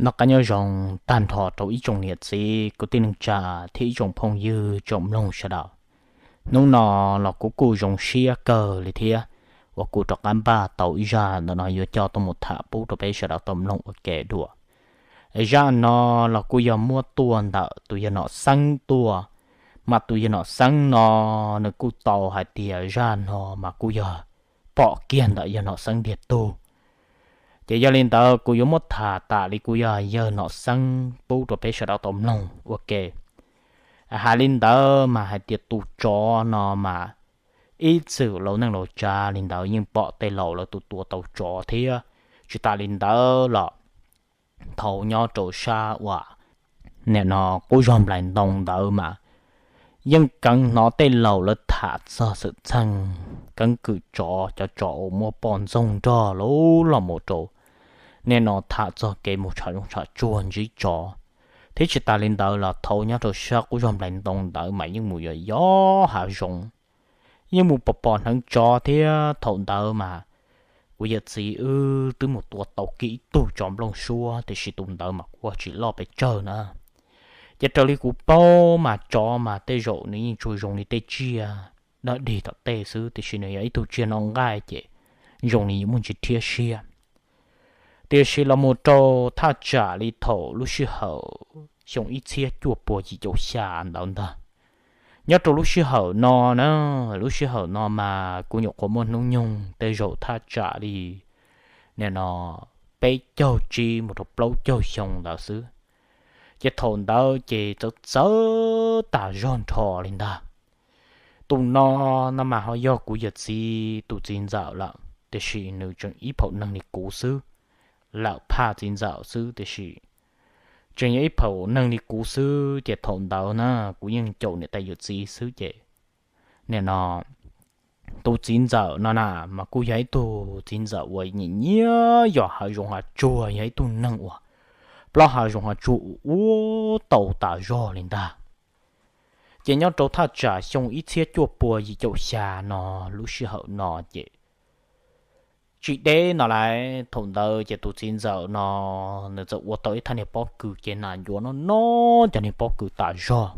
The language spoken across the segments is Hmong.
Noj qab nyob zoo tag nrho rau ib tsoom niam txiv kwv tij neej tsa thiab ib tsoom phooj ywg tsoom mloog sawv daws. Hnub no los kuv kuj zoo siab kawg li thiab uas kuv rov qab npaj tau ib zaj ntawm no yuav coj tuaj mus tham pub rau peb sawv daws tau mloog ua ke dua. Zaj no los kuj yog muab tuaj ntawm tus yawg Nom Xeeb tuaj, mas tus yawg Nom Xeeb no nws kuj tau hais tias zaj no mas kuj yog pom kiag ntawm yawg Nom Xeeb tiag tug. Ces yog li ntawd kuv yuav muab tham tam li kuj yog yawg Nom Xeeb pub rau peb sawv daws tau mloog ua ke. Hais li ntawd mas hais tias tus tsov no mas ib txwm laus neej laus tsav li ntawd yeej pom tej laus lawv tus tua tau tsov thiab. Tsis tas li ntawd los thaum nyob rau sab uas nim no qub zog nplais ntoo ntawd mas yeej keev hnov tej laus lawv tham txog xwm txheej keeb kwm tsov, cov tsov uas muaj poj ntxoog nrog lawv los mus rau nim no tham txog kev mus tsham zoov tsham tsuag ntsib tsov. Thiab tsis tas li ntawd los thaum nyob rau sab qub zog nplais ntoo ntawd mas yeej mus yos yos hav zoov, yeej mus pom pom hneev tsov thiab. Thaum ntawd mas kuv yawm txiv wb twb mus tua tau kiag ib tug tsov nplooj suab, tiam sis tus ntawd mas kuj tsis loj pes tsawg na. Ces raws li kuv paub mas tsov mas tej zaum nws yeej tsuas zoo li tej tsiaj dog dig tom tej xwb, tiam sis nws yog ib tug tsiaj noj nqaij ces zoo li yuav muaj ntsis rhiab siab. Tiam sis los mus rau thaj tsam li thaum lub sij hawm xyoo ib txhiab cuaj puas yim caum xya ntawd ntag, nyob rau lub sij hawm no na, lub sij hawm no mas kuv nyuam qhuav muaj hnub nyoog tej zaum thaj tsam li nim no peb caug tsib mus rau plaub caug xyoo ntawd xwb. Ces thaum ntawd ces txawv txawv tas zog nrho li ntag. Tus no no mas ho yog kuv yawm txiv tus txiv ntxawm lawm, tiam sis nws tseem ib phaum neeg li kuv xwb, lawm phaj txiv ntxawm xwb tiam sis tseem yog ib phaum neeg li kuv xwb. Ces thaum ntawd na kuv yeej caum niam tais yawm txiv xwb ces nim no tus txiv ntxawm no na mas kuj yog ib tug txiv ntxawm uas nyiam nyiam yos hav zoov hav tsuag, yog ib tug neeg uas plaub hav zoov hav tsuag ua ua tau tas zog li ntag. Ces nyob rau thaj tsam xyoo ib txhiab cuaj puas yim caum xya no, lub sij hawm no ces tsis deb no lawm, thaum ntawd ces tus txiv ntxawm no nws txawm ua tau ib thaj niag pob kws ces nas ncuav no no cov niag pob kws tas zog.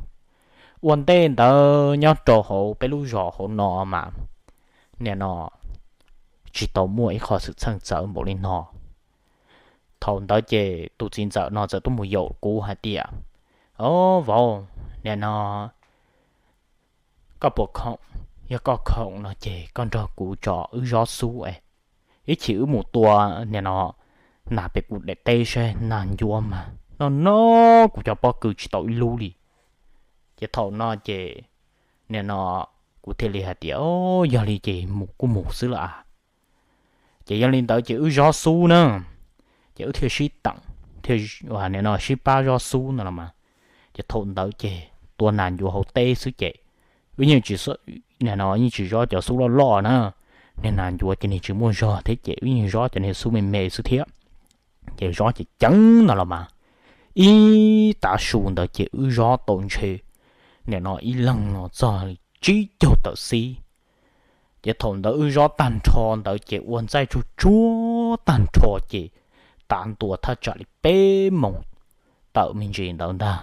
Ua ntej ntawd nyob rau hauv peb lub zos hauv no mas nim no tsis tau muaj ib qho xwm txheej txawv npaum li no. Thaum ntawd ces tus txiv ntxawm no txawm tuaj mus yaum kuv hais tias, O vauv, nim no koj puas khoom? Yog koj khoom no ces koj nrog kuv tso wb zob xub es ib chim wb mus tua nim no nas pem kuv daim teb saib nas ncuav mas no no kuv cov pob kws tsis tau ib lub li. Ces thaum no ces nim no kuv thiaj li hais tias, O, yog li ces mus kuj mus xwb lawm a. Ces yog li ntawd ces wb zob xub na, ces wb thiaj sib teem, thiaj nim no sib pab zob xub no los mas. Ces thaum ntawd ces tua nas ncuav hauv teb xwb ces wb yeej tsis, nim no yeej tsis zob cov xub loj loj na. Niag nas ncuav ces nws tsis muaj zog thiab ces wb yeej zob cov niag xub me me xwb thiab. Ces zob ces ceev no los mas, ib tav su ntawd ces wb zob tau ntshe nim no ib leeg no txog li tsib caug tawm xib. Ces thaum ntawd wb zob tag nrho ntawd ces ua ntxaij tsuag tsuag tag nrho ces tav ntua thaj tsam li peb moos tawm me ntsis ntawd ntag.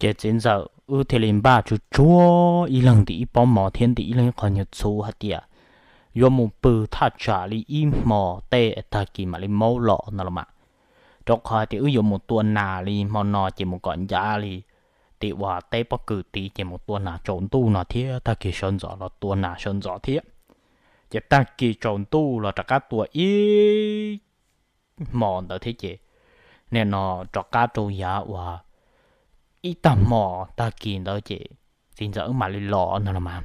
Ces txiv ntxawm wb thiaj li npaj tsuag tsuag ib leeg ntim ib pob mov thiab ntim ib leeg ib qho nyuag txhuv hais tias yuav mus pw thaj tsam li ib hmo tej tag kis mam li maub los no los mas. Rau qhov hais tias wb yuav mus tua nas li hmo no ces mus kom ncav li tim uas teb pob kws tid ces mus tua nas tsaus ntuj no thiab tag kis sawv ntxov los tua nas sawv ntxov thiab. Ces tag kis tsaus ntuj los rov qab tua ib hmo ntawd thiab ces nim no rov qab rau yav uas ib tag hmo tag kis ntawd ces txiv ntxawm wb mam li los no los mas.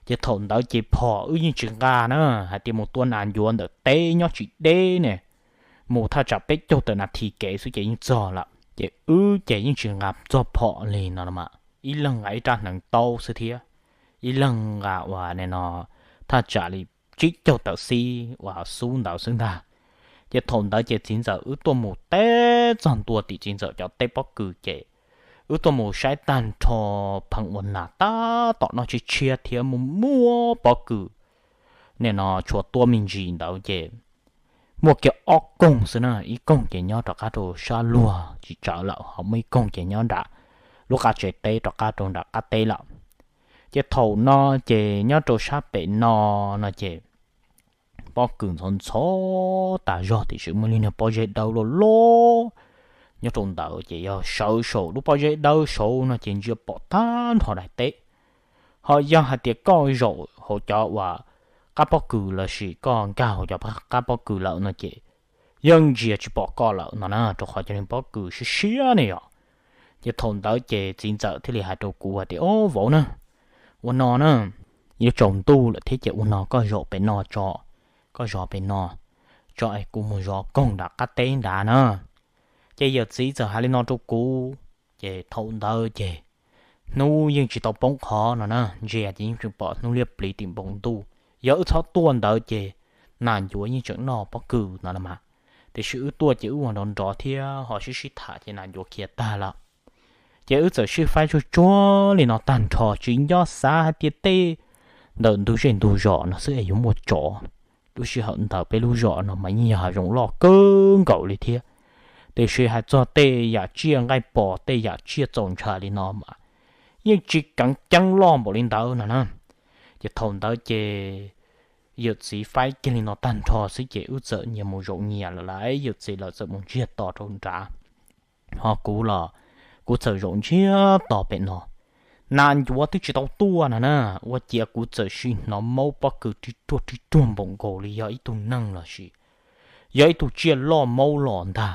Ces thaum ntawd ces phom wb yeej tsis nqa na, hais tias mus tua nas ncuav ntawm teb nyob tsis deb ne, mus thaj tsam peb caug tawm nas this kev xwb ces yeej txog lawm. Ces wb ces yeej tsis nqa txog phom li no los mas, ib leeg nqa ib rab hneev taub xwb thiab, ib leeg nqa uas nim no thaj tsam li tsib caug tawm xib uas xub ntawd xwb ntag. Ces thaum ntawd ces txiv ntxawm wb tuaj mus teb txog ntua tim txiv ntxawm cov teb pob kws ces wb tuaj mus saib tag nrho pheej ua nas tab tom noj tshiab tshiab thiab muaj muaj pob kws nim no tshuav tuab me ntsis ntawd ces muaj kiag ob koog xwb na, ib koog ces nyob rov qab rau sab luag tsis tsawv lawm, ho muaj ib koog ces nyob nram lub qab tsev teb rov qab rau nram qab teb lawm. Ces thaum no ces nyob rau sab pem no, no ces pob kws ntxhov ntxhov tas zog tiam sis muaj li niag pob zeb dawb loj loj nyob rau ntawd ces yog sawv saum lub pob zeb dawb saud no ces ntsia pom tag nrho daim teb. Ho yog hais tias koj zaum hauv cov uas qab pob kws lossis koj nkag hauv cov qab pob kws lawm no ces yeej ntsia tsis pom koj lawm no na, rau qhov cov niag pob kws siab siab ne yom. Ces thaum ntawd ces txiv ntxawm thiaj li hais rau kuv hais tias, Au vauv na, ua no na, yuav tsaus ntuj lawm thiab ces ua no koj zaum pem no tso, koj zov pem no tso es kuv mus zov koog nram qab teb nrad na. Ces yawm txiv txawm hais li no rau kuv, ces thaum ntawd ces hnub yeej tsis tau poob qho no na, ntsia ces yeej tseem pom hnub liab pliv tim npoo ntuj. Yog wb txhob tuaj ntawd ces nas ncuav yeej tseem noj pob kws no los mas, tiam sis wb tuaj ces wb ua nrov nrov thiab ho sib sib tham ces nas ncuav khiav tag lawm. Ces wb txawm sib faib tsuag tsuag li no tag nrho, tsis nco xav hais tias tej ntawm ntug zej ntug zos no xwb es yuav muaj tsov. Lub sij hawm ntawd peb lub zos no mas yeej yog hav zoov loj kawg nkaus li thiab, tiam sis hais txog tej yam tsiaj nqaij pom tej yam tsiaj txaus ntshai li no mas yeej tsis keev ceeb loj npaum li ntawd no na. Ces thaum ntawd ces yawm txiv faib kiag li no tag nrho xwb ces wb txawm nyias mus zaum nyias lawm, yawm txiv lawv txawm mus ntsiag to rau nrad. Ho kuv los kuv txawm zaum ntsiag to pem no. Nas ncuav twb tsis tau tuaj no na, ua ciav kuv txawm sim hnov maub pob kws rib ruag rib ruag npaum nkaus li yog ib tug neeg lossis yog ib tug tsiaj loj maub los ntag.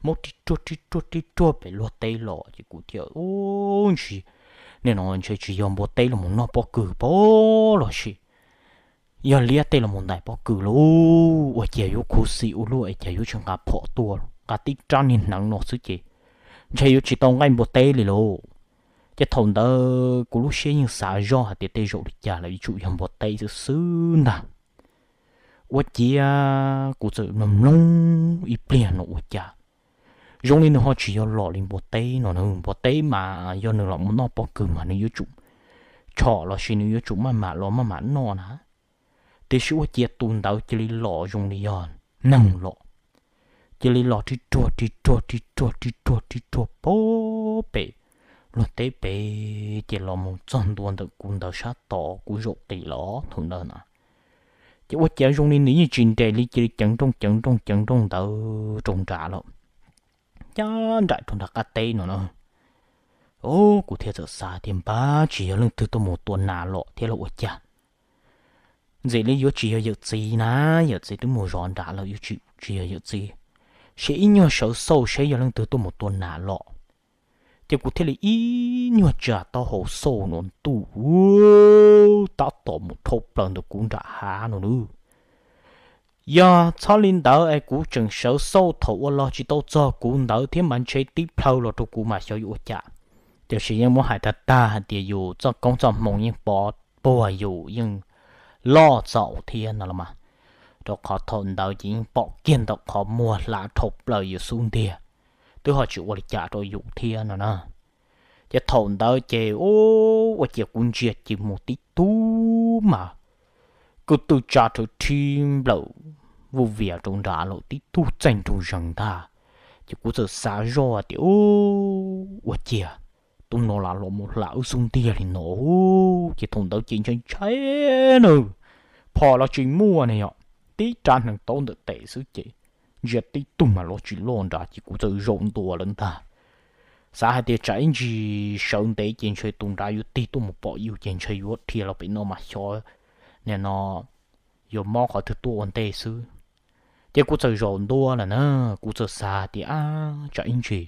Maub rib ruag rib ruag rib ruag pem luag teb los ces kuv thiaj, Ub, ntshai, nim no ntshe tsis yog npua teb los mus noj pob kws pob lossis yog liab tej los mus ntais pob kws lauj. Ua ciav yuav khuv xim ua luaj es cas yuav tsis nqa phom tuaj, nqa tib rab niag hneev no xwb ces ntshe yuav tsis tau nqaij npua teb li lauj. Ces thaum ntawd kuv lub siab yeej xav zoj hais tias tej zaum li cas los yuav tsum yog npua teb xwb xwb ntag. Ua ciav kuv txawm mloog mloog ib pliag no ua cas zoo li nws ho tsis yog los li npua teb no na. Npua teb mas yog nws los mus noj pob kws mas nws yuav tsum tshom lossis nws yuav tsum maj mam los maj mam noj na. Tiam sis ua ciav tus ntawd cia li los zoo li yog neeg los, cia li los rib ruag rib ruag rib ruag rib ruag rib ruag pem luag teb pem, ces los mus txog ntua ntawm kuv ntawd sab tod kuv zaum qis los thaum ntawd na. Ces ua ciav zoo li nws yeej tsis nres li, cia li ceev nrooj ceev nrooj ceev nrooj ntawd rau nrad lawm, ncaj nraim rau nram qab teb no na. Kuv thiaj txawm xav tias npab tsis yog leej twg tuaj mus tua nas los thiab los ua cas. Ntxim li yuav tsis yog yawm txiv na, yawm txiv twb mus zov nrad lawm, yuav tsis yog yawm txiv. Seb ib nyuag sawv xauj seb yog leej twg tuaj mus tua nas los. Ces kuv thiaj li ib nyuag tsa taub hau xauj no ntuj, tab tom mus dhau plaws ntawm kuv nram hav no na. Yog txhob li ntawd es kuv tseem sawv xauj thaum ua los tsis tau txog kuv ntawd thiab mas ntshe tib plhaw los rau kuv mas xyov yuav ua cas. Tiam sis yeej muab hais tag tag hais tias yus txoj koob txoj hmoo yeej pov puag yus yeej loj txaus thiab no los mas, rau qhov thaum ntawd ces yeej pom kiag ntawm qhov muag hlav dhau plaws yus xub ntiag, twb ho tsis ua li cas rau yus thiab no na. Ces thaum ntawd ces ua ciav kuv ntsia ces mus tib tug mas kwv tw tsa rhawv rhib nplawm vuj vias rau nrad lawm, tib tug txaij nraug zees ntag. Ces kuv txawm xav zoj tias, Ua ciav tus no lam los mus hla wb xub ntiag li no. Ces thaum ntawd ces ntshai ntshai na, phom los tsis muaj ne yom, tib rab hneev taub ntawm tes xwb ces ntsia tib tug mas los tsis loj nrad ces kuv txawm zaum ntua lawm ntag. Xav hais tias tsam ib ntsis sawv ntev ces ntshe tus nrad yuav tig tuaj mus pom yus ces ntshe yuav dhia los pem no mas xyov nim no yuav mob qhov twg tuaj ua ntej xwb. Ces kuv txawm zaum ntua lawm na, kuv txawm xav tias, Ab, tsam ib ntsis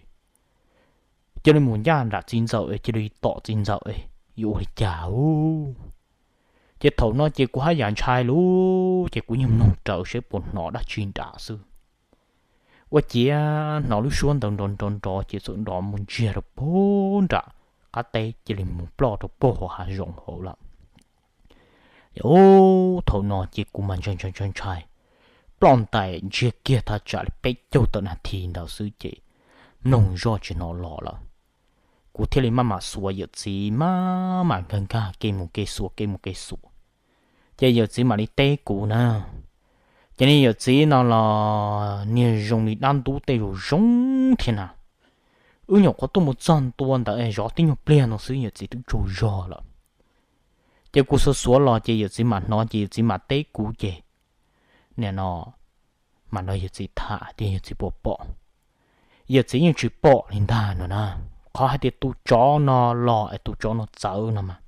cia li mus ncaj nram txiv ntxawm es cia li tom txiv ntxawm es yuav ua li cas ub. Ces thaum no ces kuv haj yam ntshai lauj, ces kuv yeej mloog raws seb puas hnov dab tsi nram xwb. Ua ciav hnov lub suab ntawd nrov nrov nrov ces txawm nrov mus ntsiag rau puag nram qab teb cia li mus ploj rau puag hauv hav zoov hauv lawm. Ub, thaum no ces kuv mas ntshai ntshai ntshai ntshai, ploj ntais ntsiag kiag thaj tsam li peb caug tawm nas this ntawd xwb ces mloog zoj tsis hnov los lawm. Kuv thiaj li maj mam xuas yawm txiv, maj mam nkag nkag kev mus kev xuas kev mus kev xuas. Ces yawm txiv mam li teb kuv na, Ces niag yawm txiv no los niag zoo li dab ntub tej zoo zoo thiab na. Wb nyuam qhuav tuaj mus txog ntua ntawd zov tib nyuag pliag no xwb yawm txiv twb tsaug zog lawm. Ces kuv xuav xuav los ces yawm txiv mam hnov ces yawm txiv mam teb kuv ces nim no mam nrog yawm txiv tham tias yawm txiv puas pom. Yawm txiv yeej tsis pom li ntag no na. Qhov hais tias tus tsov no los es tus tsov no txawv no mas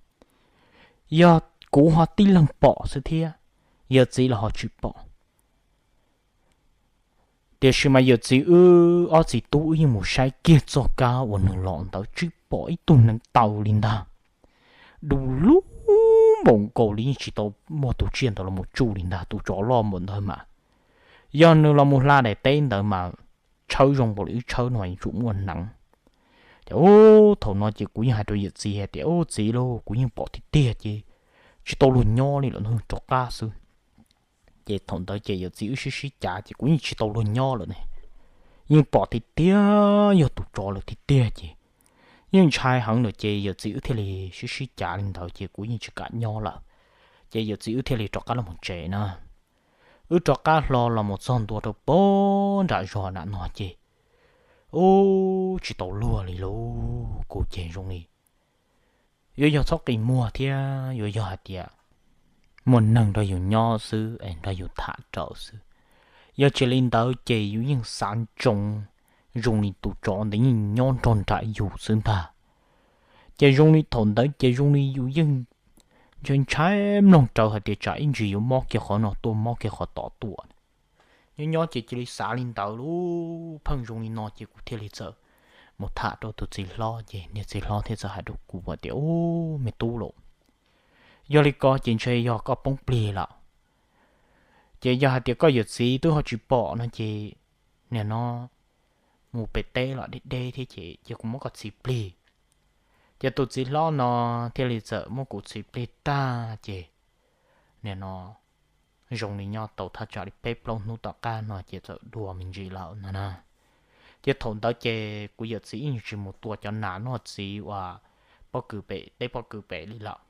yog kuv ho tib leeg pom xwb thiab, yawm txiv los ho tsis pom. Tiam sis mas yawm txiv wb ob txiv tub wb yeej mus saib kiag txoj kab uas nws los ntawd tsis pom ib tug neev taw li ntag. Du lug npaum nkaus li yeej tsis tau muaj tus tsiaj ntawd los mus tsuj li ntag, tus tsov loj npaum ntawd mas. Yog nws los mus hla daim teb ntawd mas tshawb zoo npaum li wb tshawb no mas yuav tsum muaj neev. Ces ub thaum no ces kuv yeej hais rau yawm txiv hais tias, Ub txiv lauj, kuv yeej pom tiag tiag ces tsis tau luag nyob li lawm, rov qab xwb. Ces thaum ntawd ces yawm txiv wb sib sib cav ces kuv yeej tsis tau luag nyob lawm ne, yeej pom tiag tiag yog tus tsov lawm tiag tiag ces yeej ntshai heev lawm ces yawm txiv wb thiaj li sib sib cav li ntawd ces kuv yeej tsis kam nyob lawm. Ces yawm txiv wb thiaj li rov qab los mus tsev na. Wb rov qab hlo los mus txog ntua rau pem nram zos nram no ces ub tsis tau luag li lauj. Kuv ces zoo li yuav yog txhob qi muag thiab yuav yog hais tias muaj neeg nrog yus nyob xwb es nrog yus tham raws xwb. Yog tsis li ntawd ces yus yeej xav ntsoov zoo li tus tsov ntawd yeej nyob nrog nraim yus xwb ntag. Ces zoo li thaum ntawd ces zoo li yus yeej ntshai ntshai mloog raws hais tias tsam ib ntsis yuav mob kiag qhov no tuaj mob kiag qhov tod tuaj. Nyob nyob ces cia li xav li ntawd lub pheej zoo li no ces kuv thiaj li txawm mus tham rau tus txiv hlob ces niag txiv hlob thiaj txawm hais rau kuv tias, Ub me tub lauj, yog li ko ces ntshe yog koj poob plig lawm. Ces yog hais tias koj yawm txiv twb ho tsis pom no ces nim no mus pem teb los deb deb thiab ces cia kuv muab koj txhiv plig. Ces tus txiv hlob no thiaj li txawm muab kuv txhiv plig tag ces nim no zoo li nyob tau thaj tsam li peb plaub hnub tom qab no ces txawm dua me ntsis lawm no na. Ces thaum ntawd ces kuv yawm txiv yeej tsis mus tua cov nas noj txiv uas pob kws pem teb pob kws pem li lawm.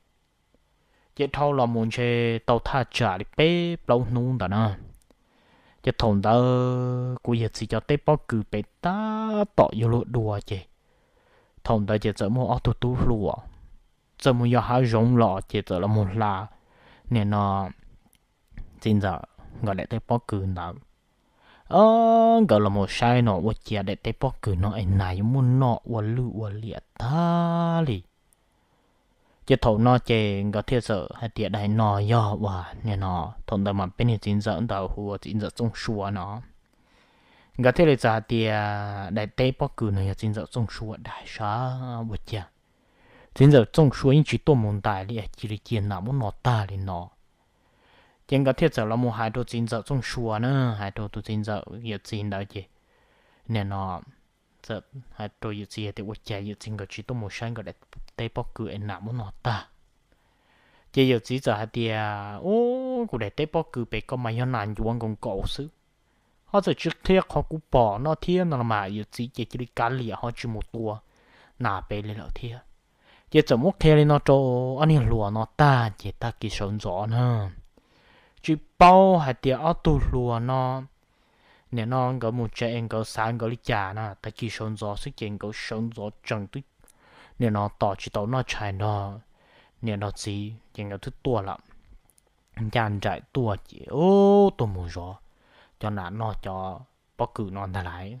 Ces dhau los mus ntshe tau thaj tsam li peb plaub hnub ntawd na. Ces thaum ntawd kuv yawm txiv cov teb pob kws pem tab tom yuav luag dua ces thaum ntawd ces txawm muaj ob tug tub hluas txawm mus yos hav zoov los ces txawm los mus hla nim no txiv ntxawm nkawd daim teb pob kws ntawd. Nkawd los mus saib no ua ciav daim teb pob kws no es nas yuav muaj noj ua lwj ua liam tag li. Ces thaum no ces nkawd thiaj txawm hais tias daim no yog uas nim no thaum ntawd mas peb niag txiv ntxawm ntawd hu ua txiv ntxawm Txooj Sua no. Nkawd thiaj li txawm hais tias daim teb pob kws no yog txiv ntxawm Txooj Sua daim sav ua ciav txiv ntxawm Txooj Sua yeej tsis tuaj mus ntais li cia li cia nas muab no tag li no. Ces nkawd thiaj txawm los mus hais rau txiv ntxawm Txooj Sua na, hais rau tus txiv ntxawm yawm txiv ntawd ces nim no txawm hais rau yawm txiv tias ua cas yawm txiv nkawd tsis tuaj mus saib nkawd daim teb pob kws es nas muab no tag. Ces yawm txiv txawm hais tias, Ub, kuv daim teb pob kws pem ko mas yog nas ncuav nkaus nkaus xwb, ho txawm tsis qhia qhov kuv pom no thiab no los mas yawm txiv ces cia li kav liam ho tsis mus tua nas pem li lawm thiab. Ces txawm muab qhia li no rau ob niag hluas no tag ces tag kis sawv ntxov na, tsis paub hais tias ob tug hluas no nim no nkawd mus tsev es nkawd xav nkawd li cas na, tag kis sawv ntxov xwb ces nkawd sawv ntxov tsees twb nim no tos tsis tau noj tshais nrog niam nrog txiv ces nkawd twb tuaj lawm. Ncaj nraim tuaj ces ub tuaj mus zov cov nas noj cov pob kws no ntag lauj.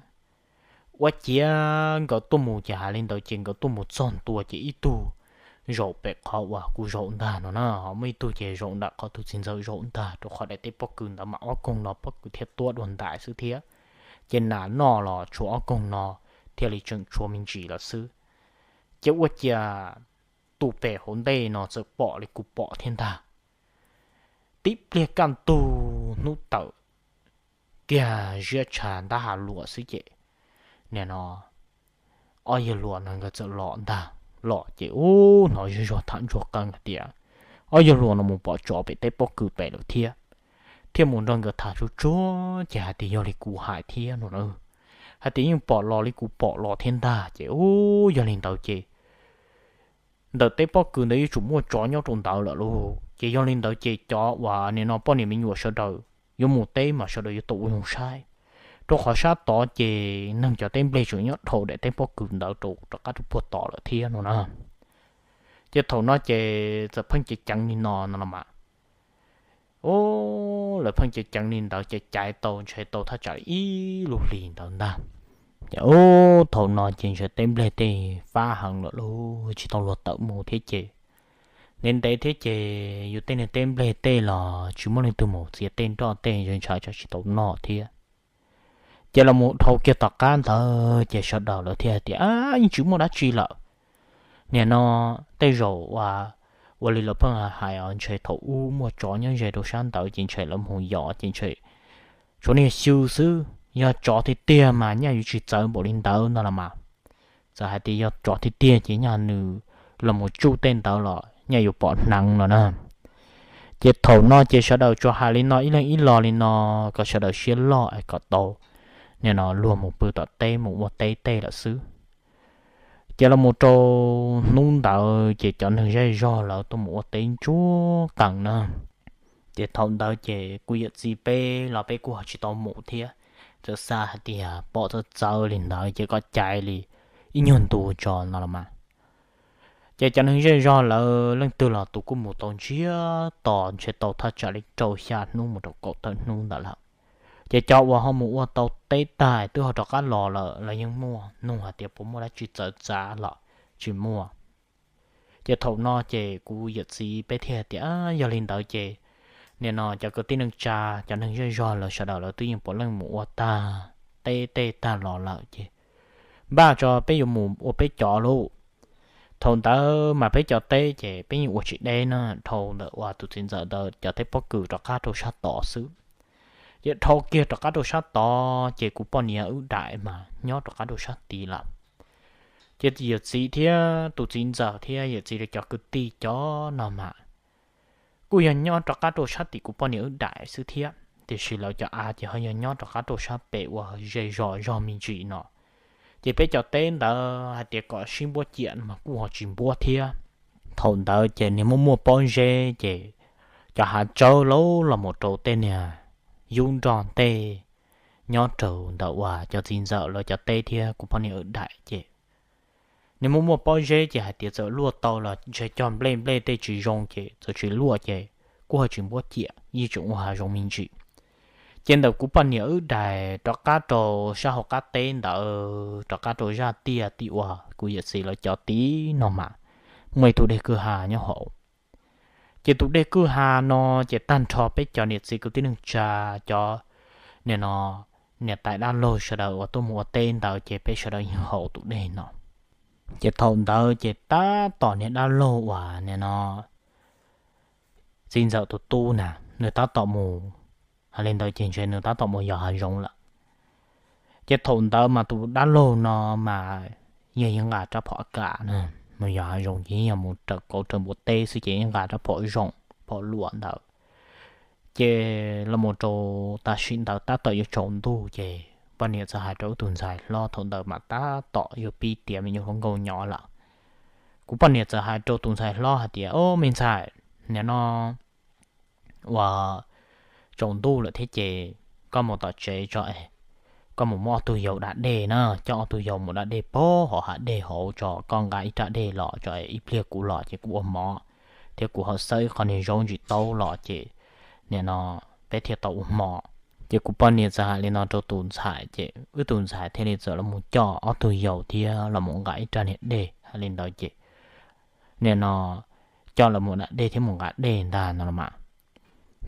Ua ciav nkawd tuaj mus ces hais li ntawd ces nkawd tuaj mus txog ntua ces ib tug zaum pem qhov uas kuv zaum ntag no na, ho muaj ib tug ces zaum nram qhov tus txiv ntxawm zaum ntag, rau qhov daim teb pob kws ntawd mas ob koog no pob kws thiaj tuab dua ntais xwb thiab. Ces nas noj los tshuav ob koog no thiaj li tseem tshuav me ntsis lawm xwb. Ces ua ciav tus pem hauv ntej no txawm pom li kuv pom thiab ntag. Tib pliag kaj ntug hnub tawm kiag ziab tshav ntab ha luam xwb ces nim no ob yawg hluas no nkawd txawm los ntag. Los ces ub hnov zej zog tham ntsuag qees hais tias ob yawg hluas no mus pom tsov pem teb pob kws pem lawm thiab, thiaj mus nrog nkawd tham tsuag tsuag ces hais tias yog li kuv hais thiab no na, hais tias yeej pom los li kuv pom los thiab ntag ces ub yog li ntawd ces ntawm teb pob kws ntawd yuav tsum muaj tsov nyob rau ntawd lawm lauj. Ces yog li ntawd ces cov uas nim no poj niam me nyuam sawv daws yuav mus teb mas sawv daws yuav tau ua zoo saib, rau qhov sab tod ces neeg cov teb nplej tseem nyob dhau daim teb pob kws ntawd rau rov qab rau puag tod lawm thiab no na. Ces thaum no ces txawm pheej ceev ceev li no no los mas, o, lawv pheej ceev ceev li ntawd ces caiv tau ntshe tau thaj tsam ib lub hlis ntawd ntag. Ces o, thaum no ces ntshe teb nplej tej fab heev lawm lauj, tsis tau luag tawm mus thiab ces ntev ntev thiab ces yus tej niag teb nplej tej los tsis muaj leej twg mus txiav tej nroj tej, ntshe ntshai tsam tsis tau noj thiab. Ces los mus dhau kiag tom qab ntawd ces sawv daws lawv thiaj hais tias, a, yeej tsis muaj dab tsi lawm. Nim no tej zaum ua, ua li lawv pheej hais os, ntshe thaum ub muaj tsov nyob ze rau sab ntawd ces ntshe lawv mus yos ces ntshe tshuav niag xyw xwb, yog tsov tiag tiag mas nyaj yuav tsis txawv npaum li ntawd no los mas. Txawm hais tias yog tsov tiag tiag ces nyaj nws los mus tsuj tej ntawd los nyaj yuav pom hneev no na. Ces thaum no ces sawv daws tsuas hais li no ib leeg ib lo li no kom sawv daws siab loj es kom tau nim no luag mus pw tom teb mus ua teb tej lawm xwb. Ces los mus rau hnub ntawd ces cov neeg zej zog lawv tuaj mus ua teb ntsuag qees na. Ces thaum ntawd ces kuv yawm txiv peb los peb kuj ho tsis tau mus thiab, txawm xav hais tias pom txawv txawv li ntawd ces kom caiv li ib nyuag ntu tso no los mas. Ces cov neeg zej zog lawv leej twg los tus kuj mus tau ntsiag to, ntshe tau thaj tsam li rau xya hnub mus rau kaum tawm hnub ntawd lawm. Ces cov uas ho mus ua tau teb tag twb ho rov qab los lawm los yeej muaj, nug hais tias puas muaj dab tsi txawv txav los tsis muaj. Ces thaum no ces kuv yawm txiv peb thiaj tias, yog li ntawd ces nim no cov kwv tij neej tsa, cov neeg zej zog lawv sawv daws lawv twb yeej puav leej mus ua tag teb tej tag los lawm ces npaj tso peb yuav mus ua peb cov lauj. Thaum ntawd mas peb cov teb ces peb yeej ua tsis deb na, dhau ntawm uas tus txiv ntxawm ntawd cov teb pob kws rov qab rau sab tod xwb. Ces dhau kiag rov qab rau sab tod ces kuv poj niam wb daim mas nyob rov qab rau sab tid lawm. Ces yawm txiv thiab tus txiv ntxawm thiab yawm txiv lawv cov kwv tij cov no mas kuj yog nyob rov qab rau sab tim kuv poj niam wb daim xwb thiab, tiam sis lawv cov av ces ho yog nyob rov qab rau sab pem uas ze zos zog me ntsis no. Ces peb cov teb ntawd hais tias kom sib npuab ciam mas kuj ho tsis npuab thiab. Thaum ntawd ces niag muaj muaj pob zeb ces cov hav tsawb lauj los mus rau tej niag yub nroj ntej nyob rau ntawm uas cov txiv ntxawm lawv cov teb thiab kuv poj niam wb daim ces niag muaj muaj pob zeb ces hais tias txawm luaj tau los ntshe cog nplej nplej tej tsis zoo ces txawm tsis luaj ces kuj ho tsis npuab ciam, yeej tseem ua hav zoov me ntsis. Ces ntawm kuv poj niam wb daim rov qab rau sab hauv qab teb ntawd rov qab rau zaj tiaj tim uas kuv yawm txiv lawv cov tid no mas muaj ib tug dej kwj ha nyob hauv. Ces tus dej kwj ha no ces tag nrho peb cov niam txiv kwv tij neej tsa, cov nim no niam tais dab laug sawv daws uas tuaj mus ua teb ntawd ces peb sawv daws yeej haus tus dej no. Ces thaum ntawd ces tab tom niag dab laug uas nim no txiv ntxawm tus tub na, nws tab tom mus, hais li ntawd ces ntshe nws tab tom mus yos hav zoov lawm. Ces thaum ntawd mas tus dab laug no mas yeej yeej nqa rab phom a kas na, mus yos hav zoov ces yeej yog mus raws kauv raws npua teb xwb ces yeej nqa rab phom zoo, phom luam ntawd. Ces los mus rau tam sim ntawd tab tom yuav tsaus ntuj ces poj niam txawm hais rau wb tus ntxhais hlob, thaum ntawd mas tab tom yuav pib tiav me nyuam hluas nkauj nyob lawm. Kuv poj niam txawm hais rau tus ntxhais hlob hais tias, o me ntxhais, nim no uas tsaus ntuj lawm thiab ces koj mus tom tsev tso es koj mus muab ob tug yau da dej na, coj ob tug yau mus da dej pog hauv hav dej hauv tso, koj nqa ib rab dej los tso es ib pliag kuv los ces kuv ua mov, thiab kuv ho xawb ib qho niag zaub ntsis taub los ces nim no peb thiaj tau ua hmo. Ces kuv poj niam txawm hais li no rau tus ntxhais ces wb tus ntxhais thiaj li txawm los mus coj ob tug yau thiab los mus nqa ib rab niag dej, hais li ntawd ces nim no coj lawv mus da dej thiab mus nqa dej ntag no los mas.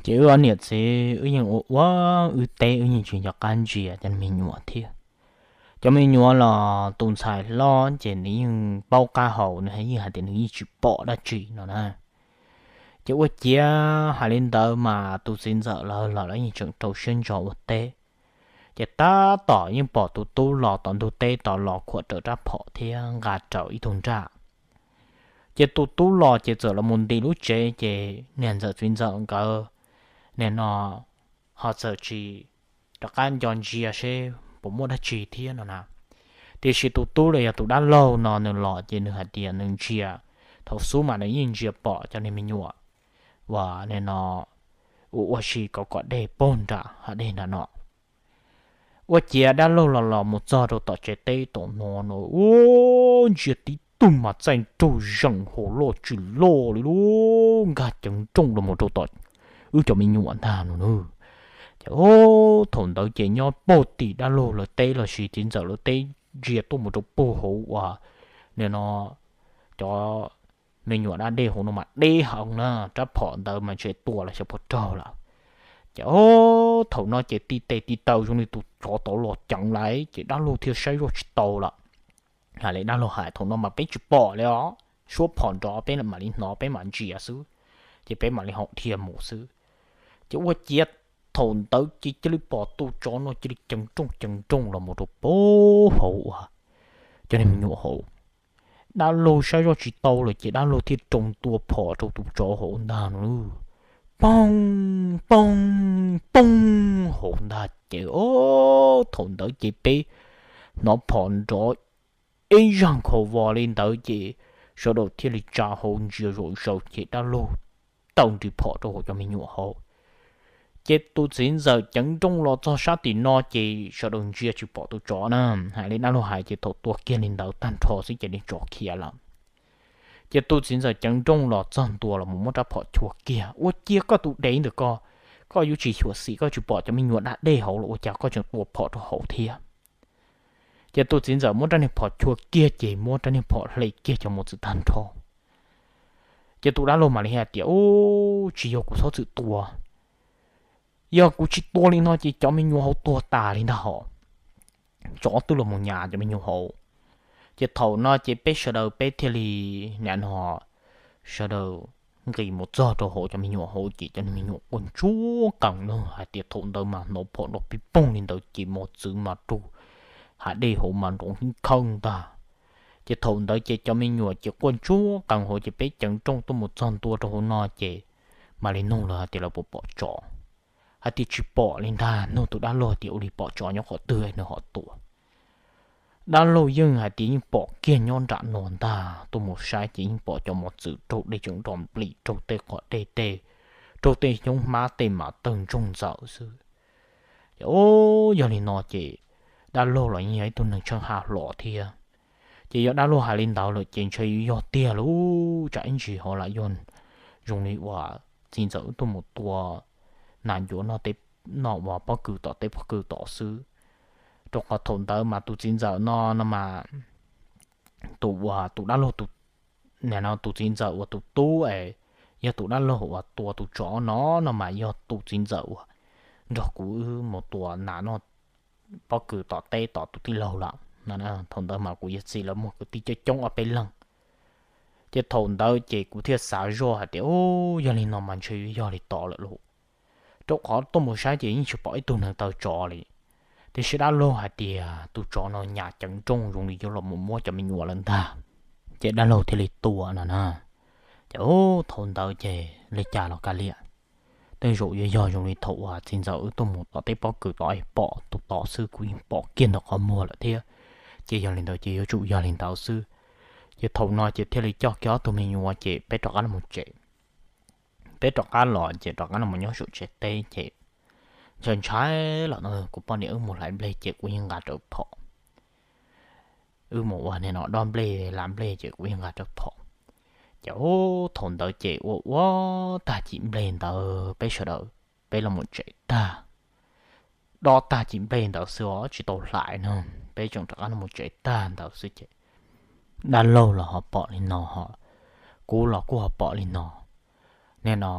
Ces wb ob niam txiv wb yeej ua ua wb teb, wb yeej tsis nco qab ntsia cov me nyuam thiab. Cov me nyuam los tus ntxhais hlob ces nws yeej paub qab hau, nws yeej hais tias nws yeej tsis pom dab tsi no na. Ces ua ciav hais li ntawd mas tus txiv ntxawm lawv los lawv yeej tseem rau siab ntso ua teb. Ces tab tom yeej pom tus tub los tom ntug teb tom los khuam raws rab phom thiab nqa raws ib tug nraj. Ces tus tub los ces txawm los mus nti lub tsev ces niag ntxawm txiv ntxawm nkawd nim no ho txawm tsis rov qab nco ntsia seb puas muaj dab tsi thiab no na. Tiam sis tus tub los yog tus dab laug no nws los ces nws hais tias nws ntsia, thaum xub mas nws yeej ntsia pom cov niag me nyuam uas nim no ua ua si kom kom dej pog nram hav dej nram no. Ua ciav dab laug los los mus txog rau tom tsev teb tom no no, ua ntsia tib tug mas txaij nraug zeem hauv loj tsis loj li lub nkag ceev nrooj los mus rau tom wb cov me nyuam ntag no na. Ces thaum ntawd ces nyob pog tim dab laug lawv teb los sis txiv ntxawm lawv teb ntsia tuaj mus rau pog hauv uas nim no cov me nyuam dab dej hauv no mas deb heev na, rab phom ntawd mas ntshe tua los xyov puas raug lawm. Ces thaum no ces tib tes tib taw zoo li tus tsov tod los ceev lawm ces dab laug thiaj saib zoj tsis tau lawm. Hais li dab laug hais thaum no mas peb tsis pom li os, suab phom nrov peb mam li hnov peb mam ntsia xwb, ces peb mam li haum dhia mus xwb. Ces ua ciav thaum ntawd ces cia li pom tus tsov no cia li ceev nrooj ceev nrooj los mus rau pog hauv uas cov me nyuam hauv. Dab laug saib zoj tsis tau lawm ces dab laug thiaj roo tua phom rau tus tsov hauv ntag no. Poog poog poog hauv ntag ces thaum ntawd ces peb hnov phom nrov ib zaj nkhaus vos li ntawd ces sawv daws thiaj li tsa hauv ntsia zom zaws ces dab laug tawm nrhiav phom rau hauv cov me nyuam hauv. Ces tus txiv ntxawm ceev nrooj los txog sab tim no ces sawv daws ntsia tsis pom tus tsov na. Hais li dab laug hais ces thaum tua kiag li ntawd tag nrho xwb ces li tsov khiav lawm. Ces tus txiv ntxawm ceev nrooj los txog ntua los mus muab rab phom chua kiag, ua ciav koj tus dev ntawm koj, koj yuav tsis xyuam xim koj tsis pom cov me nyuam dab dej hauv los ua cas koj tseem tua phom rau hauv thiab. Ces tus txiv ntxawm muab rab niag phom chua kiag ces muab rab niag phom hle kiag cov mos txwv tag nrho. Ces tus dab laug mam li hais tias, Ub, tsis yog kuv txhob txwm tua. Yog kuv tsis tua li no ces cov me nyuam hauv tuag tas li ntag hos. Tsov twb los mus nyas cov me nyuam hauv. Ces thaum no ces peb sawv daws peb thiaj li nim no sawv daws nqis mus txog rau hauv cov me nyuam hauv ces cov me nyuam quaj ntsuag qees no hais tias thaum ntawd mas hnov phom nrov pib poog li ntawd ces mos txwv mas rau hav dej hauv mas nrov hib khawj ntag. Ces thaum ntawd ces cov me nyuam ces quaj ntsuag qees hauv ces peb ceev nrooj tuaj mus txog ntua rau hauv no ces mam li nug lawv hais tias lawv puas pom tsov. Hais tias tsis pom li ntag, nug tus dab laug tias ua li pom tsov nyob qhov twg nws ho tua. Dab laug yeej hais tias yeej pom kiag nyob nram no ntag, tuaj mus saib ces yeej pom cov mos txwv raug dej tseem nrov nplig raug tej qhov dej tej, raug tej xyoob hmab tej mas tawg ntsoog ntxaws xwb. Ces yog li no ces dab laug los yeej yog ib tug neeg tsheej ha hlo thiab. Ces yog dab laug hais li ntawd lawm ces ntshe yog tiag lauj, tsam ib ntsis ho lam yog zoo li uas txiv ntxawm wb tuaj mus tua nas ncuav noj teb, noj uas pob kws tom teb pob kws tod xwb. Rau qhov thaum ntawd mas tus txiv ntxawm no no mas tus uas tus dab laug tus, nim no tus txiv ntxawm uas tus tub es yog tus dab laug uas tua tus tsov no no mas yog tus txiv ntxawm uas nrog kuv wb mus tua nas noj pob kws tom teb tom tus tij laug lawm no. Thaum ntawd mas kuv yawg txiv lawv muaj kwv tij coob coob ob peb leeg. Ces thaum ntawd ces kuv thiaj xav zoj hais tias, Ub, yog li no mas ntshe yog li tod lawm lauj. Rau qhov tuaj mus saib ces yeej tsis pom ib tug neeg taw tsov li. Tiam sis dab laug hais tias tus tsov no nyas ceev nrooj zoo li yuav los mus muab cov me nyuam lawm ntag, ces dab laug thiaj li tua no na. Ces thaum ntawd ces li cas los kav liam, tej zaum yuav yog zoo li thaum uas txiv ntxawm wb tuaj mus tom teb pob kws tod es pom tus tod xwb, kuv yeej pom kiag ntawm qhov muag lawm thiab. Ces yog li ntawd ces yuav tsum yog li ntawd xwb. Ces thaum no ces thiaj li coj kiag ob tug me nyuam ces peb rov qab los tsev. Peb rov qab los ces rov qab los nyob saum tsev teb ces ntshai ntshai los no kuv poj niam wb mus hlais nplej ces kuv yeej nqa rawv phom. Wb mus ua nim no dob nplej hlais nplej ces kuv yeej nqa rawv phom. Ces thaum ntawd ces ua ua tag cim nplej ntawd peb sawv daws, peb los mus tsev tag. Dob tag cim nplej ntawd xwb os tsis tau hlais no, peb tseem rov qab los mus tsev tag ntawd xwb ces dab laug los ho pom li no ho, kuv los kuj ho pom li no. Nim no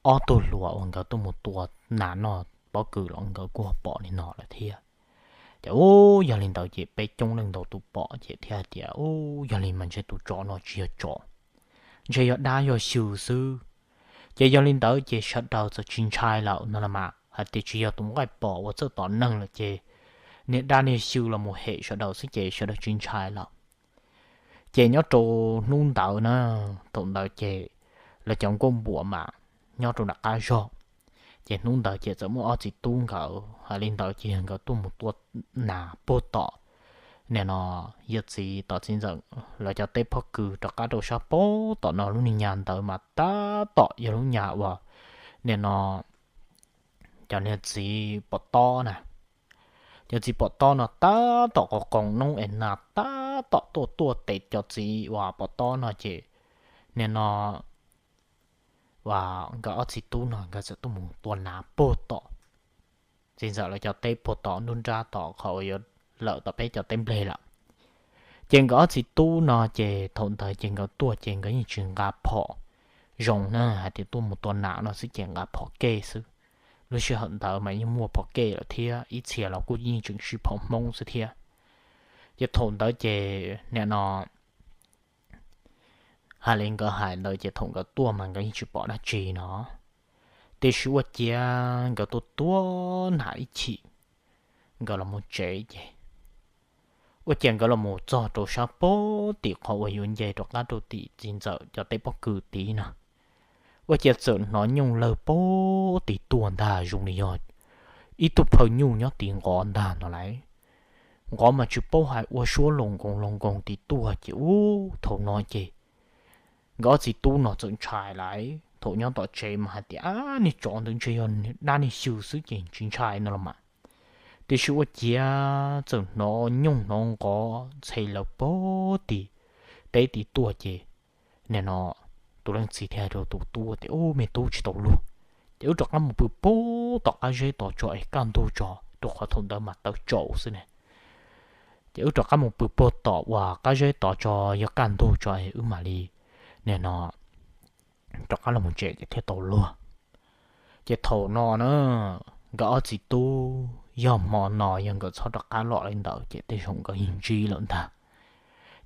ob tug hluas uas nkawd tuaj mus tua nas noj pob kws los nkawd kuj ho pom li no lawm thiab. Ces ub, yog li ntawd ces peb coob leej ntau tus pom ces thiaj hais tias ub, yog li mas ntshe tus tsov no tsis yog tsov, ntshe yog dab yog xyw xwb. Ces yog li ntawd ces sawv daws txawm tsis ntshai lawm no los mas, hais tias tsis yog tus nqaij pom uas txawj tom neeg lawm ces niag dab niag xyw los mus hem sawv daws xwb ces sawv daws tsis ntshai lawm. Ces nyob rau hnub ntawd na, thaum ntawd ces lawv cov nkauj npuas mas nyob rau nram qab zog. Ces hnub ntawd ces txawm muaj ob txiv tub nkawd hais li ntawd ces nkawd tuaj mus tua nas puag tom nim no yawm txiv tom txiv ntxawm lawv cov teb pob kws rov qab rau sab puag tom no. Lub niag nyas ntawd mas tab tom yog lub nyas uas nim no cov niag txiv pom tob na, cov txiv pom tob no tab tom qos qoos noob es nas tab tom tuaj tuaj tes cov txiv uas pom tob no ces nim no uas nkawd ob txiv tub no nkawd txawm tuaj mus tua nas puag tom txiv ntxawm lawv cov teb puag tom nruab nrab tom qhov uas yuav lawm tom peb cov teb nplej lawm. Ces nkawd ob txiv tub no ces thaum ntawd ces nkawd tuaj ces nkawd yeej tsis nqa phom zoo na, hais tias tuaj mus tua nas no xwb ces nqa phom kej xwb. Lub sij hawm ntawd mas yeej muaj phom kej lawm thiab, ib txhia los kuj yeej tseem siv phom Hmoob xwb thiab. Ces thaum ntawd ces nim no hais li nkawd hais ntawd ces thaum nkawd tuaj mas nkawd yeej tsis pom dab tsi no, tiam sis ua ciav nkawd tuaj tua nas ib chim, nkawd los mus tsev ces ua ciav nkawd los mus txog rau sab puag tim qhov uas yuav nce rov qab rau tim txiv ntxawm cov teb pob kws tid no, ua ciav txawm hnov nyooj lawg puag tim tuaj ntag, zoo li yog ib tug phaw nyuj nyob tim nqov ntag no lauj. Nqov mas tsis paub hais ua suab loos nkoos loos nkoos tim tuaj ces ub thaum no ces nkawd ob txiv tub no txawm ntshai lauj. Thaum nyob tom tsev mas hais tias, Ab, niag tsov ntawd ntshe yog dab niag xyw xwb ces tsis ntshai no los mas. Tiam sis ua ciav txawm hnov nyooj hnov nqov ntxhe lawv puag tim teb tid tuaj ces nim no tus leej txiv thiaj hais rau tus tub tias, Ub, me tub, tsis tau luag, ces wb rov qab mus pw puag tom qab zeb tod tso es kaj ntug tso, rau qhov thaum ntawd mas taw tsaus xwb ne. Ces wb rov qab mus pw puag tom uas qab zeb tod tso, yog kaj ntug tso es wb mam li nim no rov qab los mus tsev ces thiaj tau luag. Ces thaum no na, nkawd ob txiv tub yog hmo no yog nkawd txhob rov qab los li ntawd ces tej zaum nkawd yeej ntsib lawm ntag.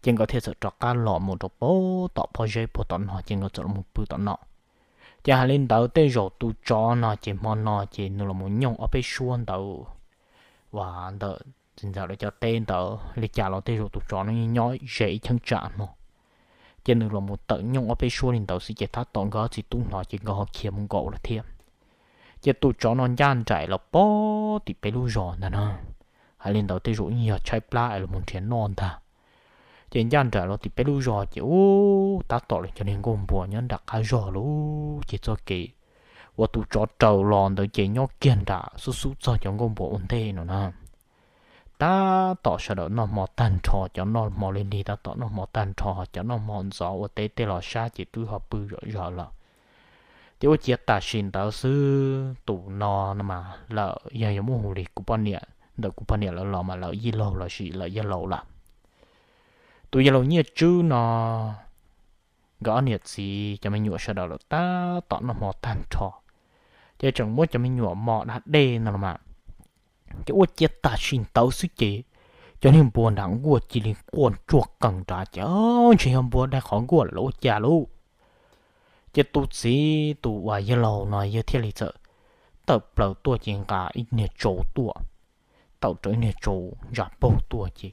Ces nkawd thiaj txawm rov qab los mus rau puag tom pob zeb puag tom no ces nkawd txawm los mus pw tom no. Ces hais li ntawd tej zaum tus tsov no ces hmo no ces nws los mus nyooj ob peb suab ntawd uas ntawm txiv ntxawm lawv cov teb ntawd li cas los tej zaum tus tsov no yeej nyob ze ib cheeb tsam no. Ces nws los mus tawm nyooj ob peb suab li ntawd xwb ces tab tom nkawd ob txiv tub hnov ces nkawd ho khiav mus nkaum lawm thiab. Ces tus tsov no ncaj nraim los puag tim peb lub zos ntag na. Hais li ntawd tej zaum yeej yog tshaib plab es los mus nrhiav noj ntag. Ces ncaj nraim los tim peb lub zos ces ub, tab tom lawv cov niag nkauj npua nyob nram qab zos lawm ces txoj kev uas tus tsov raws los ntawd ces nyob kiag nram xub xub txog cov nkauj npua ua ntej no na. Tab tom sawv daws noj hmo tag nrho, cov noj hmo lig lig tab tom noj hmo tag nrho, cov noj hmo ntxov ua teb tej los sab ces twb ho pw zom zaws lawm. Ces ua ciav tam sim ntawd xwb tus no no mas lawm yog yuav muab hu li kuv poj niam, ntawm kuv poj niam lawv los mas lawv yij laug los sis lawv yawg laus lawm. Tus yawg laus Nyiaj Tswb no nkawd ob niam txiv cov me nyuam sawv daws lawm tab tom noj hmo tag nrho, ces tseem muab cov me nyuam mos da dej no los mas. Ces ua ciav tam sim ntawd xwb ces cov niag npua nram nkuaj cia li quaj ntsuag qees nrad ces ntshe yog npua daig qhov nkuaj lawm los ua cas lauj. Ces tus txiv tus uas yawg laus no yawg thiaj li txawm tawm plaws tuaj ces nqa ib niag tsau tuaj, tawm rau ib niag tsau ntsa paug tuaj ces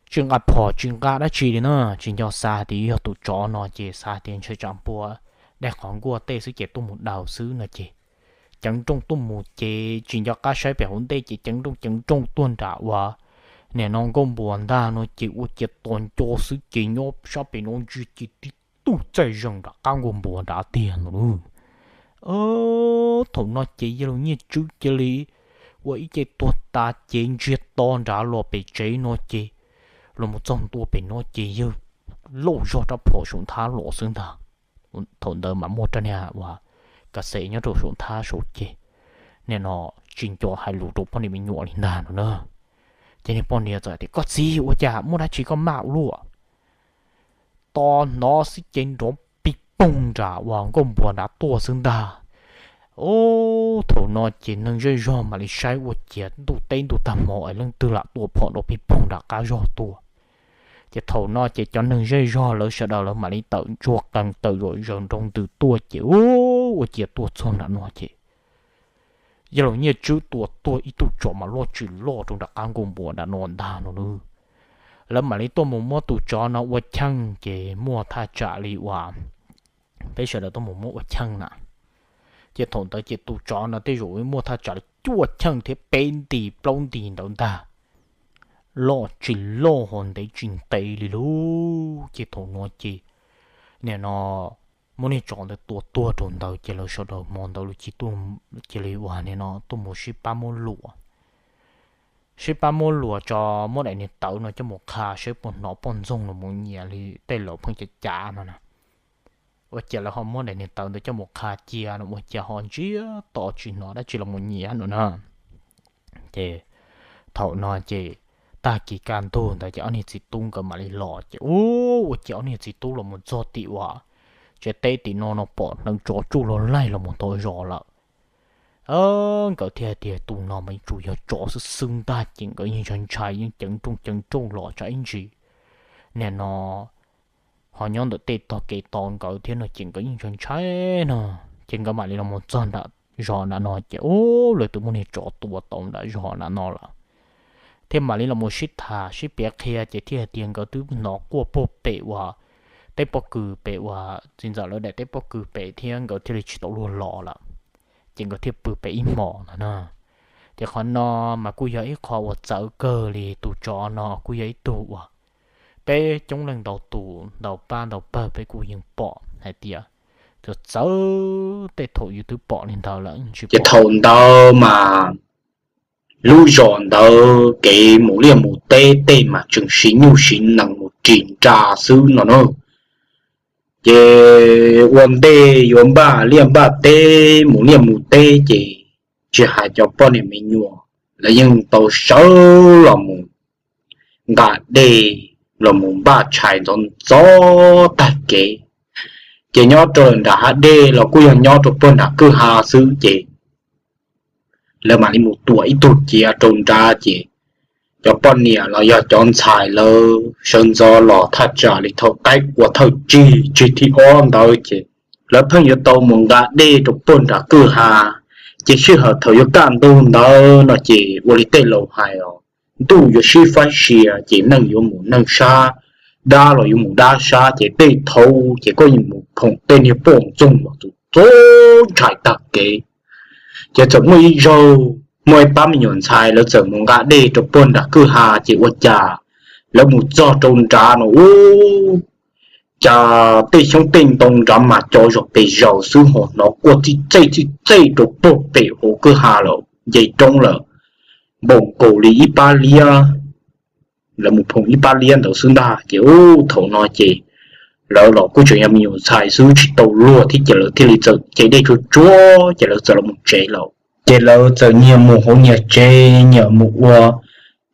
tsis nqa phom tsis nqa dab tsi li na, tsis nco xav tias yog tus tsov no ces xav tias ntshe tsam npua daig qhov nkuaj tej xwb ces tuaj mus daws xwb no ces ceev nrooj tuaj mus ces tsis nco qab saib pem hauv ntej ces ceev nrooj ceev nrooj tuaj nram uas nim no nkauj npua ntag no ces ua ciav tos nco xwb ces nyob sab pem no ntsia ces tib tug txaij zeeg nram qab nkauj npua nrad tiag no lauj. Thaum no ces yawg laus Nyiaj Tswb cia li ua ib ce tuag tas ces ntsiag to nrad los pem tsev no ces los mus txog ntua pem no ces yawg lauj zog rab phom saum nthab los xwb ntag. Thaum ntawd mas muaj rab niag uas kas xes nyob rau saum nthab saud ces nim no tsis nco hais lus rau poj niam me nyuam li ntag no na. Ces niag poj niam txawm tias, Koj txiv, ua cas muaj dab tsi koj maj ua luaj? Tos hnov xwb ces nrov pig poog nram uas nkauj npua nrad tuaj xwb ntag. Thaum no ces neeg zej zog mam li saib ua ciav ntuj teb ntuj tag hmo es leej twg lam tua phom nrov pig poog nram qab zog tuaj. Ces thaum no ces cov neeg zej zog lawv sawv daws lawv mam li tawm ntsuag qees tawm zom zaws nroo ntws tuaj ces ua ciav tuaj txog nram no ces yawg laus Nyiaj Tswb tua tuag ib tug tsov mas loj tsis loj rau nram qab nkauj npua nram no ntag no lauj. Lawv mam li tuaj mus muab tus tsov no ua cheej ces muaj thaj tsam li uas peb sawv daws tuaj mus muab ua cheej na. Ces thaum ntawd ces tus tsov no tej zaum muaj thaj tsam li cuaj cheej thiab peb nti plaub nti ntawd ntag. Loj tsis loj ho ntev tsis ntev li lauj. Ces thaum no ces nim no muab niag tsov ntawd tua tuag rau ntawd ces lawv sawv daws hmo ntawd lawv cia li ua li no tuaj mus sib pab muab luam, sib pab muab luam tso, muab daim niag tawv no coj mus qha saib puas hnov poj ntxoog los mus nyiam li tej laus pheej cav cav no na. Ua cas lawv ho muab daim niag tawv ntawd coj mus qha cia no ua cas ho ntsiag to tsis hnov dab tsi los mus nyiam no na. Ces thaum no ces tag kis kaj ntug ntawd ces ob niag txiv tub nkawd mam li los ces ua, ua cas ob niag txiv tub los mus txog tim uas tsev teb tim no no pom hneev tsov tsuj laig los mus tau zos lawm. Nkawd thiaj tias tus no mas yuav tsum yog tsov xwb xwb ntag ces nkawd yeej ntshai ntshai yeej ceev nrooj ceev nrooj los tsa ib ntsis. Nim no ho nyob ntawm tej tog kev tos nkawd thiab no ces nkawd yeej ntshai ntshai no, ces nkawd mam li los mus txog nram zos nram no ces ua, lawv twb muaj niag tsov tua tau nram zos nram no lawm. Thiaj mam li los mus sib tham sib piav qhia ces thiaj hais tias nkawd twb hnov quaj puag pem uas teb pob kws pem uas txiv ntxawm lawv daim teb pob kws pem thiab nkawd thiaj li tsis tau luag los lawm. Ces nkawd thiaj pw pem ib hmos no na. Ces qhov no mas kuj yog ib qho uas txawv kawg li, tus tsov no kuj yog ib tug uas peb coob leej ntau tus ntau pab ntau pawg peb kuj yeej pom hais tias txawv txawv tej thaum yus twb pom li ntawd lawm. Ces thaum ntawd mas lub zos ntawd kev mus liaj mus teb tej mas tseem siv nyuj siv nees mus ris nra xwb no na. Ces ua ntej yuav npaj liaj npaj teb mus liaj mus teb ces tsis hais cov poj niam me nyuam, lawv yeej tau sawv los mus nqa dej los mus npaj tshais ntxov ntxov tag kev. Ces nyob rau nram hav dej los kuj yog nyob rau puag nram kwj ha xwb ces lawv mam li mus tuam ib tug ciav rau nrad ces cov poj niam los yog cov ntxhais lawv sawv ntxov los thaj tsam li thaum qaib qua thawj tsig tsig thib ob ntawd ces lawv pheej yuav tau mus nqa dej rau puag nram kwj ha. Ces sij hawm thaum yuav kaj ntug ntawd no ces ua li tej laus hais os, ntuj yuav sib faib sia ces neeg yuav mus neeg sab, dab los yuav mus dab sab ces tej thaum ces koj yeej mus phoom tej niag poj ntxoog los tus txaus ntshai tag kev. Ces txawm muaj ib zaug muaj ib pab me nyuam ntxhais lawv txawm mus nqa dej rau puag nram kwj ha ces ua cas lawv mus txog rau nrad no ub, cas tej xyoob tej ntoo nrad mas co zog pes zaws xwb ho hnov quaj txij txej txij txej rau puag pem hauv kwj ha lawm nce roob lawm, npaum nkaus li ib pab liab, lawv mus phoom ib pab liab ntawd xwb ntag. Ces ub thaum no ces lawv los kuj tseem yog me nyuam ntxhais xwb tsis tau luag thiab ces lawv thiaj li txawm cev dej tsuag tsuag ces lawv txawm los mus tsev lawm. Ces lawv txawm nyias mus hauv nyias tsev nyias mus ua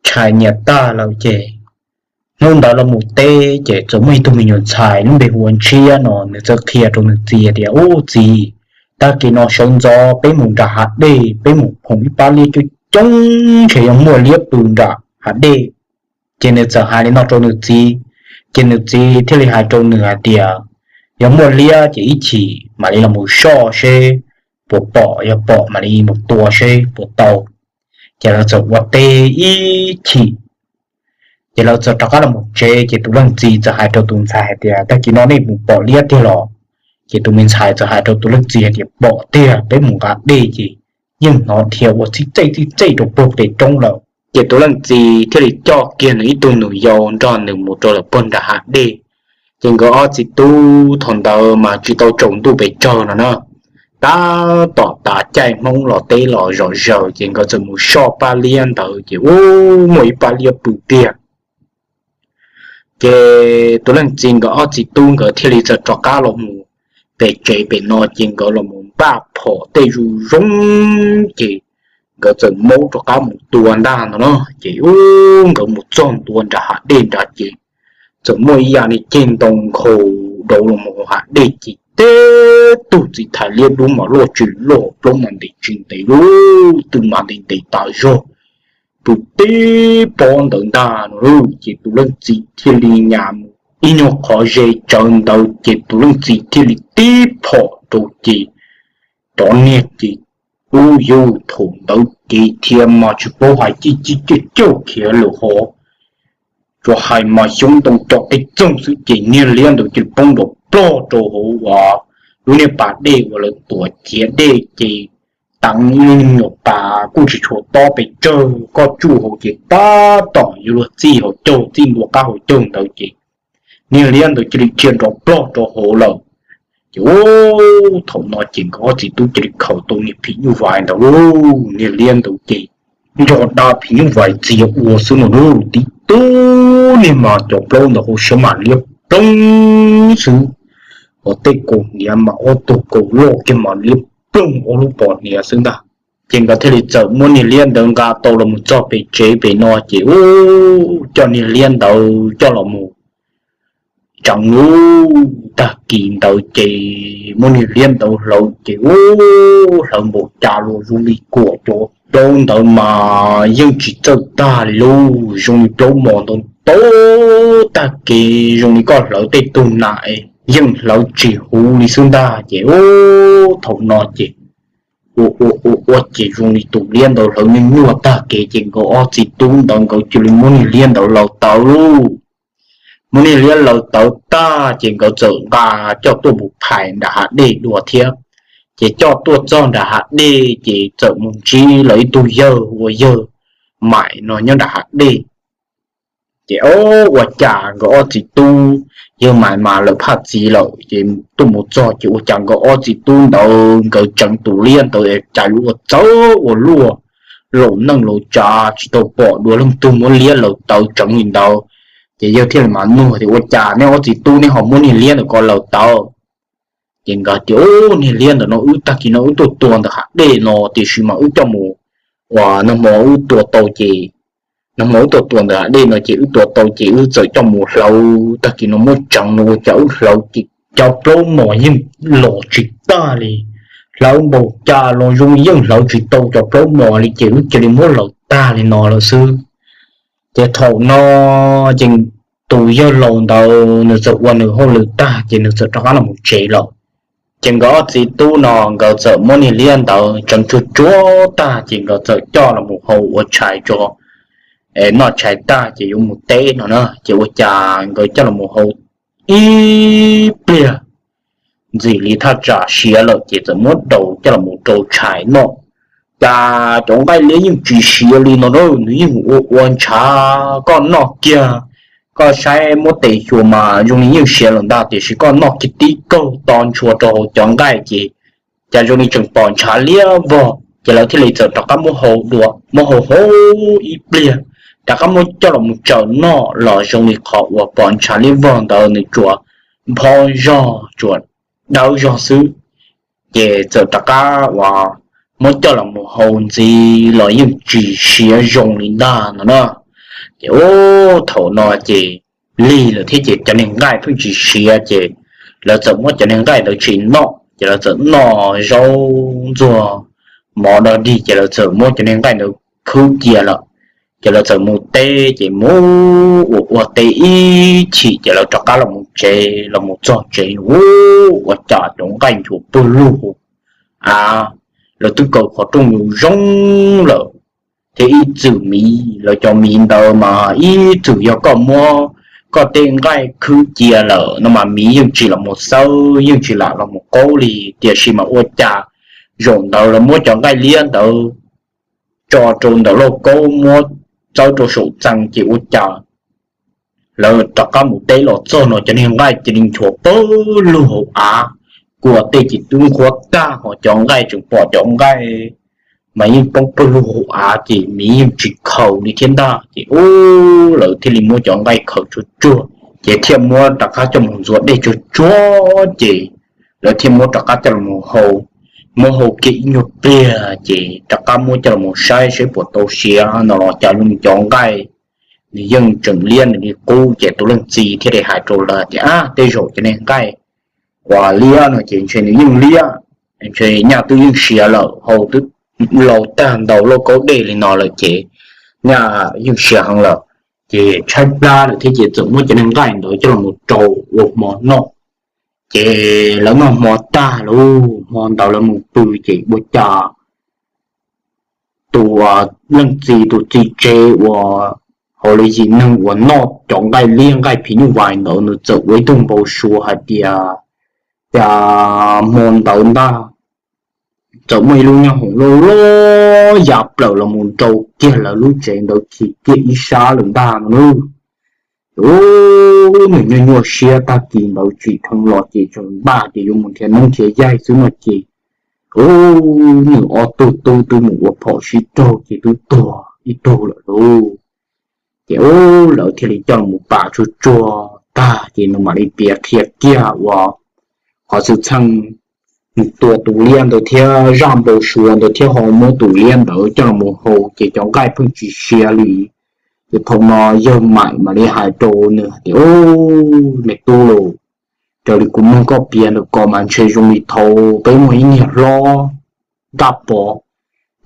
tshais nyias tag lawm ces hnub ntawd los mus teb ces txawm muaj ib tug me nyuam ntxhais lub npe hu ua Ntshiab no nws txawm qhia rau nws txiv tias, ub txiv, tag kis no sawv ntxov peb mus nram hav dej peb mus phoom ib pab liab coob coob ntshe yog muaj liab pw nram hav dej. Ces nws txawm hais li no rau nws txiv, ces nws txiv thiaj li hais rau nws hais tias, yog muaj liab ces ib chim mam li los mus soj seb puas pom, yog pom mam li mus tua seb puas tau. Ces lawv txawm ua teb ib chim, ces lawv txawm rov qab los mus tsev ces tus leej txiv txawm hais rau tus ntxhais hais tias, tag kis no nej mus pom liab tiag los? Ces tus me ntxhais txawm hais rau tus leej txiv hais tias, pom tiag, peb mus nqa dej ces yeej hnov dhia ua txij txej txij txej rau puag pem roob lawm. Ces tus leej txiv thiaj li coj kiag nws ib tug nus yau nrog nws mus rau lawm puag nram hav dej. Ces nkawd ob txiv tub thaum ntawd mas tsis tau tsaus ntuj pes tsawg no na, tab tom tav caij Hmoob los teb los zom zaws ces nkawd txawm mus soj pab liab ntawd ces ub, muaj ib pab liab pw tiag. Ces tus leej txiv nkawd ob txiv tub nkawd thiaj li txawm rov qab los mus pem tsev pem no ces nkawd los mus npaj phom tej zoo zoo ces nkawd txawm maub rov qab mus tua ntag no na. Ces ub, nkawd mus txog ntua nram hav dej nrad ces txawm muaj ib yam li ceg ntoo nkhaus dauv los mus hav dej ces tib tug txiv thais liab dub mas luaj tsis luaj, plaub mas ntev tsis ntev, lub tw mas ntev ntev tas zog, pw tib pob ntawd ntag no. Ces tus leej txiv thiaj li nyas mus ib nyuag qhov ze tsawv ntawd ces tus leej txiv thiaj li tib phom rau ces cov niag ces ub, yus thaum ntawd ces thiaj mas tsis paub hais cij cij cij cauj khiav lawm hov, tsuas hais mas xyoob ntoo co tej txoog xwb ces niag liab ntawd cia li poob nrov plog rau hauv uas lub niag pas dej uas lawv tuam ciav dej ces teev ib lub nyuag pas kuj tsis tshua tob pes tsawg, koj tsuj hauv ces tab tom yuav luag txij hauv caug, txij ntua qab hauv caug ntawd ces niag liab ntawd cia li dhia nrov plog rau hauv lawm. Ces ub, thaum no ces nkawd ob txiv tub cia li khaws tau niag phim nyuj vais ntawd lauj, niag liab ntawd ces nco dab phim nyuj vais txias ua xwb no lauj, tib tug niag mas cov plaub ntawd hauv siab mas liab ploog xwb, hos tej kaus hniav mas ob tug kaus loj kiag mas liab ploog ob lub pos hniav xwb ntag. Ces nkawd thiaj li txawm muab niag liab ntawd nqa tau los mus txog pem tsev pem no ces ub, coj niag liab ntawd coj los mus tseev lauj. Tag kis ntawd ces muab niag liab ntawd hlawv ces ub, hlawv npaum cas los zoo li kuam cov plaub ntawd mas yeej tsis txawj tag li lauj, zoo li plaub mos ntau tag kev zoo li koj hlawv tej tug nas yeej hlawv tsis huv li xwb ntag. Ces ub, thaum no ces ua ua ua ua ces zoo li tus liab ntawd hlawv nyuaj nyuaj tag kev ces nkawd ob txiv tub ntawd nkawd cia li muab niag liab ntawd laws tawv lauj. Muab niag liab laws tawv tag ces nkawd txawm nqa coj tuaj mus phais nram hav dej dua thiab. Ces coj tuaj txog nram hav dej ces txawm mus ntsib lawv ib tug yawg ua yawg Maim no nyob nram hav dej. Ces ua cas nkawd ob txiv tub, yawg Maim mas lawm phaj txiv lawm ces tuaj mus txog ces ua cas nkawd ob txiv tub ntawd nkawd tseev tus liab ntawd cas yuav ua txawv ua luaj, laus neej laus tsav tsis tau pom dua leej twg muab liab laws tawv tseev li ntawd. Ces yawg thiaj li mas nug tias ua cas neb ob txiv tub neb ho muab niag liab ntawd ko laws tawv? Ces nkawd tias ub, niag liab ntawm no wb tag kis no wb tuaj tua ntawm hav dej no tiam sis mas wb coj mus, uas nag hmo wb tua tau ces, nag hmo wb tuaj tua ntawm hav dej no ces wb tua tau ces wb txawm coj mus hlawv, tag kis no muab tseev no ua cas wb hlawv ces cov plaub mos yeej los tsis tag li, hlawv npaum cas los zoo yeej hlawv tsis tau cov plaub mos li ces wb cia li muab laws tag li no lawm xwb. Ces thaum no ces tus yawg laus ntawd nws txawm ua nws hauj lwm tag ces nws txawm rov qab los mus tsev lawm. Ces nkawd ob txiv tub no nkawd txawm muab niag liab ntawd tseev tsuag tsuag tag ces nkawd txawm coj los mus hau ua tshais tso, noj tshais tag ces yuav mus teb no na. Ces ua cas nkawd coj los mus hau ib pliag ntxim li thaj tsam siav lawm ces txawm muab daus coj los mus rau tshais noj. Cas cov nqaij liab yeej tsis siav li no na, nws yeej ua ua ntshav, koj noj kiag, koj saib muab tes xyuas mas zoo li yeej siav lawm ntag tiam sis koj noj kiag tib kaug to ntshua rau hauv cov nqaij ces cas zoo li tseem pom ntshav liab vog. Ces lawv thiaj li txawm rov qab muab hau dua, muab hau hau ib pliag, rov qab muab coj los mus tsaws noj los zoo li qhov uas pom ntshav liab vog ntawd nws tsuas npho zog tsuas dawb zog xwb. Ces txawm rov qab uas muab coj los mus hau ntxiv los yeej tsis siav zoo li ntag no na. Ces ub, thaum no ces lig lawm thiab ces cov niag nqaij pheej tsis siav ces lawv txawm muab cov niag nqaij ntawd tsis noj ces lawv txawm noj zaub ntxuag mov dog dig ces lawv txawm muab cov niag nqaij ntawd khwb cia lawm. Ces lawv txawm mus teb ces mus ua ua teb ib chim ces lawv rov qab los mus tsev, los mus txog tsev ub, ua cas cov nqaij nchuav pawg lug hauv av, lawv twb kaw qhov rooj zoo zoo lawm, thiab ib txwm miv, lawv cov miv ntawd mas ib txwm yog koj muab koj tej nqaij khwb cia lawm no mas miv yeej tsis los mus xawb, yeej tsis lam los mus qaub li. Tiam sis mas ua cas zaum ntawd lawv muab cov nqaij liab ntawd tso rau ntawm lauj kaub muab txawb rau saum txee ces ua cas lawv rov qab mus teb los txog no cov niag nqaij cia li nchuav pawg lug hauv av, kua tej ces twb nqhuav tag, ho cov nqaij tseem pom cov nqaij mas yeej poob pawg lug hauv av ces miv yeej tsis khaws li thiab ntag. Ces ub, lawv thiaj li muab cov nqaij khaws tsuag tsuag ces thiaj muab rov qab coj mus ntxuav dej tsuag tsuag ces lawv thiaj muab rov qab coj los hau. Muab hau kiag ib nyuag pliag ces rov qab muab coj los saib saib puas tau siav no los cas zoo li cov nqaij nws yeej tseem liab nws li qub. Ces tus leej txiv thiaj li hais rau lawv tias, ab, tej zaum cov niag nqaij uas liab no ces ntshe nws yeej liab, ntshe nyaj twb yeej siav lawm, hau twb laus tag ntau lauj kaub dej li no lawm ces nyaj yeej siav heev lawm. Ces tshaib plab lawm thiab ces txawm muab cov niag nqaij ntawd coj los rau ua hmo noj. Ces lawv noj hmo tag lauj, hmo ntawd lawv mus pw ces ua cas tus leej txiv, tus txiv tsev uas hauv lawv yim neeg uas noj cov nqaij liab nqaij phim nyuj vais ntawd nws txawm ua ib tug npau suav hais tias, cas hmo ntawd ntag txawm muaj ib lub nyoob hoom loj loj ya plaws los mus nrau kiag lawv lub tsev ntawd chim kiag ib sab lawm ntag no nawb. Ub, nws nyuaj nyuaj siab tag kis ntawd tsim dheev los ces tseem npaj tias yuav mus nrhiav neeb nrhiav yaig xwb no ces, ub, nws ob tug tub twb mus ua phom sib raug ces twb tuag ib tug lawm lauj. Ces ub, lawv thiaj li coj los pam tsuag tsuag tag ces nws mam li piav qhia kiag uas qhov xwm txheej mus tua tus liab ntawd thiab zaj npau suav ntawd thiab ho muab tus liab ntawd coj los hau ces cov nqaij pheej tsis siav li. Ces thaum no yawg Maim mam li hais rau nws hais tias, Ub, me tub lauj, raws li kuv mloog koj piav ntawm ko mas ntshe zoo li thaum peb muaj ib niag hlob Nkaj Pov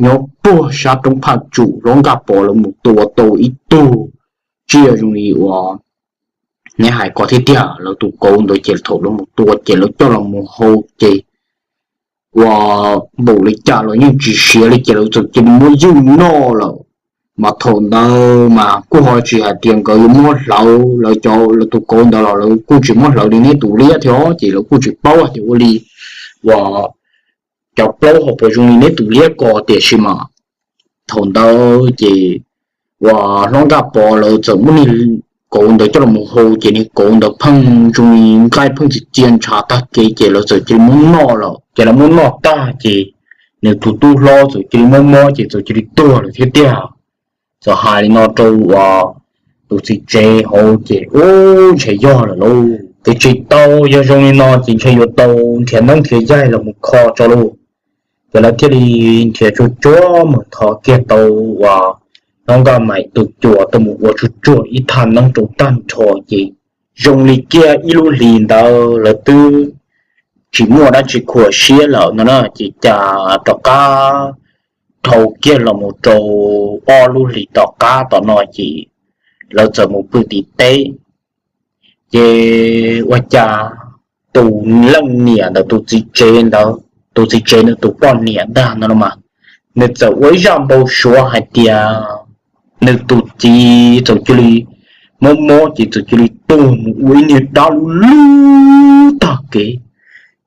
nyob puag sab roob Phaj Tsum, hlob Nkaj Pov lawv mus tua tau ib tug tsiaj zoo li uas neb hais ko thiab tiag. Lawv tus kauv ntawd ces thaum lawv mus tua ces lawv coj los mus hau ces uas npaum li cas los yeej tsis siav li ces lawv txawm cia li muab ywj noj lawm. Mas thaum ntawd mas kuj ho tsis hais tias nkawd yuav muab hlawv, lawv cov, lawv tus kauv ntawd los lawv kuj tsis muab hlawv li neb tus liab thiab ces lawv kuj tsis paub hais tias ua li uas cov plaub hauv paus zoo li neb tus liab ko tiam sis mas thaum ntawd ces uas hlob Nkaj Pov lawv txawm muab niag kauv ntawd coj los hau ces niag kauv ntawd pheej zoo li nqaij pheej txi txia ntshav tag kev ces lawv txawm cia li muab noj lawm. Ces lawv muab noj tag ces nws tus tub hlob txawm cia li mob mob ces txawm cia li tuag lawm thiab tiag. Txawm hais li no rau uas tus txiv tsev hauv ces ub, ntshe yog lawm lauj, ces tsis tau, yog zoo li no ces ntshe yuav tau nrhiav neeb nrhiav yaig los mus kho tso lauj. Ces lawv thiaj li nrhiav tsuag tsuag mus thov kiag tau uas hlob Nkaj Maim tus cuas tuaj mus ua tsuag tsuag ib thaj neeb rau tag nrho ces zoo li kiag ib lub hlis ntawd lawv twb tsis muaj dab tsi khuam siab lawm no na ces cas rov qab dhau kiag los mus rau ob lub hlis tom qab tom no ces lawv txawm mus pw tim teb. Ces ua cas tus leej niam ntawd tus txiv tsev ntawd, tus txiv tsev nws tus poj niam ntag no mas, nws txawm ua ib zaj npau suav hais tias nws tus txiv txawm cia li mob mob ces txawm cia li tuag mus ua ib niag dab lub lub tag kev,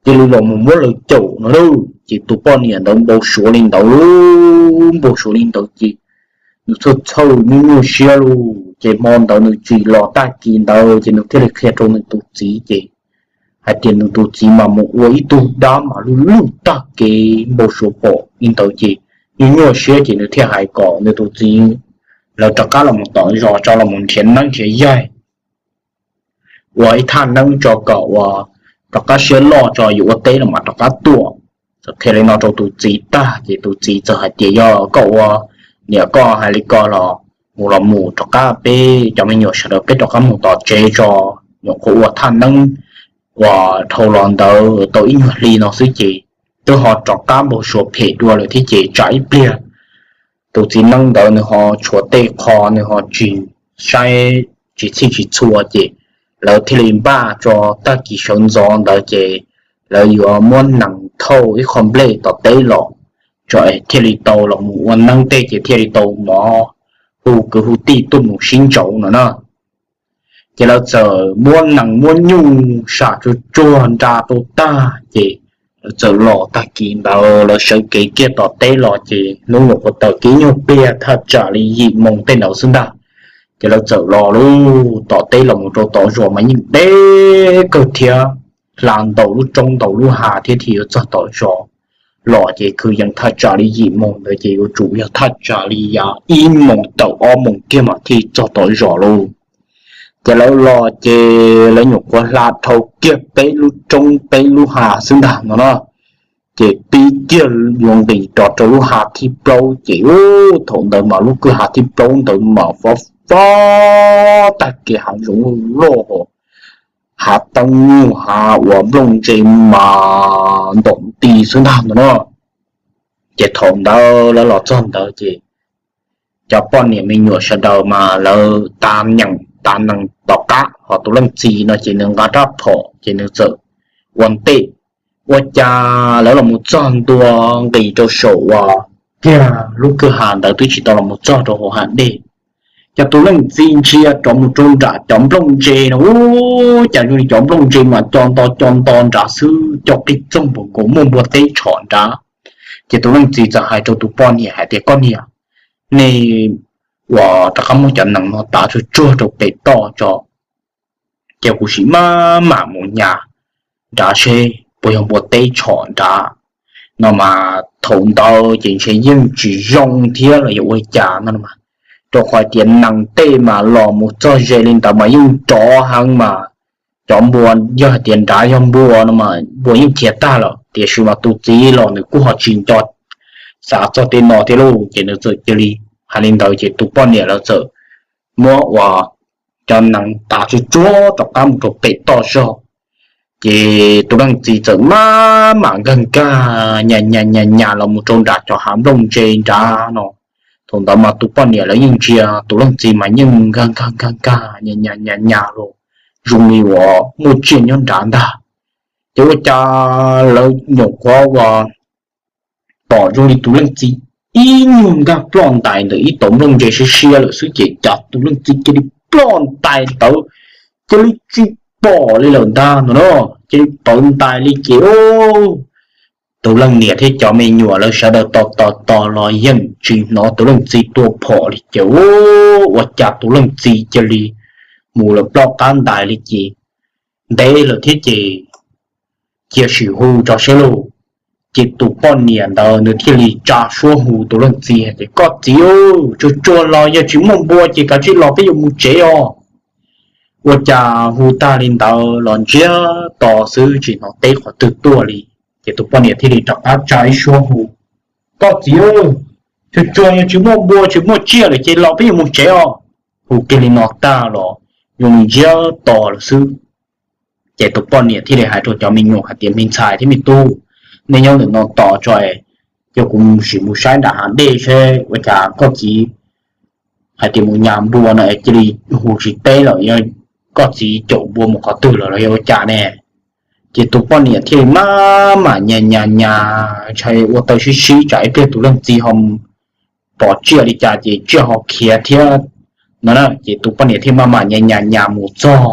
cia li los mus muab lawv caum no lauj. Ces tus poj niam ntawd npau suav li ntawd, npau suav li ntawd ces nws txhawj txhawj nyuaj nyuaj siab lauj. Ces hmo ntawd nws tsis los tag kis ntawd ces nws thiaj li qhia rau nws tus txiv ces hais tias nws tus txiv mas mus ua ib tug dab mas lub lub tag kev npau suav pom li ntawd ces nyuaj nyuaj siab ces nws thiaj hais kom nws tus txiv lawv rov qab los mus tom zos tso los mus nrhiav neeb nrhiav yaig ua ib thaj neeb tso kom uas rov qab siab loj tso yuav ua teb los mas rov qab tuaj. Txawm qhia li no rau tus txiv tag ces tus txiv txawm hais tias yog koj ua niam koj hais li ko los mus los mus, rov qab peb cov me nyuam sawv daws peb rov qab mus tom tsev tso, nyuam qhuav ua thaj neeb uas dhau los ntawd tau ib nyuag hli no xwb ces twb ho rov qab npau suav phem dua lawm thiab ces tsam ib pliag tus txiv neeb ntawd nws ho tshuav tej qho nws ho tsis saib tsis txhij tsis txhua ces lawv thiaj li npaj tso tag kis sawv ntxov ntawd ces lawv yuav muab nees thauj ib qho nplej tom teb los tso es thiaj li tau los mus ua neeb tej ces thiaj li tau mov hu kwv hu tij tuaj mus sib ntsauv no na. Ces lawv txawm muab nees muab nyuj sam tsuag tsuag nra rau tag ces lawv txawm los tag kis ntawd lawv sawv kev kiag tom teb los ces hnub nyuam qhuav tawm kev nyuag pliag thaj tsam li yim moos tej ntawd xwb ntag. Ces lawv txawm los lub tom teb los mus rau tom zos mas yeej deb kawg thiab, hla ntaus lub roob ntaus lub hav thiab thiaj yuav txog tom zos. Los ces kwv yees thaj tsam li yim moos ntawd ces yuav tsum yog thaj tsam li yav ib moos tawm ob moos kiag mas thiaj txog tom zos lauj. Ces lawv los ces lawv nyuam qhuav hla dhau kiag peb lub roob peb lub hav xwb ntag no na. Ces pib kiag yuav nqis rov rau lub hav thib plaub ces ub, thaum ntawd mas lub kwj hav thib plaub ntawd mas fob fob tag kev, hav zoov loj loj, hav teeb nyuj hav uas nplooj ntse mas ntaum nti xwb ntag no na. Ces thaum ntawd lawv los txog ntawd ces cov poj niam me nyuam sawv daws mas lawv tas nyeem tas nees tom qab, ho tus leej txiv no ces nws nqa rab phom ces nws txawm ua ntej. Ua cas lawv los mus txog ntua nqis rau saum uas kiag lub kwj ha ntawd twb tsis tau los mus txog rau hauv hav dej. Ces tus leej txiv ntsia rov mus rau nram cov nplooj ntse no ub, cas zoo li cov nplooj ntse mas co nto co nto nrad xwb, co qig txoog npaum nkaus muaj npua teb tshom nrad. Ces tus leej txiv txawm hais rau tus poj niam hais tias koj niam, nej uas rov qab muab cov nees no tav tsuag tsuag rau pem toj tso, ces kuv sim maj mam mus nyas nrad seb puas yog npua teb tshom nrad no mas. Thaum ntawd ces ntshe yeej tsis zoo thiab los yog ua cas no mas, rau qhov tias nees tej mas los mus txog ze li ntawd mas yeej nrov heev mas. Cov npua, yog hais tias nrad yog npua no mas npua yeej khiav tag lawm, tiam sis mas tus txiv los nws kuj ho tsis nco xav txog tej no thiab lauj. Ces nws txawm cia li hais li ntawd ces tus poj niam lawv txawm muab uas cov nees tav tsuj tsuag rov qab mus rau pem toj zog. Ces tus leej txiv txawm maj mam nkag nkag nyas nyas nyas nyas los mus rau nram cov hav nplooj ntse nrad no. Thaum ntawd mas tus poj niam lawv yeej ntsia tus leej txiv mas yeej nkag nkag nkag nkag nyas nyas nyas nyas los zoo li uas muaj tsiaj nyob nrad ntag. Ces ua cas lawv nyuam qhuav uas pom zoo li tus leej txiv ib nyuag nkag ploj ntais ntawm ib tauv nplooj ntse siab siab lawm xwb ces cas tus leej txiv cia li ploj ntais ntawd, cia li tsis pom li lawm ntag no na. Cia li pawv ntais li ces tus leej niam thiab cov me nyuam lawv sawv daws tos tos tos los yeej tsis hnov tus leej txiv tua phom li ces ua cas tus leej txiv cia li mus lawm ploj qab ntais li ces ntev lawm thiab ces cia sim hu tso seb lauj. Ces tus poj niam ntawd nws thiaj li tsa suab hu tus leej txiv tias, Koj txiv, tsuag tsuag los, yog tsis muaj npua ces kav tsij los peb yuav mus tsev os. Ua cas hu tag li ntawd los ntsiag to xwb tsis hnov teb qhov twg tuaj li. Ces tus poj niam thiaj li rov qab tsa ib suab hu, Koj txiv, tsuag tsuag yog tsis muaj npua tsis muaj tsiaj lawm ces los peb yuav mus tsev os. Hu kiag li no tag los zoo li ntsiag to lawm xwb. Ces tus poj niam thiaj li hais rau cov me nyuam hais tias, Me ntxhais thiab me tub, nej nyob ntawm no tos tso, yog kuv sim mus saib nram hav dej seb ua cas koj txiv hais tias mus nyas npua no es cia li hu tsis teb lawm, yog koj txiv caum npua mus qhov twg lawm los yog ua cas ne. Ces tus poj niam thiaj li maj mam nyas nyas nyas ntshai ua taw sib sib tsam ib pliag tus leej txiv ho pom tsiaj li cas ces tsiaj ho khiav thiab no. Ces tus poj niam thiaj maj mam nyas nyas nyas mus txog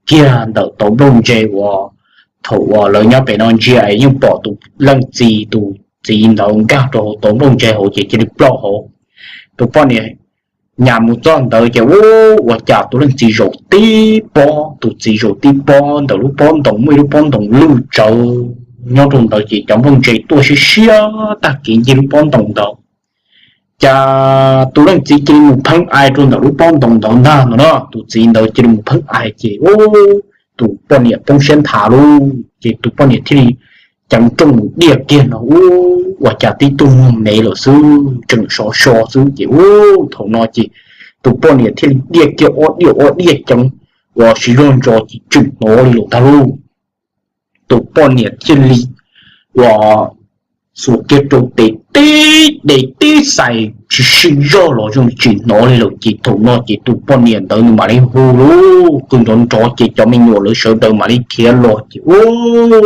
kiag ntawm tauv nplooj ntse uas thaum uas lawv nyob pem no ntsia es yeej pom tus leej txiv, tus txiv ntawd nkag rau hauv tauv nplooj ntse hauv ces cia li ploj hauv. Tus poj niam nyas mus txog ntawd ces ua cas tus leej txiv zaum tib pob, tus txiv zaum tib pob ntawm lub pob ntoos, muaj ib lub pob ntoos lwj tsawv nyob rau ntawd ces cov nplooj ntse tuaj siab siab tag kev ncig lub pob ntoos ntawd. Cas tus leej txiv cia li mus pheej ai rau ntawm lub pob ntoos ntawd ntag no na. Tus txiv ntawd cia li mus pheej ai ces tus poj niam poob siab nthav lauj. Ces tus poj niam thiaj li ceev rooj mus diaj kiag no, ua cas tib tug muag me lawm xwb, tseem sov so xwb ces ua thaum no ces tus poj niam thiaj li diaj kiag ob diaj ob diaj ceev uas siv zog ntso ces tseem hnov li lawm ntag lauj. Tus poj niam thiaj li uas xuas kiag rau tes tib de tib xais tsis sib zog los zoo tsis hnov li lawm ces thaum no ces tus poj niam ntawd nws mam li hu lauj, qw nrov nrov ces cov me nyuam lawv sawv daws mam li khiav los ces ua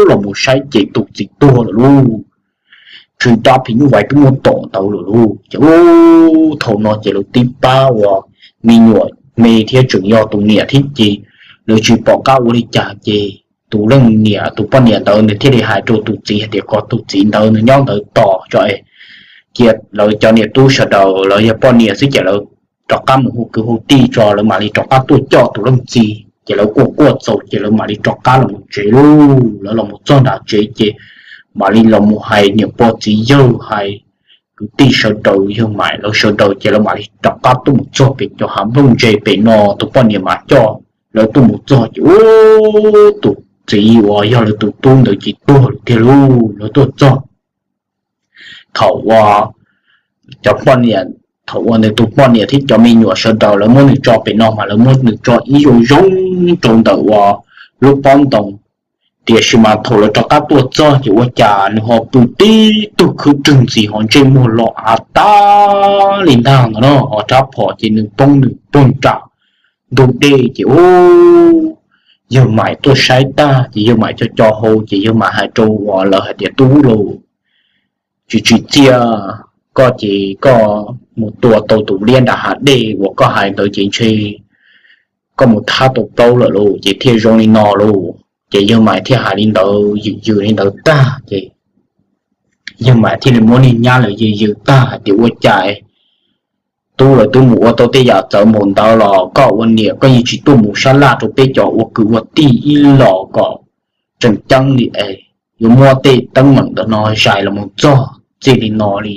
los mus saib ces tus txiv tuag lawm lauj. Tsw dab phim nyuj vais twb muab tom ntawd lawm lauj. Ces ua thaum no ces lawv tib pab uas me nyuam me thiab tseem yog tus niam thiab ces lawv tsis pom qab ua li cas ces tus leej niam, tus poj niam ntawd nws thiaj li hais rau tus txiv hais tias kom tus txiv ntawd nws nyob ntawd tos tso es cia lawv cov niam tub sawv daws, lawv yog poj niam xwb ces lawv rov qab mus hu kwv hu tij tso lawv mam li rov qab tuaj coj tus leej txiv. Ces lawv kuaj quaj txaus ces lawv mam li rov qab los mus tsev lauj. Lawv los mus txog nram tsev ces mam li los mus hais niam pog txiv yawg, hais kwv tij sawv daws, yawg Maiv lawv sawv daws ces lawv mam li rov qab tuaj mus txog pem cov hav nplooj ntse pem no. Tus poj niam mas coj lawv tuaj mus txog ces ua tus txiv uas yog lawv tus tub ntawd ces tuag lawm tiag lauj. Lawv tuaj txog thaum uas cov poj niam, thaum uas nws tus poj niam thiab cov me nyuam sawv daws lawv muab nws tso pem no mas lawv muab nws tso ib zoo zoo rau ntawm uas lub pob ntoos. Tiam sis mas thaum lawv rov qab tuaj txog ces ua cas nws ho pw tib tug khwb rwg ntxiv ho ntsej muag los av tag li ntag no na, ho rab phom ces nws poob nws puag nram ntug dej ces ua yawg Maiv tuaj saib tag ces yawg Maiv co co hau ces yawg Maiv hais rau uas lawv hais tias, Tub lauj, tsis tsim txiaj, koj ces koj mus tua tau tus liab nram hav dej uas koj hais ntawd ces ntshe koj mus thab tau plaub lawm lauj, ces thiaj zoo li no lauj. Ces yawg Maiv thiaj hais li ntawd, yws yws li ntawd tag ces yawg Maiv thiaj li muab niag nyab lawm yws yws tag hais tias, Ua cas tub lawv twb mus ua tau tej yam txawv npaum ntawd los koj ua niam koj yeej tsis tuaj mus sab laj rau peb cov ua kwv ua tij ib los kom tseem ceeb li es yuav muab tej teeb meem ntawm no zais los mus txog txij li no li.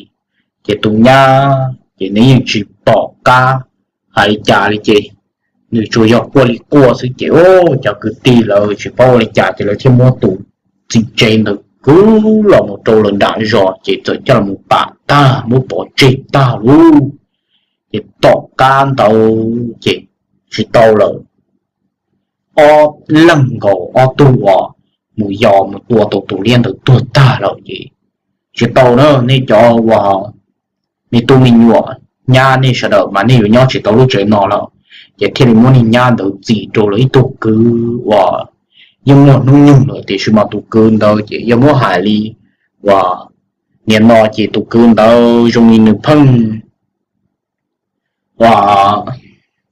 Ces tus nyab ces nws yeej tsis pom qab hais li cas li ces nws tsuas yog quaj li quaj xwb ces cov kwv tij lawv tsis paub ua li cas ces lawv thiaj muab tus txiv tsev ntawd kwv los mus rau lawm nram zos ces txawm coj los pam tag muab pov tseg tag lauj. Ces tom qab ntawd ces tsis tau lawm, ob leeg nkaus ob tug uas mus yos mus tua tau tus liab ntawd tuag tag lawm ces tsis tau na, nej cov uas nej tub me nyuam nyab nej sawv daws mas nej yuav nyob tsis tau lub tsev no lawm. Ces thiaj li muab niag nyab ntawd txis rau lawv ib tug kwv uas yeej muaj hnub nyoog lawm tiam sis mas tus kwv ntawd ces yog muab hais li uas nim no ces tus kwv ntawd zoo li nws pheej uas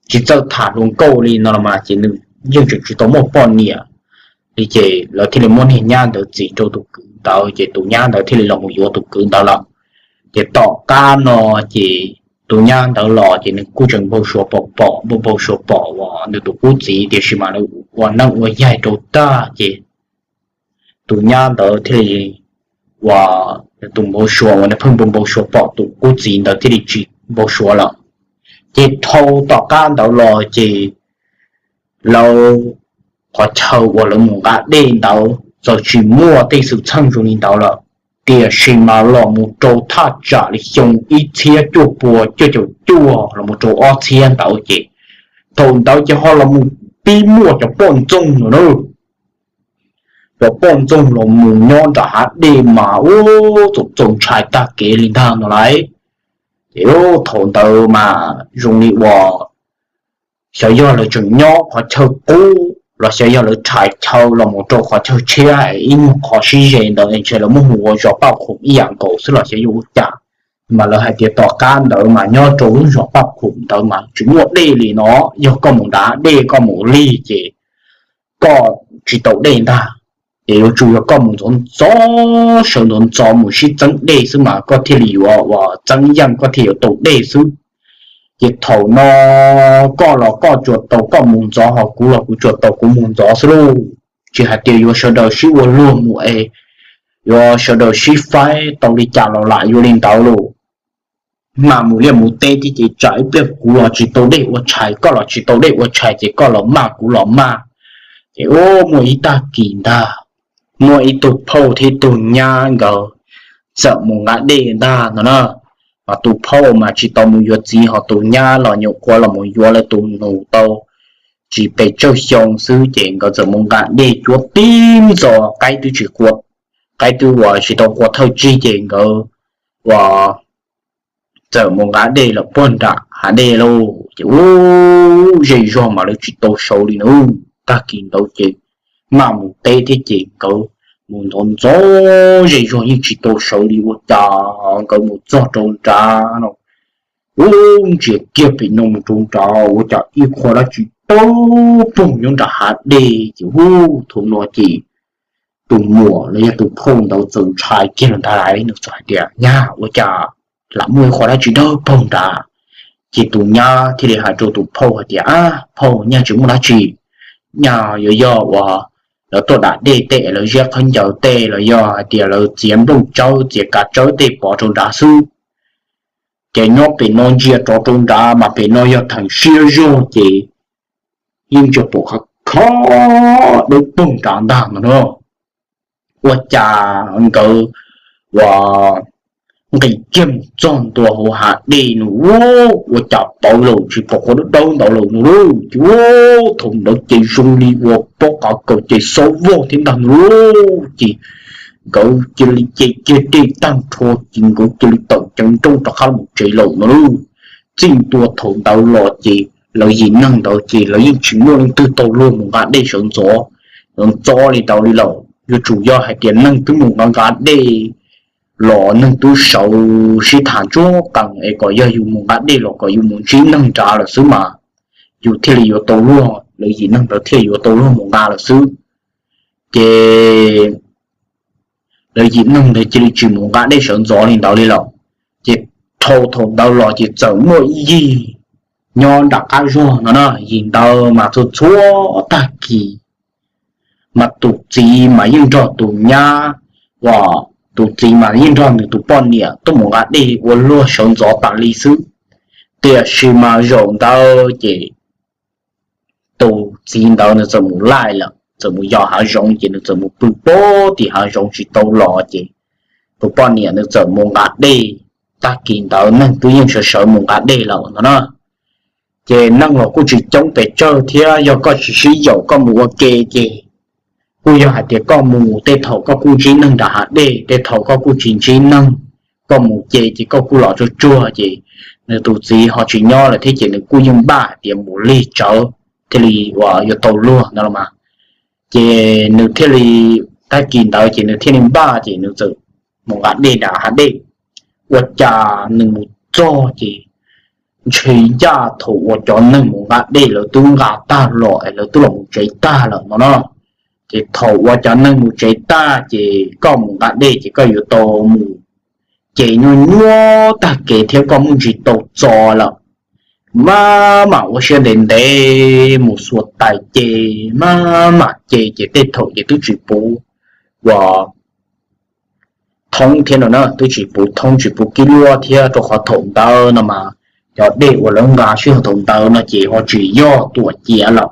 tsis txawj tham hluas nkauj li no los mas ces nws yeej tseem tsis tau muaj poj niam li ces lawv thiaj li muab niag nyab ntawd txis rau tus kwv ntawd ces tus nyab ntawd thiaj li los mus yuav tus kwv ntawd lawm. Ces tom qab no ces tus nyab ntawd los ces nws kuj tseem npau suav pom pom npau npau suav pom uas nws tus qub txiv tiam sis mas nws ua neej ua yaig rau tag ces tus nyab ntawd thiaj li uas nws tus npau suav uas nws pheej npau npau suav pom tus qub txiv ntawd thiaj li tsis npau suav lawm. Ces dhau tom qab ntawd los ces lawv qhov chaw uas lawv mus nqa dej ntawd txawm tsis muaj tej xwm txheej zoo li ntawd lawm, tiam sis mas los mus rau thaj tsam li xyoo ib txhiab cuaj pua cuaj caum cuaj los mus rau ob txhiab ntawd ces thaum ntawd ces ho los mus pib muaj cov poj ntxoog no na. Cov poj ntxoog los mus nyob nram hav dej mas ua txaus txaus ntshai tag kev li ntag no lauj. Ces thaum ntawd mas zoo li uas xyov yog lawv tseem nyob qhov chaw qub los xyov yog lawv rhais chaw los mus rau qhov chaw tshiab es ib nyuag qhov sib ze ntawd ntshe lawv muab hu ua zos Paj Khoom ib yam nkaus xwb los xyov yuav ua cas. Mas lawv hais tias tom qab ntawd mas nyob rau lub zos Paj Khoom ntawd mas tsis muaj dej li no, yog koj mus nram dej koj mus lig ces koj tsis tau dej ntag. Ces yuav tsum yog koj mus ntxov ntxov, sawv ntxov ntxov mus sib txeeb dej xwb mas koj thiaj li yuav uas txeeb yeej koj thiaj yuav tau dej xwb. Ces thaum no koj los koj tsuas tau koj mus ntxov ho kuv los kuv tsuas tau kuv mus ntxov xwb lauj. Tsis hais tias yuav sawv daws sib ua luag mus es yuav sawv daws sib faib tau li cas los lam yuav li ntawd lauj. Mas mus liaj mus teb thiab ces tsam ib pliag kuv los tsis tau dej ua tshais koj los tsis tau dej ua tshais ces koj los maj kuv los maj. Ces ua muaj ib tag kis ntag, muaj ib tug phauj thiab ib tug nyab nkawd txawm mus nqa dej ntag no na. Mas tus phauj mas tsis tau mus yuav txiv ho tus nyab los nyuam qhuav los mus yuav lawv tus nus tau tsis pes tsawg xyoo xwb ces nkawd txawm mus nqa dej cuab tib ntxov qaib twb tsis qua, qaib twb uas tsis tau qua thawj tsig ces nkawd uas txawm mus nqa dej lawm puag nram hav dej lauj. Ces ub, zej zog mas lawv tsis tau sau li na. Tag kis ntawd ces maj mus teb thiab ces nkawd mus ntxov ntxov zej zog yeej tsis tau sawv li ua cas nkawd mus txog rau nrad no, ub, ntsia kiag pem no mus rau nrad ua cas ib qho dab tsi dawb paug nyob nram hav dej ces ub, thaum no ces tus muam los yog tus phauj ntawd txawm ntshai kiag los ntag lauj, nws txawm hais tias, Nyab, ua cas lam muaj ib qho dab tsi dawb paug nrad? Ces tus nyab thiaj li hais rau tus phauj hais tias, Ab phauj, nyaj tsis muaj dab tsi, nyaj yuav yog uas lawv tuaj dam dej tej lawv ziab khaub ncaws tej los yog hais tias lawv txiav nplooj tsawb txiav kav tsawb tej pov rau nrad xwb. Ces nyob pem no ntsia rov rau nrad mas pem no yog theem siab zog ces yeej ntsia pom khov kho dawb paug nrad ntag no na. Ua cas nkawd uas nqis kiag mus txog ntua hauv hav dej no, ua cas pawv lawm tsis pom qhov dawb dawb ntawd lawm no lauj. Ces ua thaum ntawd ces zoo li uas pob qav kaws ces xob vog thiab ntag no lauj. Ces nkawd cia li ce kiag dej tag nrho ces nkawd cia li tawm ceev nrooj rov qab los tsev lawm no lauj. Txij ntua thaum ntawd los ces lawv yim neeg ntawd ces lawv yeej tsis muaj leej twg tau luag mus nqa dej sawv ntxov, ntxov li ntawd li lawm. Yuav tsum yog hais tias neeg twb mus nqa nqa dej los neeg twb sawv sib tham ntsuag qees es kom yog yus mus nqa dej los kom yus mus ntsib neeg nrad lawm xwb mas yus thiaj li yuav tau luag, lawv yim neeg ntawd thiaj yuav tau luag mus nqa lawm xwb. Ces lawv yim neeg ntawd cia li tsis mus nqa dej sawv ntxov li ntawd li lawm. Ces Dhau thaum ntawd los ces txawm muaj ib yig nyob nram qab zog no na, yim ntawd mas txhua txhua tag kis mas tus txiv mas yeej nrog tus nyab, uas tus txiv mas yeej nrog nws tus poj niam tuaj mus nqa dej ua luag sawv ntxov tas li xwb. Tiam sis mas zaum ntawd ces tus txiv ntawd nws txawm mus laij lawm, txawm mus yos hav zoov ces nws txawm mus pw pem tim hav zoov tsis tau los ces tus poj niam nws txawm mus nqa dej. Tag kis ntawd neeg twb yeej sawv sawv mus nqa dej lawm no na. Ces neeg los kuj tsis coob pes tsawg thiab, yog koj tsis sib yaum koj mus ua ke ces kuj yog hais tias koj mus tej thaum koj kuj ntsib neeg nram hav dej, tej thaum koj kuj tsis ntsib neeg, koj mus ces ces koj kuj los tsuag tsuag ces nws tus txiv ho tsis nyob lawm thiab ces nws kuj yeej npaj hais tias mus lig tsawv thiaj li uas yuav tau luag ntawd los mas. Ces nws thiaj li, tag kis ntawd ces nws thiaj li npaj ces nws txawm mus nqa dej nram hav dej. Ua cas nws mus txog ces ntshe ncaj thaum uas cov neeg mus nqa dej lawv twb nqa tag los es lawv twb los mus tsev tag lawm no no. Ces thaum uas cov neeg mus tsev tag ces koj mus nqa dej ces koj yuav tau mus ces nyuaj nyuaj tag kev thiab koj muaj ntsis tau txo lawm. Maj mam ua siab ntev ntev mus xuas tais ces maj mam ces ces tej thaum ces twb tsis puv uas thoob thiab no na, twb tsis puv thoob tsis puv kib luab thiab rau qhov thaum ntawd no mas cov dej uas lawv nqa sib hos thaum ntawd no ces ho tsis yog tuam ciav lawm,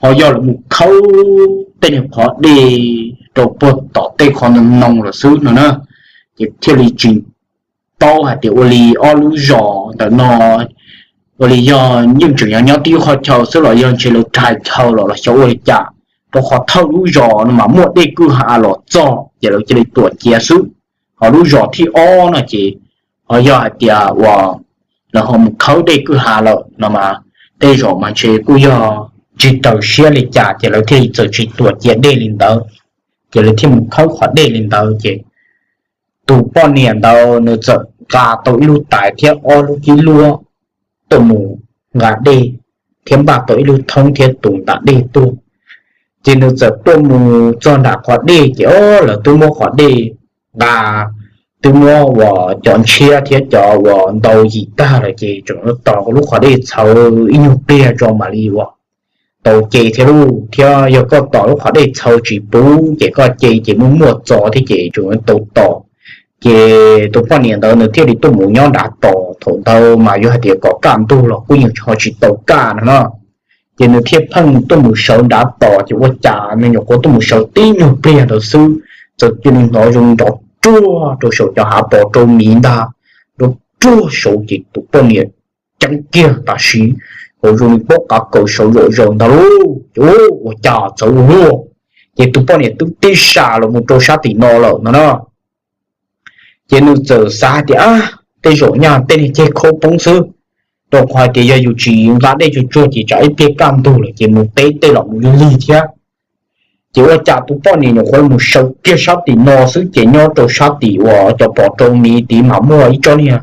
ho yog lawv mus khawb tej niag qhov dej rau puag tom tej qhov no no lawm xwb no na. Ces thiaj li tsis paub hais tias ua li ob lub zos ntawm no ua li yog yeej tseem yog nyob tib qhov chaw xwb los yog ntshe lawv rais chaw los los xyov ua li cas, rau qhov thawj lub zos no mas muaj dej kwj ha los txog ces lawv cia li tuam ciav xwb. Ho lub zos thib ob no ces ho yog hais tias uas lawv ho mus khawb dej kwj ha lawm no mas tej zaum mas ntshe kuj yog tsis raws siab li cas ces lawv thiaj li txawm tsis tuam ciav dej li ntawd, ces lawv thiaj mus khawb qhov dej li ntawd ces tus poj niam ntawd nws txawm nqa tau ib lub tais thiab ob lub kib luab tuaj mus nqa dej thiab npaj tau ib lub thoob thiab tus nram dej tuaj. Ces nws txawm tuaj mus txog nram qhov dej ces o lawv twb muab qhov dej nqa, twb muab uas cov ntshiab thiab cov uas ntau yim tag lawm ces tseem tos lub qhov dej txhawv ib nyuag pliag tso mam li uas tau ce thiab lauj. Thiab yog koj tos lub qhov dej txhawv tsis puv ces koj ce ces muaj muaj txo thiab ces tseem tau tos. Ces tus poj niam ntawd nws thiaj li tuaj mus nyob nrad tos. Thaum ntawd mas yuav hais tias kom kaj ntug los kuj yeej ho tsis tau kaj no no. Ces nws thiaj pheej tuaj mus sawv nrad tos ces ua cas nws nyuam qhuav tuaj mus sawv tib nyuag pliag ntawd xwb, txawm cia li hnov zoo nrov ruag rau saum cov hav pos rau miv ntag, nrov ruag saud ces tus poj niam ceeb kiag tam sim, hauv zoo li pob qav kaws saud zom zaws ntag lauj. Ces ua cas txawv ua luaj, ces tus poj niam twb tib sas los mus rau sab tim no lawm no na. Ces nws txawm xav hais tias, ab, tej zaum nyaj tej niag ceg khaub poob xwb, rau qhov hais tias yog yus tsis nqa dej tsuag tsuag ces tsam ib pliag kaj ntug lawm ces mus teb tej los mus lig lig thiab. Ces ua cas tus poj niam nyuam qhuav mus sawv kiag sab tim no xwb ces nyob rau sab tim uas cov pos rau miv tid mas muaj ib tsob niag,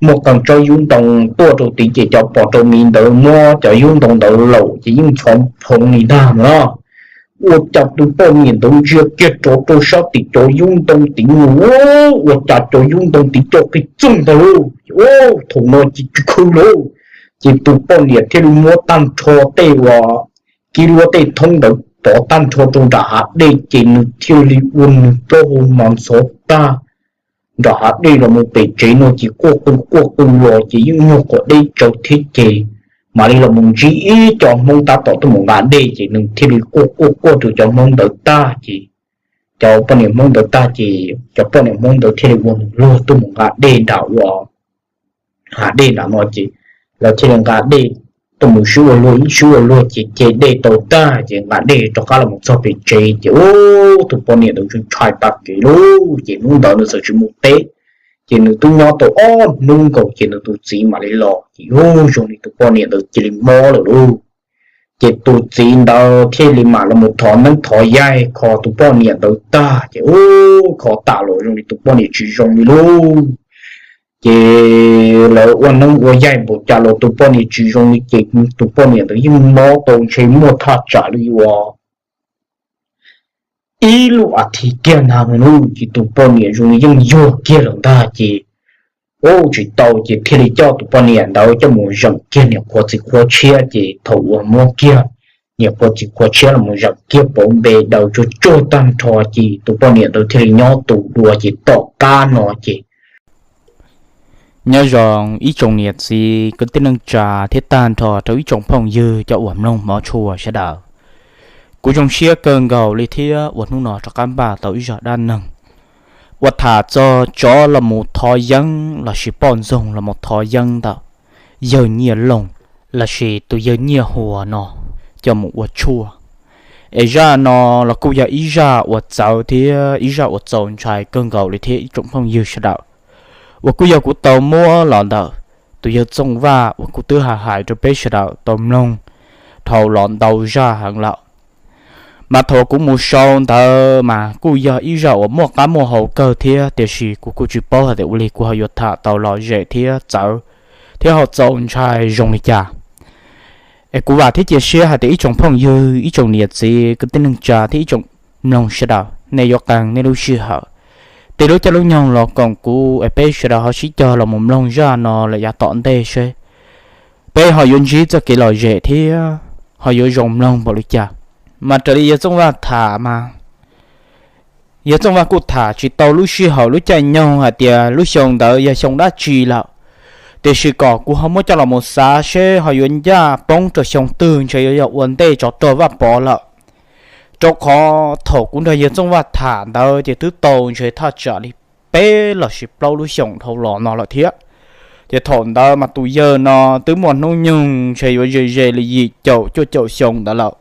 muaj qee tsob yub ntoo tuaj rau tid ces cov pos rau miv ntawd muab cov yub ntoo ntawd laum ces yeej ntxhov phoov li ntag no. Ua cas tus poj niam ntawd ntsia kiag rov rau sab tim cov yub ntoo tid mus, ua cas cov yub ntoo tid co qis txoog ntag lauj. Thaum no ces tsis khw lauj, ces tus poj niam thiaj li muab tag nrho tej uas kib luab tej thoob ntawd pov tag nrho rau nram hav dej ces nws thiaj li ua nws plaub hau mas ntxhov tag nram hav dej los mus pem tsev no ces quaj qw quaj qw los ces yeej nyuag quav deb tsawv thiab ces mam li los mus ntsib ib co hmoob tab tom tuaj mus nqa dej ces nws thiaj li quaj quaj quaj rau cov hmoob ntawd tag ces cov poj niam hmoob ntawd tag ces cov poj niam hmoob ntawd thiaj li ua nws luag tuaj mus nqa dej nram ua hav dej nram no ces lawv thiaj li nqa dej tuaj mus sib ua luag ib sib ua luag ces ce dej tau tag ces nqa dej rov qab los mus txog pem tsev ces ub tus poj niam ntawd ntshai tag kev lauj. Ces hnub ntawd nws txawm tsis mus teb, ces nws twb nyob tau ob hnub nkaus ces nws tus txiv mam li los ces ub zoo li tus poj niam ntawd cia li mob lawm lauj. Ces tus txiv ntawd thiaj li mam los mus thov neeb thov yaig kho tus poj niam ntawd tag ces ub kho tas los zoo li tus poj niam tsis zoo li lauj. Ces lawv ua neeb ua yaig npaum cas los tus poj niam tsis zoo li ces tus poj niam ntawd yeej mob tau ntshe muaj thaj tsam li uas ib lub as thiv kiag ntag no lauj. Ces tus poj niam zoo li yeej yuag kiag lawm ntag ces ua tsis tau ces thiaj li coj tus poj niam ntawd coj mus zeem kiag niam qhuav txiv qhuav tshiab. Ces thaum uas muab kiag niam qhuav txiv qhuav tshiab los mus zeem kiag pauv npe daws tsuag tsuag tag nrho ces tus poj niam ntawd thiaj li nyob tus dua. Ces tom qab no ces nyob zoo ib tsoom niam txiv kwv tij neej tsa thiab tag nrho rau ib tsoom phooj ywg cov uas mloog hmov tshua sawv daws. Kuv zoo siab kawg nkaus li thiab uas hnub no rov qab npaj tau ib zaj dab neeg uas tham txog tsov los mus thov yeeb lossis poj ntxoog los mus thov yeeb ntawm yawg Nyiaj Looj lossis tus yawg Nyiaj Huas no coj mus ua tshuaj. Es zaj no los kuj yog ib zaj uas txawv thiab ib zaj uas txaus ntshai kawg nkaus li thiab ib tsoom phooj ywg sawv daws, uas kuj yog kuv tau muab los ntawm tus yawg Txooj Vaj uas kuv twb hais hais rau peb sawv daws tau mloog dhau los ntau zaj heev lawm. Mas thaum kuv mus sau ntawd mas kuj yog ib zaj uas muaj qab muaj hau kawg thiab, tiam sis kuv kuj tsis paub hais tias ua li kuv ho yuav tham tau lom zem thiab txawv thiab ho txaus ntshai zoo li cas. Es kuv vam thiab cia siab hais tias ib tsoom phooj ywg, ib tsoom niam txiv kwv tij neej tsa thiab ib tsoom mloog sawv daws nej yuav qee nej lub sij hawm, tig lub caij lub nyoog los koom kuv es peb sawv daws ho sib cog los mus mloog zaj no lawm yav tom ntej seb peb ho yuav ntsib txoj kev lom zem thiab ho yuav zoo mloog npaum li cas. Mas raws li yawg Txooj Vaj tham mas yawg Txooj Vaj kuj tham tsis tau lub sij hawm lub caij nyoog hais tias lub xyoo ntawd yog xyoo dab tsi lawm, tiam sis kom kuv ho muab coj los mus xav seb ho yuav ncaj poob rau xyoo twg ntshe yuav yog ua ntej tsov rog Vaj Pov lawm. Rau qhov thaum kuv nrog yawg Txooj Vaj tham ntawd ces twb tau ntshe thaj tsam li peb lossis plaub lub xyoos dhau los no lawm thiab. Ces thaum ntawd mas tus yawg no twb muaj hnub nyoog ntshe yuav ze ze li yim caum cuaj caum xyoo ntawd lawm.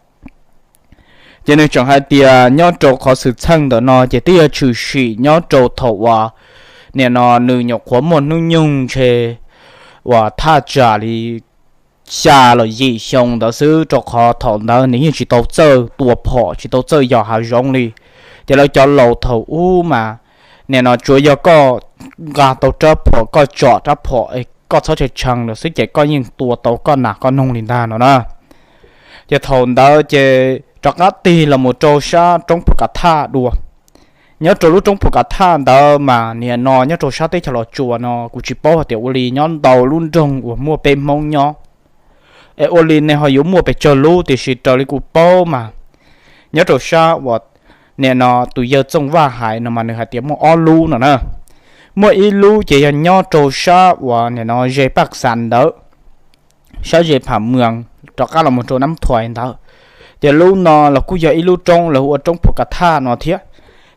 Ces nws tseem hais tias nyob rau qhov xwm txheej ntawm no ces twb yog tshwm sim nyob rau thaum uas nim no nws nyuam qhuav muaj hnub nyoog ntshe uas thaj tsam li xya los yim xyoo ntawd xwb, rau qhov thaum ntawd nws yeej tsis tau txawj tua phom tsis tau txawj yos hav zoov li. Ces lawv cov laus thaum ub mas nim no tsuav yog koj nqa tau rab phom koj tsom rab phom es koj txhob tshee tshee lawm xwb ces koj yeej tua tau koj nas koj noog li ntag no na. Ces thaum ntawd ces rov qab tig los mus rau sab roob Phu Kav Thaj dua. Nyob rau lub roob Phu Kav Thaj ntawd mas nim no nyob rau sab teb chaws Los Tsuas no kuv tsis paub hais tias ua li nyob ntau lub nroog uas muaj peb Hmoob nyob es ua li nej ho yuav muaj pes tsawg lub, tiam sis raws li kuv paub mas nyob rau sab uas nim no tus yawg Txooj Vaj hais no mas nws hais tias muaj ob lub no na. Muaj ib lub ces yog nyob rau sab uas nim no ze Paj Xas ntawd, sab ze Pham Mwas rov qab los mus rau Nab Thuais ntawd. Ces lub no los kuj yog ib lub roob lawv hu ua roob Phu Kav Thaj no thiab.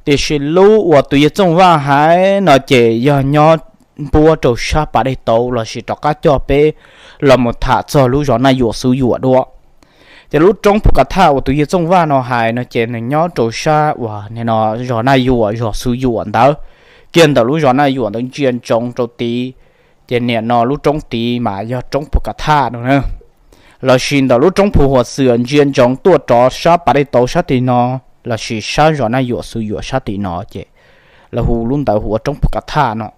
Tiam sis lub uas tus yawg Txooj Vaj hais no ces yog nyob npuab rau sab pas dej tauv lossis rov qab coj peb los mus tham txog lub zos Naj Yuam Xuv Yuam dua. Ces lub roob Phu Kav Thaj uas tus yawg Txooj Vaj no hais no ces nws nyob rau sab uas nim no zos Naj Yuam zos Xuv Yuam ntawd, kiag ntawm lub zos Naj Yuam ntawd ntsia ntsoov rau tid. Ces nim no lub roob tid mas yog roob Phu Kav Thaj no na. Lossis ntawm lub roob Phu Huam Xwm ntsia ntsoov tuaj rov sab pas dej tauv sab tim no, lossis sab zos Naj Yuam Xuv Yuam sab tim no ces lawv hu lub ntawd hu ua roob Phu Kav Thaj no.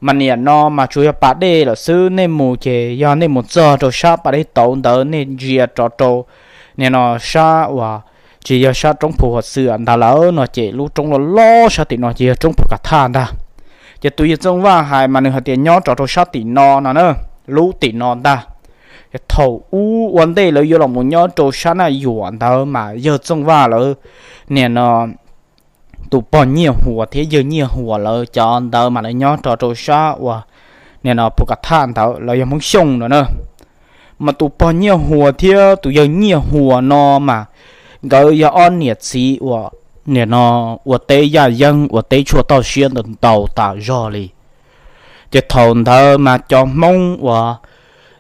Mas nim no mas tsuas yog pas dej lawm xwb, nej mus ces yog nej mus txog rau sab pas dej tauv ntawd nej ntsia rov rau nim no sab uas tsis yog sab roob Phu Huam Xwm ntag lawm no ces lub roob loj loj sab tim no ces yog roob Phu Kav Thaj ntag. Ces tus yawg Txooj Vaj hais mas nws hais tias nyob rov rau sab tim no no na, lub tim no ntag. Ces thaum ub ua ntej lawv yuav los mus nyob rau sab Naj Yuam ntawd mas yawg Txooj Vaj lawv nim no tus pog Nyiaj Huas thiab yawg Nyiaj Huas lawv cov ntawd mas lawv nyob rov rau sab uas nim no Phu Kav Thaj ntawd, lawv yog Hmoob Xyooj no na. Mas tus pog Nyiaj Huas thiab tus yawg Nyiaj Huas no mas nkawd yog ob niam txiv uas nim no ua teb yaj yeeb ua teb tshuaj toj siab ntau ntau tas zog li. Ces thaum ntawd mas cov Hmoob uas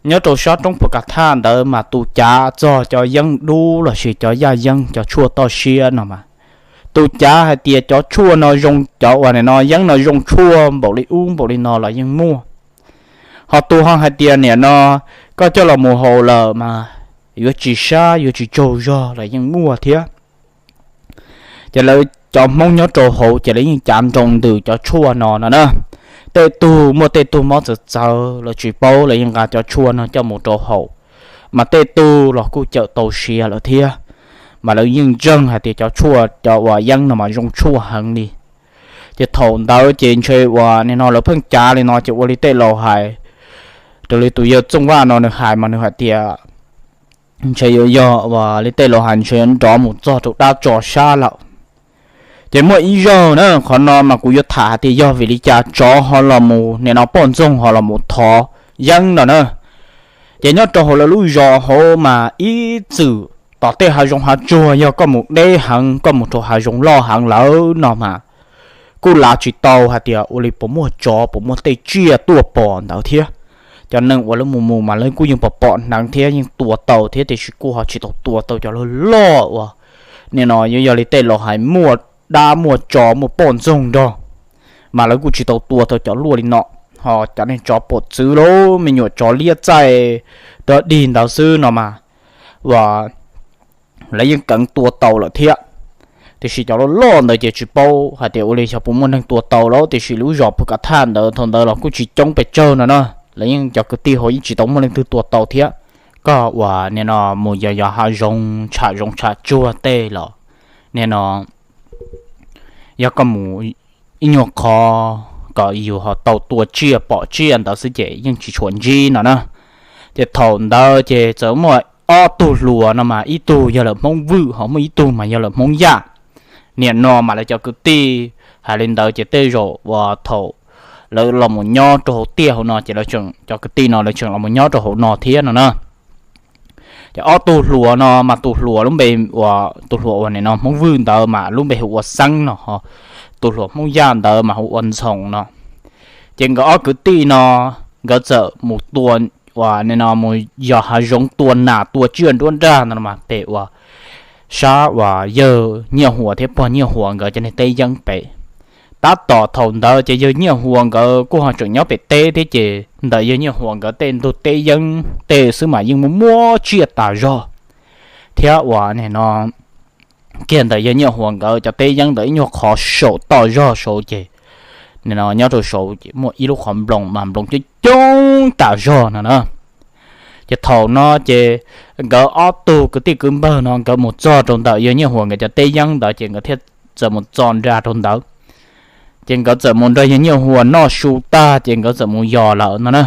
nyob rau sab roob Phu Kav Thaj ntawd mas tus cav txog cov yeeb dub lossis cov yaj yeeb cov tshuaj toj siab no mas, tus cav hais tias cov tshuaj no zoo, cov uas nim no yeeb no zoo tshuaj npaum li ub npaum li no los yeej muaj. Ho tus ho hais tias nim no koj coj los mus haus lawm mas yuav tsis sab yuav tsis tsaug zog los yeej muaj thiab. Ces lawv cov Hmoob nyob rau hauv ces lawv yeej cav nroo ntws cov tshuaj no no na. Tej tug muaj tej tug mob txawv txawv lawv tsis paub lawv yeej nqa cov tshuaj no coj mus rau haus, mas tej tug los kuj cawm tau sia lawm thiab. Mas lawv yeej ntseeg hais tias cov tshuaj cov uas yeeb no mas zoo tshuaj heev li. Ces thaum ntawd ces ntshe uas nim no lawv pheej cav li no ces ua li tej laus hais, raws li tus yawg Txooj Vaj no nws hais mas nws hais tias ntshe yuav yog uas li tej laus hais ntshe yuav nrov mus txog rau dab tso sab lawm. Ces muaj ib zaug na, qhov no mas kuv yuav tham hais tias yog vim li cas tsov ho los mus nim no poj ntxoog ho los mus thov yeeb no na. Ces nyob rau hauv lawv lub zos hauv mas ib txwm tom tej hav zoov hav tsuag yog koj mus deb heev koj mus rau hav zoov loj heev lawm no mas kuj lav tsis tau hais tias ua li puas muaj tsov puas muaj tej tsiaj tuaj pom ntawd thiab. Cov neeg uas lawv mus mus mas lawv kuj yeej pom pom hneev thiab yeej tua tau thiab tiam sis kuj ho tsis tau tua tau cov loj loj uas nim no yuav yog li tej laus hais muaj dab muaj tsov muaj poj ntxoog nrog, mas lawv kuj tsis tau tua tau cov luaj li no. Ho cov neeg tsov pom txwv lawm me nyuam tsov liab txaij dog dig ntawd xwb no mas uas lawv yeej keev tua tau lawm thiab. Tiam sis cov loj loj ntawd ces tsis paub hais tias ua li xyov puas muaj neeg tua tau lawm tiam sis lub zos Phu Kav Thaj ntawd thaum ntawd los kuj tsis coob pes tsawg no na, lawv yeej cov kwv tij hauv yeej tsis tau muaj leej twg tua tau thiab. Koj uas nim no mus yos yos hav zoov tsham zoov tsham tsuag tej los nim no yog koj mus ib nyuag qhov kom yus ho tau tua tsiaj pom tsiaj ntawd xwb ces yeej tsis tshua ntsib no na. Ces thaum ntawd ces txawm muaj ob tug hluas no mas ib tug yog lawm Hmoob Vwj ho muaj ib tug mas yog lawm Hmoob Yaj. Nim no mas lawv cov kwv tij hais li ntawd ces tej zaum uas thaum lawv los mus nyob rau hauv tiaj hauv no ces lawv tseem cov kwv tij no lawv tseem los mus nyob rau hauv no thiab no na. Ces ob tug hluas no mas tus hluas lub npe uas tus hluas uas nim no Hmoob Vwj ntawd mas lub npe hu ua Xeeb no, tus hluas Hmoob Yaj ntawd mas hu ua Ntxhoo no. Ces nkawd ob kwv tij no nkawd txawm mus tua uas nim no mus yos hav zoov tua nas tua tsiaj nruab nrag no mas pem uas sab uas yawg Nyiaj Huas thiab pog Nyiaj Huas nkawd cov niag teb yeeb pem. Tab tom thaum ntawd ces yawg Nyiaj Huas nkawd kuj ho tseem nyob pem teb thiab ces ntawm yawg Nyiaj Huas nkawd tej ntug teb yeeb tej xwb mas yeej muaj muaj tsiaj tas zog thiab uas nim no kiag ntawm yawg Nyiaj Huas nkawd cov teb yeeb ntawm ib nyuag qhov saum toj zog saud ces nim no nyob rau saud ces muaj ib lub qhov nploos mas nploos coob coob tas zog no na. Ces thaum no ces nkawd ob tug kwv tij kwv npawg no nkawd mus txog rau ntawm yawg Nyiaj Huas nkawd cov teb yeeb ntawd ces nkawd thiaj txawm mus txo nra rau ntawd. Ces nkawd txawm mus nrog yawg Nyiaj Huas noj su tag ces nkawd txawm mus yos lawm no na.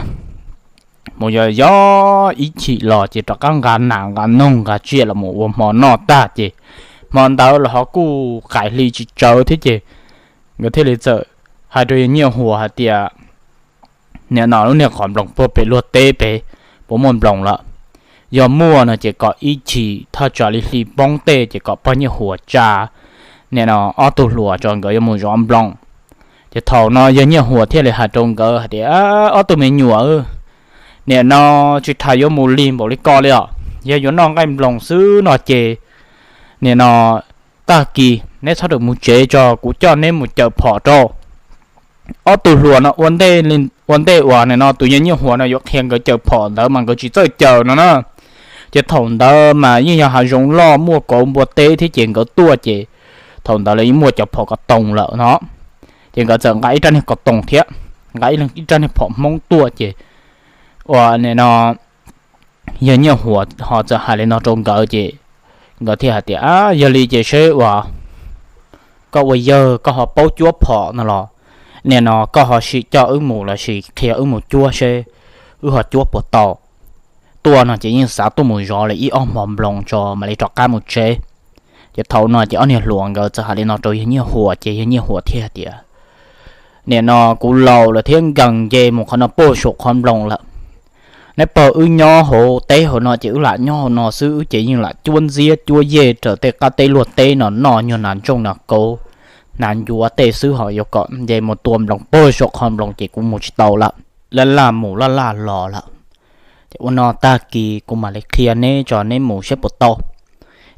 Mus yos yos ib chim los ces rov qab nqa nas nqa noog nqa tsiaj los mus ua hmo noj tag ces hmo ntawd los ho kuj qaim hli tsis tsawv thiab ces nkawd thiaj li txawm hais rau yawg Nyiaj Huas hais tias, nim no lub niag qhov nploos puag pem luag teb pem puas muaj nploos lawm? Yog muaj no ces kom ib chim thaj tsam li hli poob tej ces kom pog Nyiaj Huas tsa nim no ob tug hluas tso nkawd yuav mus zov nploos. Ces thaum no yawg Nyiaj Huas thiaj li hais rau nkawd hais tias, ob tug me nyuam, nim no tsis tas yuav mus lig npaum li ko li os, yog yuav noj nqaij nploos xwb no ces nim no tag kis neb txhob rawm mus tsev tso kuv coj neb mus caws phom rau. Ob tug hluas no ua ntej uas nim no tus yawg Nyiaj Huas no yuav qhia nkawd caws phom ntawd mas nkawd tsis txawj caws no na. Ces thaum ntawd mas yeej yog hav zoov loj muaj kauv npua teb thiab ces nkawd tuaj ces thaum ntawd lawv yeej muaj cov phom ko toos lawm no. Ces nkawd txawm nqa ib rab niag ko toos thiab nqa ib rab niag phom Hmoob tuaj ces uas nim no yawg Nyiaj Huas ho txawm hais li no rau nkawd ces nkawd thiaj hais tias, yog li ces seb uas koj ua yawg koj ho paub cuab phom no los nim no koj ho sim coj wb mus lossis qhia wb mus cuab seb wb ho cuab puas tau. Tuaj no ces yeej xav tuaj mus zov li ib ob hmo nploos tso mam li rov qab mus tsev. Ces thaum no ces ob niag hluas nkawd txawm hais li no rau yawg Nyiaj Huas ces yawg Nyiaj Huas thiaj tias, nim no kuv laus lawm thiab nkees nce mus qhov no puag saum qhov nploos lawm. Neb pog wb nyob hauv teb hauv no ces wb lam nyob hauv no xwb, wb ces yeej lam cuab ntxiab cuab yej raws tej qab teb luag teb no noj nyuag nas ntsooj nas kauv, nas ncuav tej xwb, ho yuav kom nce mus tua nploos puag saum qhov nploos ces kuv mus tsis tau lawm, laj laj mus laj laj los lawm. Ces ua no tag kis kuv mam li qhia neb tso neb mus saib puas tau.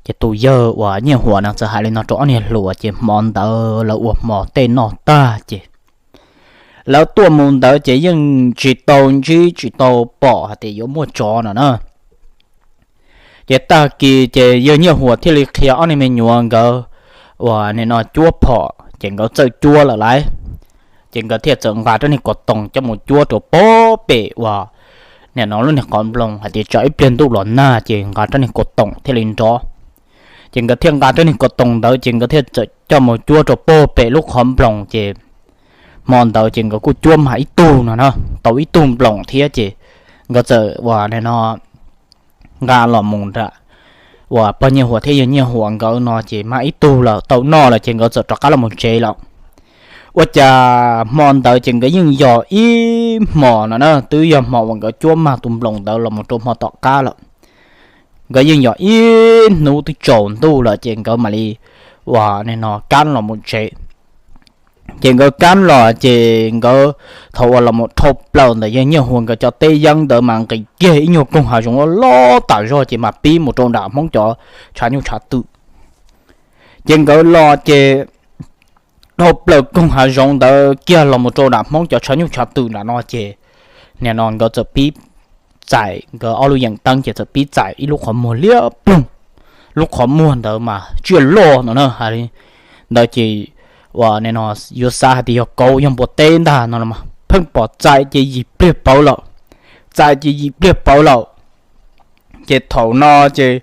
Ces tus yawg uas Nyiaj Huas no txawm hais li no rau ob niag hluas ces hmo ntawd lawv ua hmo tej noj tag ces lawv tuaj mus ntawd ces yeej tsis tau ntsib tsis tau pom hais tias yuav muaj tsov no na. Ces tag kis ces yawg Nyiaj Huas thiaj li qhia ob niag me nyuam nkawd uas nim no cuab phom ces nkawd txawj cuab lawm lauj. Ces nkawd thiaj txawm nqa rab niag ko toos coj mus cuab rau puag pem uas nim no lub niag qhov nploos hais tias tsam ib pliag ntuj los nag ces nqa rab niag ko toos thiaj li nrov. Ces nkawd thiaj nqa rab niag ko toos ntawd ces nkawd thiaj txawm coj mus cuab rau puag pem lub qhov nploos ces hmo ntawd ces nkawd kuj cuab mag ib tug no na, tau ib tug nploos thiab ces nkawd txawm uas no nqa los mus nram uas pog Nyiaj Huas thiab yawg Nyiaj Huas nkawd no ces mag ib tug lawm tau noj lawm ces nkawd txawm rov qab los mus tsev lawm. Ua cas hmo ntawd ces nkawd yeej yog ib hmos no na, twb yog hmo uas nkawd cuab mag tus nploos ntawd los mus rau hmo tom qab lawm. Nkawd yeej yog ib hnub twb tsaus ntuj lawm ces nkawd mam li uas no kab los mus tsev. Ces nkawd kab los ces nkawd thaum uas los mus dhau plaws ntawm yawg Nyiaj Huas nkawd cov teb yeeb ntawd mas nqis kiag ib nyuag koog hav zoov loj loj tas zog ces mas pib mus rau nram Hmoob cov tshav nyuj tshav twm. Ces nkawd los ces dhau plaws koog hav zoov ntawd kiag los mus rau nram Hmoob cov tshav nyuj tshav twm nram no ces nim no nkawd txawm pib txais nkawd ob lub yeem teeb ces txawm pib txais ib lub qhov muag liab ploog. Lub qhov muag ntawd mas tsiaj loj no na, hais li ntawd ces uas no yuav xav hais tias yog kauv yog npua teb ntag no los mas pheej pom txais ces yim pliag pawv lawm, txais ces yim pliag pawv lawm. Ces thaum no ces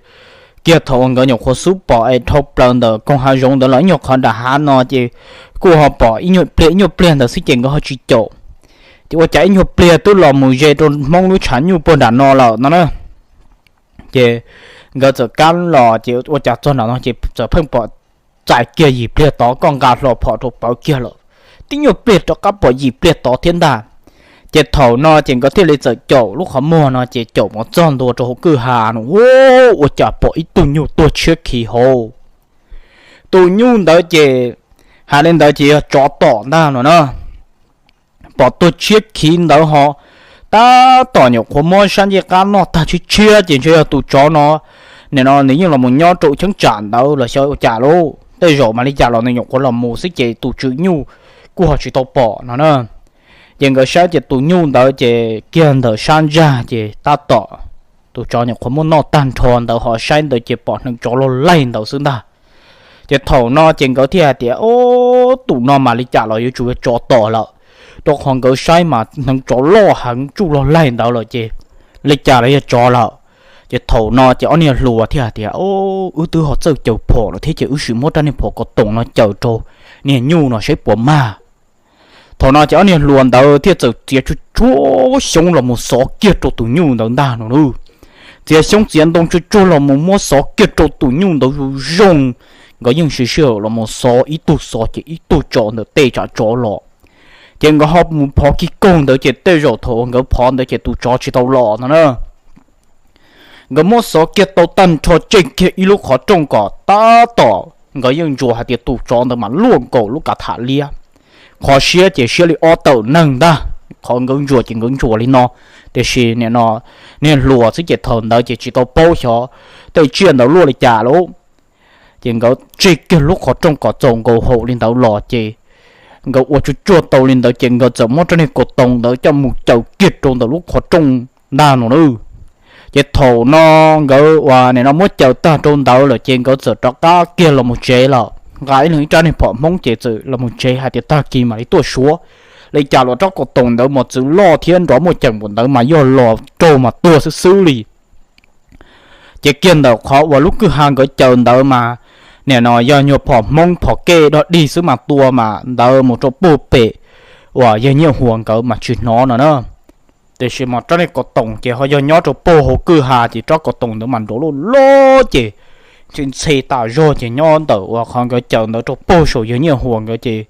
kiag thaum uas nkawd nyuam qhuav xub pom es dhau plaws ntawm koog hav zoov ntawd los ib nyuag qhov nram hav no ces kuj ho pom ib nyuag pliag ib nyuag pliag ntawd xwb ces nkawd ho tsis caum. Ces ua cas ib nyuag pliag twb los mus ze rau Hmoob lub tshav nyuj puag nram no lawm no na. Ces nkawd txawm kab los ces ua cas txog nram no ces txawm pheej pom txais kiag yim pliag tod koj nqa hlo phom rau pawv kiag lawm, tib nyuag pliag rov qab pom yim pliag tod thiab ntag. Ces thaum no ces nkawd thiaj li txawm caum lub qhov muag no ces caum mus txog ntua rau hauv kwj ha no, ua cas pom ib tug nyuj tuag tshiab khiv hauv. Tus nyuj ntawd ces hais li ntawd ces yog tsov tom ntag no na. Pom tuag tshiab khiv ntawd ho tab tom nyuam qhuav muab sab ncej qab noj tag tshiab tshiab ces ntshe yog tus tsov no, nim no nws yeej los mus nyob rau cheeb tsam ntawd los xyov ua cas lauj, tej zaum mas li cas los nws nyuam qhuav los mus xwb ces tus tswv nyuj kuj ho tsis tau pom no na. Ces nkawd saib ces tus nyuj ntawd ces kiag ntawm sab ntsag ces tab tom tus tsov nyuam qhuav muab noj tag nrho ntawd ho saib ntawd ces pom hneev tsov loj laig ntawd xwb ntag. Ces thaum no ces nkawd thiaj hais tias, o, tus no mas li cas los yuav tsum yog tsov tom lawm, rau qhov nkawd saib mas hneev tsov loj heev tsuj loj laig ntawd lawm ces li cas los yog tsov lawm. Ces thaum no ces ob niag hluas thiaj hais tias, o, wb twb ho txawj caws phom lawm thiab ces wb sim muab rab niag phom kaus toom no caws rau niag nyuj no saib puas mag. Thaum no ces ob niag hluas ntawd thiaj txawm txiav tsuag tsuag xyoob los mus xov kiag rau tus nyuj ntawd ntag no lauj. Txiav xyoob txiav ntoo tsuag tsuag los mus muab xov kiag rau tus nyuj ntawd zoo zoo. Nkawd yeej siv sij hawm los mus xov, ib tug xov ces ib tug tso ntawm tej tsam tsov los. Ces nkawd ho mus phov kiag koog ntawd ces tej zaum thaum uas nkawd phov ntawd ces tus tsov tsis tau los no na. Nkawd muab xov kiag tau tag nrho tseg kiag ib lub qhov rooj kom tab tom nkawd yeej ntsuas hais tias tus tsov ntawd mas luaj nkaus lub kav tham liab. Qhov siab ces siab li ob tawm neeg ntag, qhov nkawd ntsuas ces nkawd ntsuas li no, tiam sis nim no niag hluas xwb ces thaum ntawd ces tsis tau paub xyov tej tsiaj ntawd luaj li cas lauj. Ces nkawd tseg kiag lub qhov rooj kom txaus nkaus haum li ntawd los ces nkawd ua tsuag tsuag tau li ntawd ces nkawd txawm muab rab niag kaus toom ntawd coj mus caws kiag rau ntawm lub qhov rooj ntag no na. Ces thaum no nkawd uas nim no muab caws tag rau ntawd lawm ces nkawd txawm rov qab kiag los mus tsev lawm, nqa ib leeg ib rab niag phom Hmoob ces txawm los mus tsev hais tias tag kis mam li tuaj suav. Li cas los rab kaus toom ntawd mas txwv loj thiab nrov muaj ceem npaum ntawd mas yog los raug mas tuag xwb xwb li. Ces kiag ntawm qhov uas lub kwj ha nkawd caws ntawd mas nim no yog nyuag phom Hmoob phom kej dog dig xwb mas tua mas ntawd mus rau puag pem uas yawg Nyiaj Huas nkawd mas tsis hnov no na. Tiam sis mas rab niag kaus toom ces ho yog nyob rau puag hauv kwj ha ces rab kaus toom ntawd mas nrov loj loj ces ntxhe ntxhe tas zog ces nyob ntawm uas qhov nkawd caws ntawd rau puag saum yawg Nyiaj Huas nkawd ces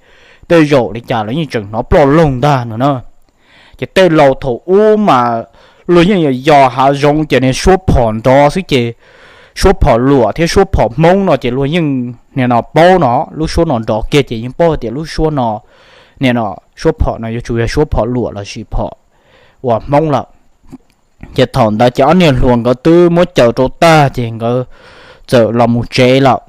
tej zaum li cas los yeej tseem hnov ploj loog ntag no na. Ces tej laus thaum ub mas luag yeej yog yos hav zoov ces niag suab phom nrov xwb ces suab phom luam thiab suab phom Hmoob no ces luag yeej nim no paub no, lub suab no nrov kiag ces yeej paub hais tias lub suab no, nim no suab phom no yuav tsum yog suab phom luam lossis phom uas Hmoob lawm. Ces thaum ntawd ces ob niag hluas nkawd twb muab caws rau tag ces nkawd txawm los mus tsev lawm.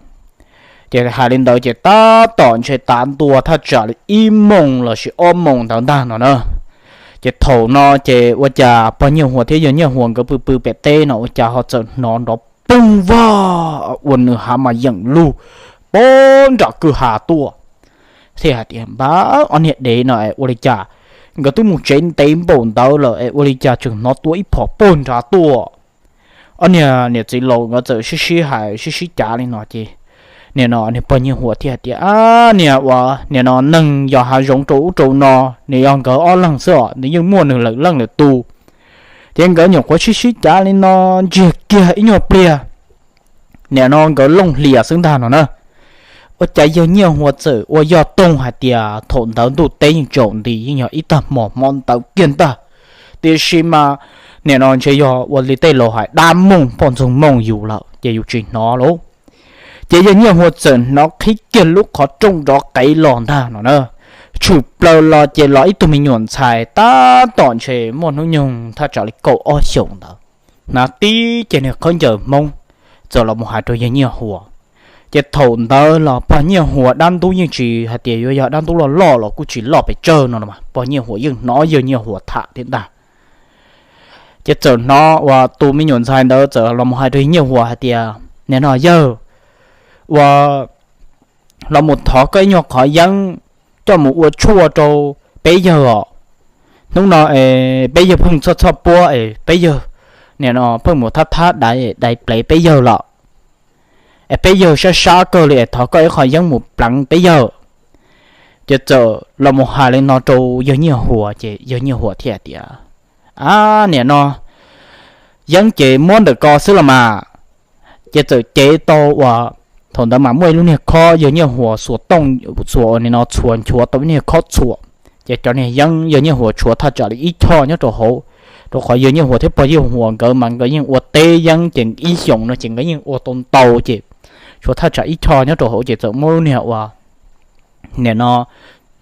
Ces hais li ntawd ces tab tom ntshe tav ntua thaj tsam li ib moos lossis ob moos ntawd ntag no na. Ces thaum no ces ua cas pog Nyiaj Huas thiab yawg Nyiaj Huas nkawd pw pw pem teb no ua cas ho txawm hnov nrov poog vag ua nws hav mas yeem lug pog nram kwj ha tuaj. Thiaj hais tias, npab, ob niag dev no es ua li cas, nkawd twb mus tsev ntev npaum ntawd lawm es ua li cas tseem hnov tua ib phom pog nrad tuaj. Ob niag niam txiv laus nkawd txawm sib sib hais sib sib cav li no ces nim no nws pog Nyiaj Huas thiaj hais tias, Ab, niag uas nim no neeg yos hav zoov rau ub rau no, nws yog nkawd ob leeg xwb os, nws yeej muaj nws lawm leej lawm tus. Ces nkawd nyuam qhuav sib sib cav li no ntsiag kiag ib nyuag pliag, nim no nkawd looj hlias xwb ntag no na. Ua cas yawg Nyiaj Huas txawm ua yog toog hais tias thaum ntawd ntuj teb yeej tsaus nti, yeej yog ib tag hmo hmo ntawd kiag ntag, tiam sis mas nim no ntshe yog ua li tej laus hais dab mooj poj ntxoog mooj yus lawm ces yus tsis hnov lauj. Ces yawg Nyiaj Huas txawm hnov qhib kiag lub qhov rooj nrov qev los ntag no na. Tshwm plaws los ces los ib tug me nyuam ntxhais tab tom ntshe muaj hnub nyoog thaj tsam li kaum ob xyoos ntawd, hnav tib ceg niag khaub ncaws Hmoob, txawm los mus hais rau yawg Nyiaj Huas. Ces thaum ntawd los pog Nyiaj Huas dab ntub yeej tsis hais tias yuav yog dab ntub loj loj los kuj tsis loj pes tsawg no los mas pog Nyiaj Huas yeej hnov yawg Nyiaj Huas tham thiab ntag. Ces txawm hnov uas tus me nyuam ntxhais ntawd txawm los mus hais rau yawg Nyiaj Huas hais tias, Nim no yawg, uas los mus thov koj ib nyuag qhov yeeb coj mus ua tshuaj rau peb yawg os. Hnub no peb yawg pheej txhoj txhoj puab es peb yawg nim no pheej mus thab thab dai dai plev peb yawg lawm, es peb yawg sab sab kawg li es thov koj ib qho yeeb mus pleev peb yawg. Ces txawm los mus hais li no rau yawg Nyiaj Huas ces yawg Nyiaj Huas thiaj tias, Ab, nim no yeeb ces muab ntawm ko xwb los mas. Ces txawm cev tau uas thaum ntawd mas muaj ib lub niag khob yawg Nyiaj Huas xuas tooj, xuas nim no txhuas nchuav tau ib niag khob txhuam. Ces cov niag yeeb yawg Nyiaj Huas tshuav thaj tsam li ib choj nyob rau hauv, rau qhov yawg Nyiaj Huas thiab pog Nyiaj Huas nkawd mas nkawd yeej ua teb yeeb ces ib xyoos no ces nkawd yeej ua tau ntau ces tshuav thaj tsam ib choj nyob rau hauv ces txawm muab lub niag uas nim no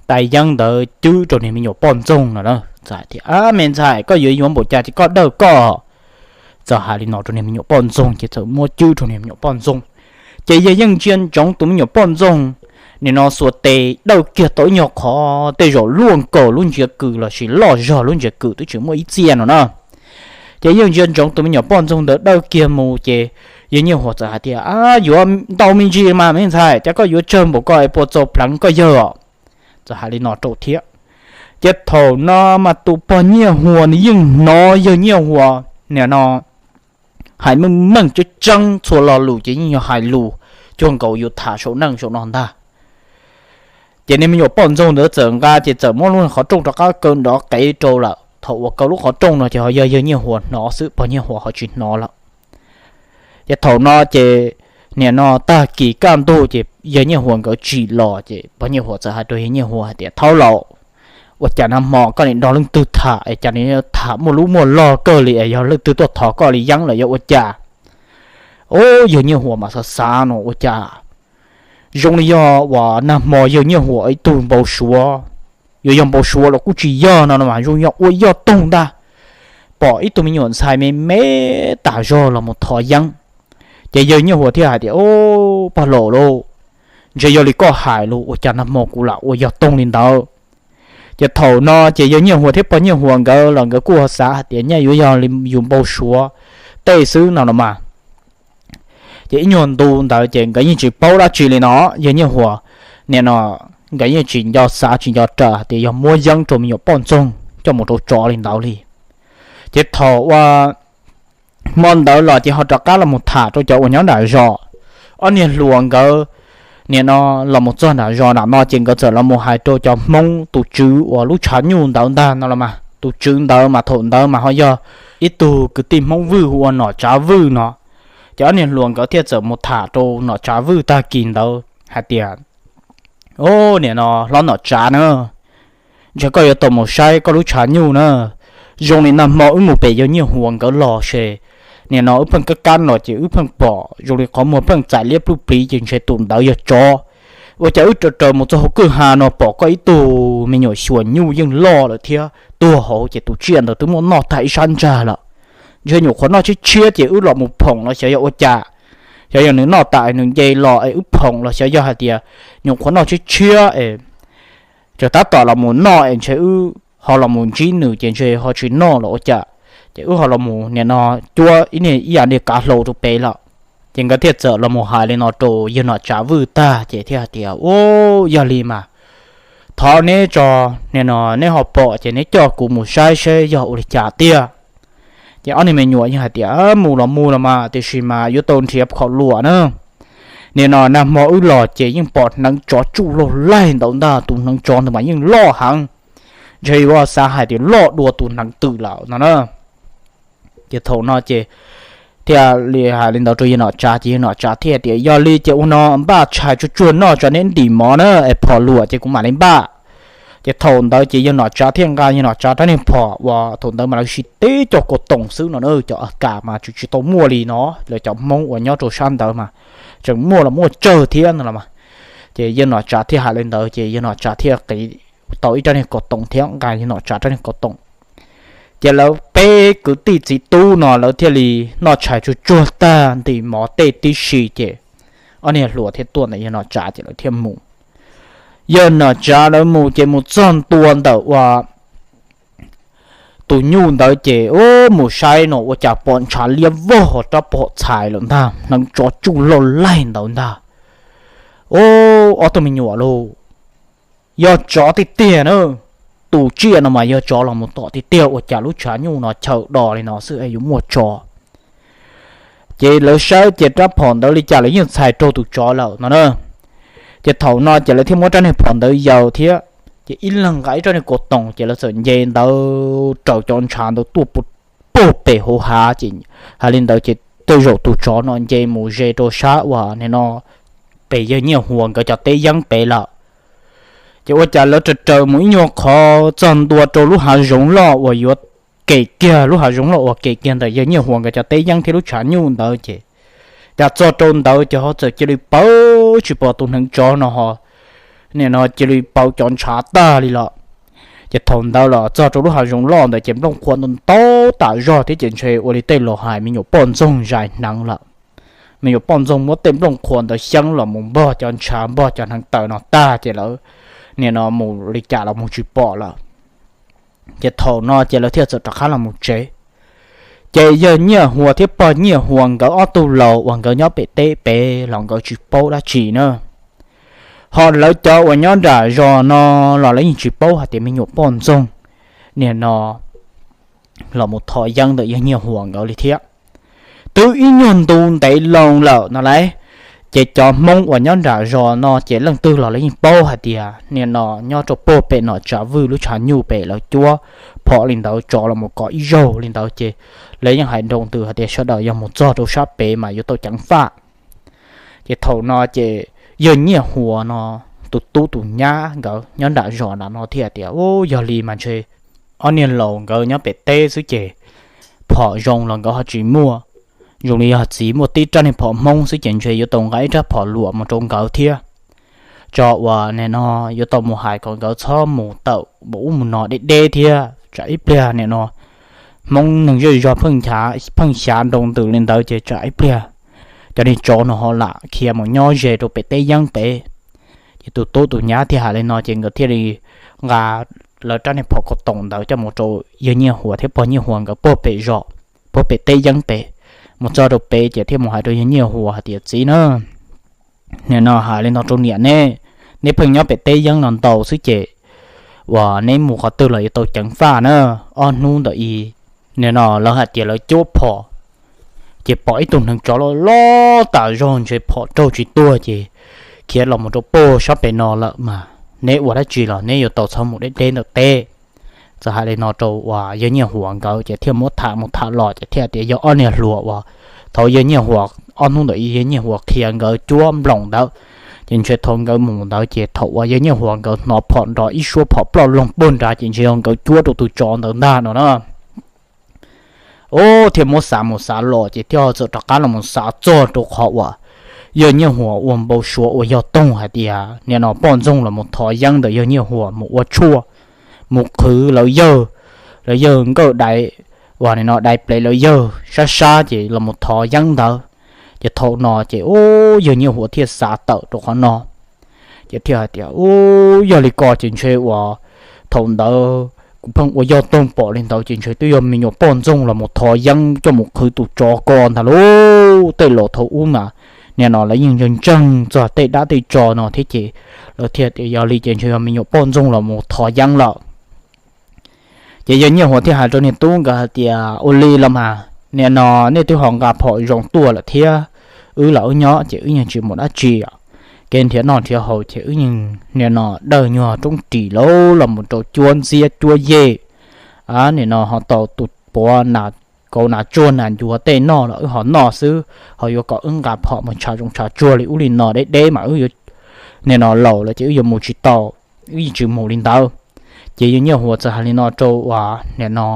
tais yeeb ntawd cwb rau niag me nyuam poj ntxoog no na. Txawm hais tias, Ab, me ntxhais, koj yuav yuav npaum cas ces koj dawj koj. Txawm hais li no rau niag me nyuam poj ntxoog ces txawm muab cwb rau niag me nyuam poj ntxoog. Ces yawg yeej ntsia ntsoov tus me nyuam poj ntxoog nim no xuas tes dawj kiag tau ib nyuag qhov tej zaum luaj nkaus lub ntsiav kws los sis loj zog lub ntsiav kws twb tsis muaj ib txia no na. Ces yeej ntsia ntsoov tus me nyuam poj ntxoog ntawd dawj kiag mus ces yawg Nyiaj Huas txawm hais tias, Yuav ntau me ntsis mas me ntxhais, cas koj yuav tsawg npaum ko es puas txaus pleev koj yawg os? Txawm hais li no rau thiab. Ces thaum no mas tus pog Nyiaj Huas nws yeej hnov yawg Nyiaj Huas nim no hais meej meej tseeb tseeb txhua lo lus ces yeej yog hais lus cuag nkaus yus tham saum neej saum no ntag. Ces niag me nyuam poj ntxoog ntawd txawm nqa ces txawm muab lub qhov rooj rov qab kaw nrov qev rau lawm. Thaum uas kaw lub qhov rooj no ces ho yog yawg Nyiaj Huas hnov xwb, pog Nyiaj Huas ho tsis hnov lawm. Ces thaum no ces nim no tag kis kaj ntug ces yawg Nyiaj Huas nkawd tsim los ces pog Nyiaj Huas txawm hais rau yawg Nyiaj Huas hais tias, Thaub laus, ua cas nag hmo koj nim nrog leej twg tham es cas nim tham muaj lub muaj log kawg li es yog leej twg tuaj thov koj li yeeb los yog ua cas? Ub, yawg Nyiaj Huas mas xav xav no ua cas zoo li yog uas nag hmo yawg Nyiaj Huas ib tug npau suav, yuav yog npau suav los kuj tsis yog no mas zoo yog ua yog toog ntag, pom ib tug me nyuam ntxhais me me tas zog los mus thov yeeb. Ces yawg Nyiaj Huas thiaj hais tias, Ub, pog laus lauj, ntshe yog li koj hais los ua cas nag hmo kuv lam ua yog toog li ntawd. Ces thaum no ces yawg Nyiaj Huas thiab pog Nyiaj Huas nkawd los nkawd kuj ho xav hais tias nyaj yuav yog li yus npau suav tej xwb no los mas. Ces ib nyuag ntu ntawd ces nkawd yeej tsis paub dab tsi li no, yawg Nyiaj Huas nim no nkawd yeej tsis nco xav tsis nco raws hais tias yog muab yeeb rau me nyuam poj ntxoog coj mus rau tsov li ntawd li. Ces thaum ua hmo ntawd los ces ho rov qab los mus tham rau cov uas nyob nram zos. Ob niag hluas nkawd nim no los mus txog nram zos nram no ces nkawd txawm los mus hais rau cov Hmoob tus tswv uas lub tshav nyuj ntawd ntag no los mas. Tus tswv ntawd mas thaum ntawd mas ho yog ib tug kwv tij Hmoob Vwj hu ua Nom Tsav Vwj no. Ces ob niag hluas nkawd thiaj txawm mus tham rau Nom Tsav Vwj tag kis ntawd hais tias, Ub, nim no hlob Nom Tsav na, ntshe koj yuav tau mus saib koj lub tshav nyuj na. Zoo li nag hmo wb mus pem yawg Nyiaj Huas nkawd los ces nim no wb pheej kab kab no ces wb pheej pom zoo li qhov muag pheej txais liab pluj pliv ces ntshe tus ntawd yog tsov. Ua cas wb raws raws mus txog hauv kwj ha no pom koj ib tug me nyuam xyuas nyuj yeej loj lawm thiab tuag hauv ces tus tsiaj ntawd twb muab noj tag ib sab ntsag lawm. Ntshe nyuam qhuav noj tshiab tshiab ces wb los mus phoom los xyov yog ua cas, xyov yog nws noj tas nws nce los es wb phoom los xyov yog hais tias nyuam qhuav noj tshiab tshiab es tseem tab tom los mus noj es ntshe wb ho los mus ntsib nws ces ntshe ho tsis noj los ua cas, ces wb ho los mus nim no cuab ib niag ib yam niag kav hlau rau pem lawm. Ces nkawd thiaj txawm los mus hais li no rau yawg Nom Tsav Vwj tag ces thiaj hais tias, Ub, yog li mas thov neb tso, nim no neb ho pom ces neb coj kuv mus saib seb yog ua li cas tiag. Ces ob niag me nyuam yeej hais tias, Mus los mus los mas, tiam sis mas yuav tau nrhiav phom luam na. Nim no nag hmo wb los ces yeej pom hneev tsov tsuj loj laig ntawd ntag, tus hneev tsov ntawd mas yeej loj heev, ntshe yuav xav hais tias loj dua tus hneev twm lawm no na. Ces thaum no ces thiaj li hais li ntawd rau yawg Nom Tsav, ces yawg Nom Tsav thiaj tias, Yog li ces ua no npaj tshais tsuag tsuag noj tso, neb ntim mov na es phom luam ces kuv mam li npaj. Ces thaum ntawd ces yawg Nom Tsav thiaj nqa yawg Nom Tsav rab niag phom uas thaum ntawd mas lawv siv tib co kaus toom xwb no na, cov a kas mas tseem tsis tau muaj li no, lawv cov Hmoob uas nyob rau sab ntawd mas tseem muaj los muaj tsawg thiab no los mas. Ces yawg Nom Tsav thiaj hais li ntawd ces yawg Nom Tsav thiaj qiv tau ib rab niag kaus toom thiab nqa yawg Nom Tsav rab niag kaus toom. Ces lawv peb kwv tij txiv tub no lawv thiaj li noj tshais tsuag tsuag tag ntim mov tej tib si ces ob niag hluas thiaj tuaj ntawm yawg Nom Tsav ces lawv thiaj mus. Yawg Nom Tsav lawv mus ces mus txog ntua ntawm ua tus nyuj ntawd ces ub mus saib no ua cas pom ntshav liab vog rab phom txhais lawm ntag, hneev tsov tsuj loj laig ntawd ntag. Ub, ob tug me nyuam lauj, yog tsov tiag tiag na. Tus tsiaj no mas yog tsov los mus tom tiag tiag, ua cas lub tshav nyuj no chaw do li no xwb es yuav muaj tsov? Ces lawv saib ces rab phom ntawd li cas lawv yeej txhais raug tus tsov lawm no na. Ces thaum no ces lawv thiaj muab rab niag phom ntawd yaws thiab, ces ib leeg nqa ib rab niag kaus toom ces lawv txawm nce ntawd raws cov ntshav ntawd tuaj puag pem hauv hav ces hais li ntawd ces tej zaum tus tsov no nce mus ze rau sab uas nim no pem yawg Nyiaj Huas nkawd cov teb yeeb pem lawm. Ces ua cas lawv raws raws mus ib nyuag qhov txog ntua rau lub hav zoov loj uas yuav kem kiag, lub hav zoov loj uas kem kiag ntawm yawg Nyiaj Huas nkawd cov teb yeeb thiab lub tshav nyuj ntawd ces cas txog rau ntawd ces ho txawm cia li paws tsis pom tus hneev tsov no ho nim no cia li paws cov ntshav tag li lawm. Ces thaum ntawd los txog rau lub hav zoov loj ntawd ces nplooj qhuav ntau ntau tas zog thiab ces ntshe ua li tej laus hais me nyuam poj ntxoog zais hneev lawm. Me nyuam poj ntxoog muab tej nplooj qhuav ntawd xyeeb los mus npog cov ntshav npog cov hneev taws no tag ces lawv nim no mus li cas los mus tsis pom lawm. Ces thaum no ces lawv thiaj txawm rov qab los mus tsev. Ces yawg Nyiaj Huas thiab pog Nyiaj Huas nkawd ob tug laus uas nkawd nyob pem teb pem los nkawd tsis paub dab tsi na. Ho lawv cov uas nyob nram zos no los lawv yeej tsis paub hais tias me nyuam poj ntxoog nim no los mus thov yeeb ntawm yawg Nyiaj Huas nkawd li thiab. Twb ib nyuag ntu ntev loo lawm no lauj, ces cov Hmoob uas nyob nram zos no ces leej twg los lawv yeej paub hais tias nim no nyob rau puag pem Nom Tsav Vwj lub tshav nyuj pem lawv cuab phom li ntawd tsov los mus kov ib zaug li ntawd ces lawv yeej hais nroo ntws hais tias sawv daws yog mus txog rau sab pem mas yuav tau ceev faj. Ces thaum no ces yawg Nyiaj Huas no tus tub tus nyab nkawd nyob nram zos nram no thiaj tias, Ub, yog li mas ntshe ob niag laus nkawd nyob pem teb xwb ces phom zoo los nkawd ho tsis muaj. Zoo li yog txiv muaj tib rab niag phom Hmoob xwb ces ntshe yuav tau nqa ib rab phom luam mus rau nkawd thiab. Tso uas nim no yuav tau mus hais kom nkawd txhob mus tawm mus ub mus no deb deb thiab, tsam ib pliag nim no Hmoob neeg zej zog pheej xyav nroo ntws li ntawd ces tsam ib pliag cov niag tsov no ho lam khiav mus nyob ze rau pem teb yeeb pem. Ces tus tub tus nyab thiaj hais li no ces nkawd thiaj li nqa lawv rab niag phom kaus toom ntawd coj mus rau yawg Nyiaj Huas thiab pog Nyiaj Huas nkawd puag pem zos, puag pem teb yeeb pem. Mus txog rau pem ces thiaj mus hais rau yawg Nyiaj Huas hais tias, Txiv na, nim no hais li no rau niam neb, neb pheej nyob pem teb yeeb no ntau xwb ces uas neb mus qhov twg los yuav tau ceev faj na. Ob hnub ntawm i nim no lawv hais tias lawv cuab phom ces pom ib tug hneev tsov loj loj tas zog ntshe phom raug tsis tuag ces khiav los mus rau puag sab pem no lawm mas neb ua dab tsi los neb yuav tau txhob mus deb deb ntawm teb. Txawm hais li no rau uas yawg Nyiaj Huas nkawd ces thiaj muab tham mus tham los ces thiaj tias yog ob niag hluas uas thaum yawg Nyiaj Huas, ob hnub ntawm i yawg Nyiaj Huas qhia nkawd cuab nploos ntawd, ces ntshe thaum nkawd mus ntawd ces thaum uas yawg Nyiaj Huas nkawd hnov phom nrov ib suab phom ploj loog puag nrad ces ntshe yog nkawd cuab rau tus tsov ntawd ntag no na. Ub, thiaj muab xav mus xav los ces thiaj txawm rov qab los mus xav txog rau qhov uas yawg Nyiaj Huas ua npau suav uas yog toog hais tias nim no poj ntxoog los mus thov yeeb ntawm yawg Nyiaj Huas mus ua tshuaj, mus qhwv lawv yawg, lawv yawg nkawj dai, uas nim no dai plev lawv yawg sab sab ces los mus thov yeeb ntawd. Ces thaum no ces ub, yawg Nyiaj Huas thiaj xav tawm rau qhov no. Ces thiaj hais tias, Ub, yog li ko ces ntshe uas thaum ntawd kuv pheej ua yog toog pom li ntawd ces ntshe twb yog me nyuam poj ntxoog los mus thov yeeb coj mus qhwv tus tsov ko ntag lauj. Tej laus thaum ub mas nim no lawv yeej ntseeg ntseeg txog tej dab tej tsov no thiab ces lawv thiaj tias yog li ces ntshe yog me nyuam poj ntxoog los mus thov yeeb lawm. Ces yawg Nyiaj Huas thiaj hais rau niag tub nkawd hais tias, Ua li los mas nim no nej twb ho nqa phom zoo tuaj lawm thiab, Wb los wb nyob ces wb yeej tsis mus dab tsi os. Kev nrhiav noj nrhiav haus ces wb yeej nim no dawj nyuag roob ris lauj los mus rau cuab ntxiab cuab yej, nim no ho tau tus puav nas kauv nas tsuag nas ncuav tej noj los wb ho noj xwb, ho yuav kom wb nqa phom mus ntshav zoov ntshav tsuag li ub li no deb deb mas wb yuav nim no laus lawm ces wb yuav mus tsis tau, wb yeej tsis mus li ntawd. Ces yawg Nyiaj Huas txawm hais li no rau uas nim no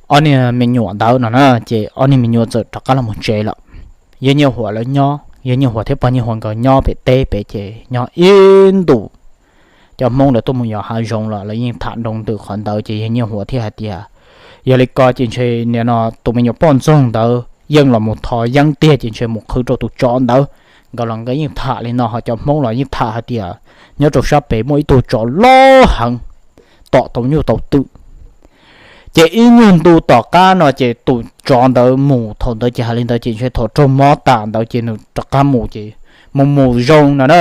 ob niag me nyuam ntawd no na, ces ob niag me nyuam txawm rov qab los mus tsev lawm. Yawg Nyiaj Huas lawv nyob, yawg Nyiaj Huas thiab pog Nyiaj Huas nkawd nyob pem teb pem ces nyob ib ntus. Cov Hmoob lawv tuaj mus yos hav zoov los lawv yeej tham nroo ntws qhov ntawd ces yawg Nyiaj Huas thiaj hais tias, yog li ko ces ntshe nim no tus me nyuam poj ntxoog ntawd yeej los mus thov yeeb tiag ces ntshe mus qhwv rau tus tsov ntawd. Nkawd los nkawd yeej tham li no, ho cov Hmoob los yeej tham hais tias nyob rau sab pem muaj ib tug tsov loj heev tom tau nyuj tau twm. Ces ib nyuag ntu tom qab no ces tus tsov ntawd mus, thaum ntawd ces hais li ntawd ces ntshe thaum raug mob tas ntawd ces nws rov qab mus ces mus mus zoo no na,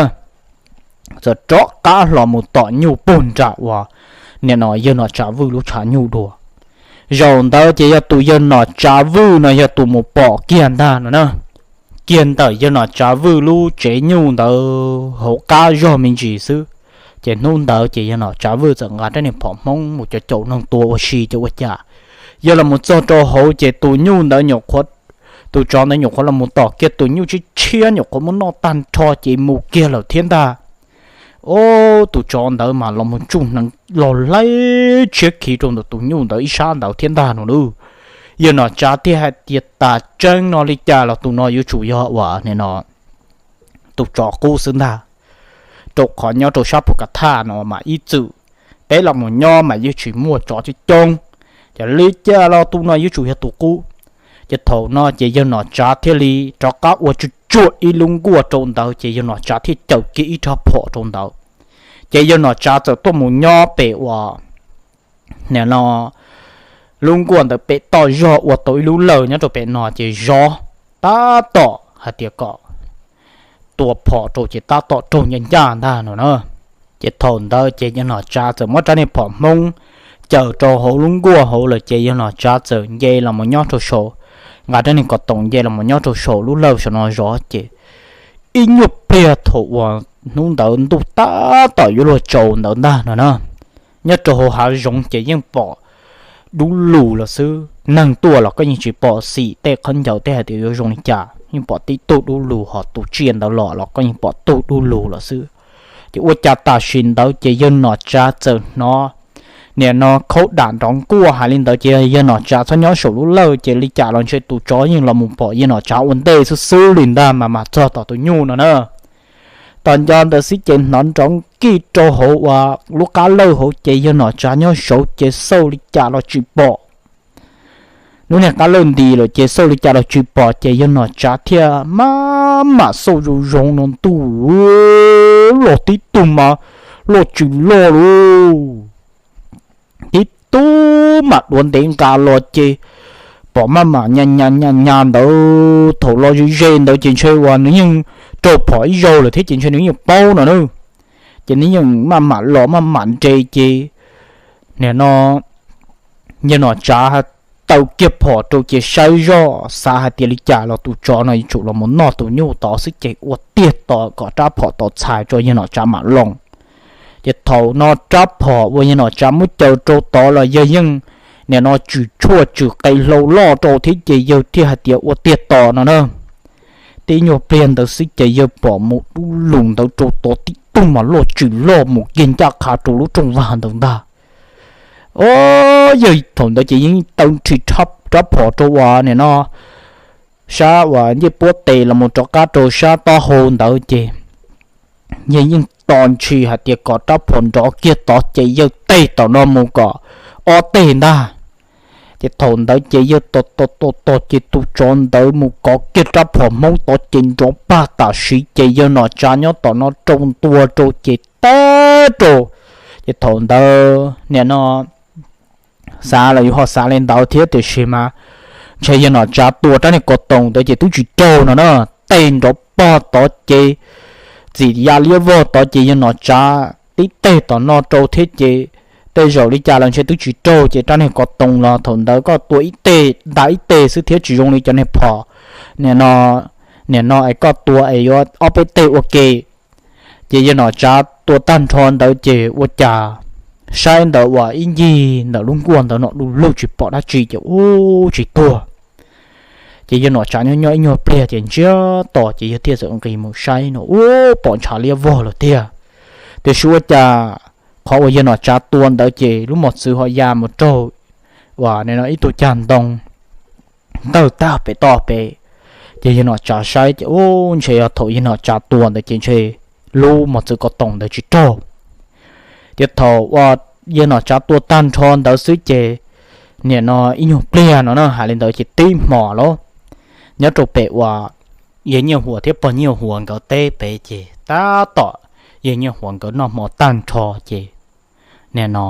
txawm rov qab hlo mus tom nyuj puag nram uas nim no yawg Nom Tsav Vwj lub tshav nyuj dua. Zaum ntawd ces yog tus yawg Nom Tsav Vwj no yog tus mus pom kiag ntag no na. Kiag ntawm yawg Nom Tsav Vwj lub tsev nyuj ntawd hauv qab zog me ntsis xwb. Ces hnub ntawd ces yawg Nom Tsav Vwj txawm nqa rab niag phom Hmoob mus caum caum noog tua ua si ces ua cas yawg los mus txog rau hauv ces tus nyuj ntawd nyuam qhuav, tus tsov ntawd nyuam qhuav los mus tom kiag tus nyuj tshiab tshiab nyuam qhuav muab noj tag nrho ces mus kiag lawm thiab ntag. Ob, tus tsov ntawd mas los mus tsuj hneev los laib tshiab khiv rau ntawm tus nyuj ntawd ib sab ntawd thiab ntag no lauj. Yawg Nom Tsav thiaj hais tias tas tseeb no li cas los tus no yuav tsum yog uas nim no tus tsov qub xwb ntag. Rau qhov nyob rau sab Phuv Kav Thaj no mas ib txwm peb los mus nyob mas yeej tsis muaj tsov coob coob, ces li cas los tus no yuav tsum yog tus qub. Ces thaum no ces yawg Nom Tsav thiaj li rov qab ua tsuj tsuag ib lub nkuaj rau ntawd ces yawg Nom Tsav thiaj caws kiag ib rab phom rau ntawd. Ces yawg Nom Tsav txawm tuaj mus nyob pem uas nim no lub nkuaj ntawd pem toj zog ua tau ib lub lawg nyob rau pem no ces zov tab tom hais tias kom tua phom rau ces tab tom raug ncaj ncaj ntag no na. Ces thaum ntawd ces yawg Nom Tsav txawm muab rab niag phom Hmoob caws rau hauv lub nkuaj hauv lawm ces yawg Nom Tsav txawm nce los mus nyob rau saum, nqa rab niag kos toom nce los mus nyob rau saum lub lawg saum no zov ces ib nyuag pliag thaum uas hnub ntawd ntuj tab tom yuav luag tsaus ntawd ntag no na, nyob rau hauv hav zoov ces yeej pom dub lug los xwb. Neeg tuaj los koj yeej tsis pom xim tej khaub ncaws tej hais tias yuav zoo li cas, yeej pom tib tug dub lug, ho tus tsiaj ntawd los los koj yeej pom tug dub lug los xwb. Ces ua cas tam sim ntawd ces yawg Nom Tsav txawm hnov nim no khaub dam nrov nkuaj hais li ntawd ces yawg Nom Tsav txhob nyob saum lub lawg ces li cas los ntshe tus tsov yeej los mus pom yawg Nom Tsav ua ntej xwb xwb li ntag mas mam txog tom tus nyuj no na. Tom nco ntawd xwb ces hnov nrov nkij rau hauv uas lub qab lawj hauv ces yawg Nom Tsav nyob saud ces xauj li cas los tsis pom. Lub niag qab lawj nti lawm ces xauj li cas los tsis pom ces yawg Nom Tsav thiaj maj mam xauj zoo zoo no ntuj loj tib tug mas loj tsis loj lauj. Tib tug mas duav ntev nqa los ces pom maj mam nyas nyas nyas nyas ntawd, thaum los ze ze ntawd ces ntshe uas nws yeej raug phom ib zaug lawm thiab ces ntshe nws yeej paub no na. Ces nws yeej maj mam los maj mam nres ces nim no yawg Nom Tsav taw kiag phom rau ces saib zoj xav hais tias li cas los tus tsov no yuav tsum los mus noj tus nyuj tod xwb ces ua tiag tos kom rab phom tod txhais rau yawg Nom Tsav mam loo. Ces thaum no rab phom uas yawg Nom Tsav muab caws rau tod los yawg yeej nim no tswm tshuaj tswm qe hlau loj rau thiab ces yawg thiaj hais tias ua tiag tos no na. Tib nyuag pliag ntawd xwb ces yawg pom mus dub lug ntawd rau tod tib tug mas loj tsws loj mus kiag ncaj qha rau lub rooj vag ntawd ntag. O, yawg thaum ntawd ces yeej taw nrhi rab phom rau uas nim no sab uas ncej puab tes los mus rov qab rau sab taub hau ntawd ces yawg yeej tos ntshis hais tias kom rab phom nrov kiag tod ces yawg teg tom no mus kom ob teg ntag. Ces thaum ntawd ces yawg tos tos tos tos ces tus tsov ntawd mus kov kiag rab phom Hmoob tod ces nrov pag tam sim ces yawg Nom Tsav nyob tom no rau ntua rau ces tag rau. Ces thaum ntawd nim no xav los yus ho xav li ntawd thiab tiam sis mas ntshe yawg Nom Tsav tua rab niag ko toos ntawd ces twb tsis raug no na. Teg nrov pag tod ces txim ya liab vog tod ces yawg Nom Tsav tib teg tom no rau thiab ces tej zaum li cas los ntshe twb tsis raug ces rab niag ko toos los thaum ntawd koj tua ib teg nta ib teg xwb thiab tsis zoo li cov niag phom nim no, nim no es koj tua es yuav ob peb teg ua ke. Ces yawg Nom Tsav tua tag nrho ntawd ces ua cas saib ntawd uas ib ncig ntawm lub nkuaj ntawd no du lug tsis pom dab tsi ces ub tsis tuag. Ces yawg Nom Tsav nyob nyob ib nyuag pliag ces ntsiag to ces yawg thiaj txawm nqis mus saib no ub pom ntshav liab vog lawm tiag. Tiam sis ua cas qhov uas yawg Nom Tsav tua ntawd ces lub mos txwv ho ya mus raug uas nim no ib tug cag ntoo ntawg tag pem toj pem. Ces yawg Nom Tsav saib ces ub ntshe yog thaum yawg Nom Tsav tua ntawd ces ntshe lub mos txwv ko toos ntawd tsis raug. Ces thaum uas yawg Nom Tsav tua tag nrho ntawd xwb ces nim no ib nyuag pliag no na hais li ntawd ces tib hmos lawm, nyob rau pem uas yawg Nyiaj Huas thiab pog Nyiaj Huas nkawd teb pem ces tab tom yawg Nyiaj Huas nkawd noj hmo tag nrho ces nim no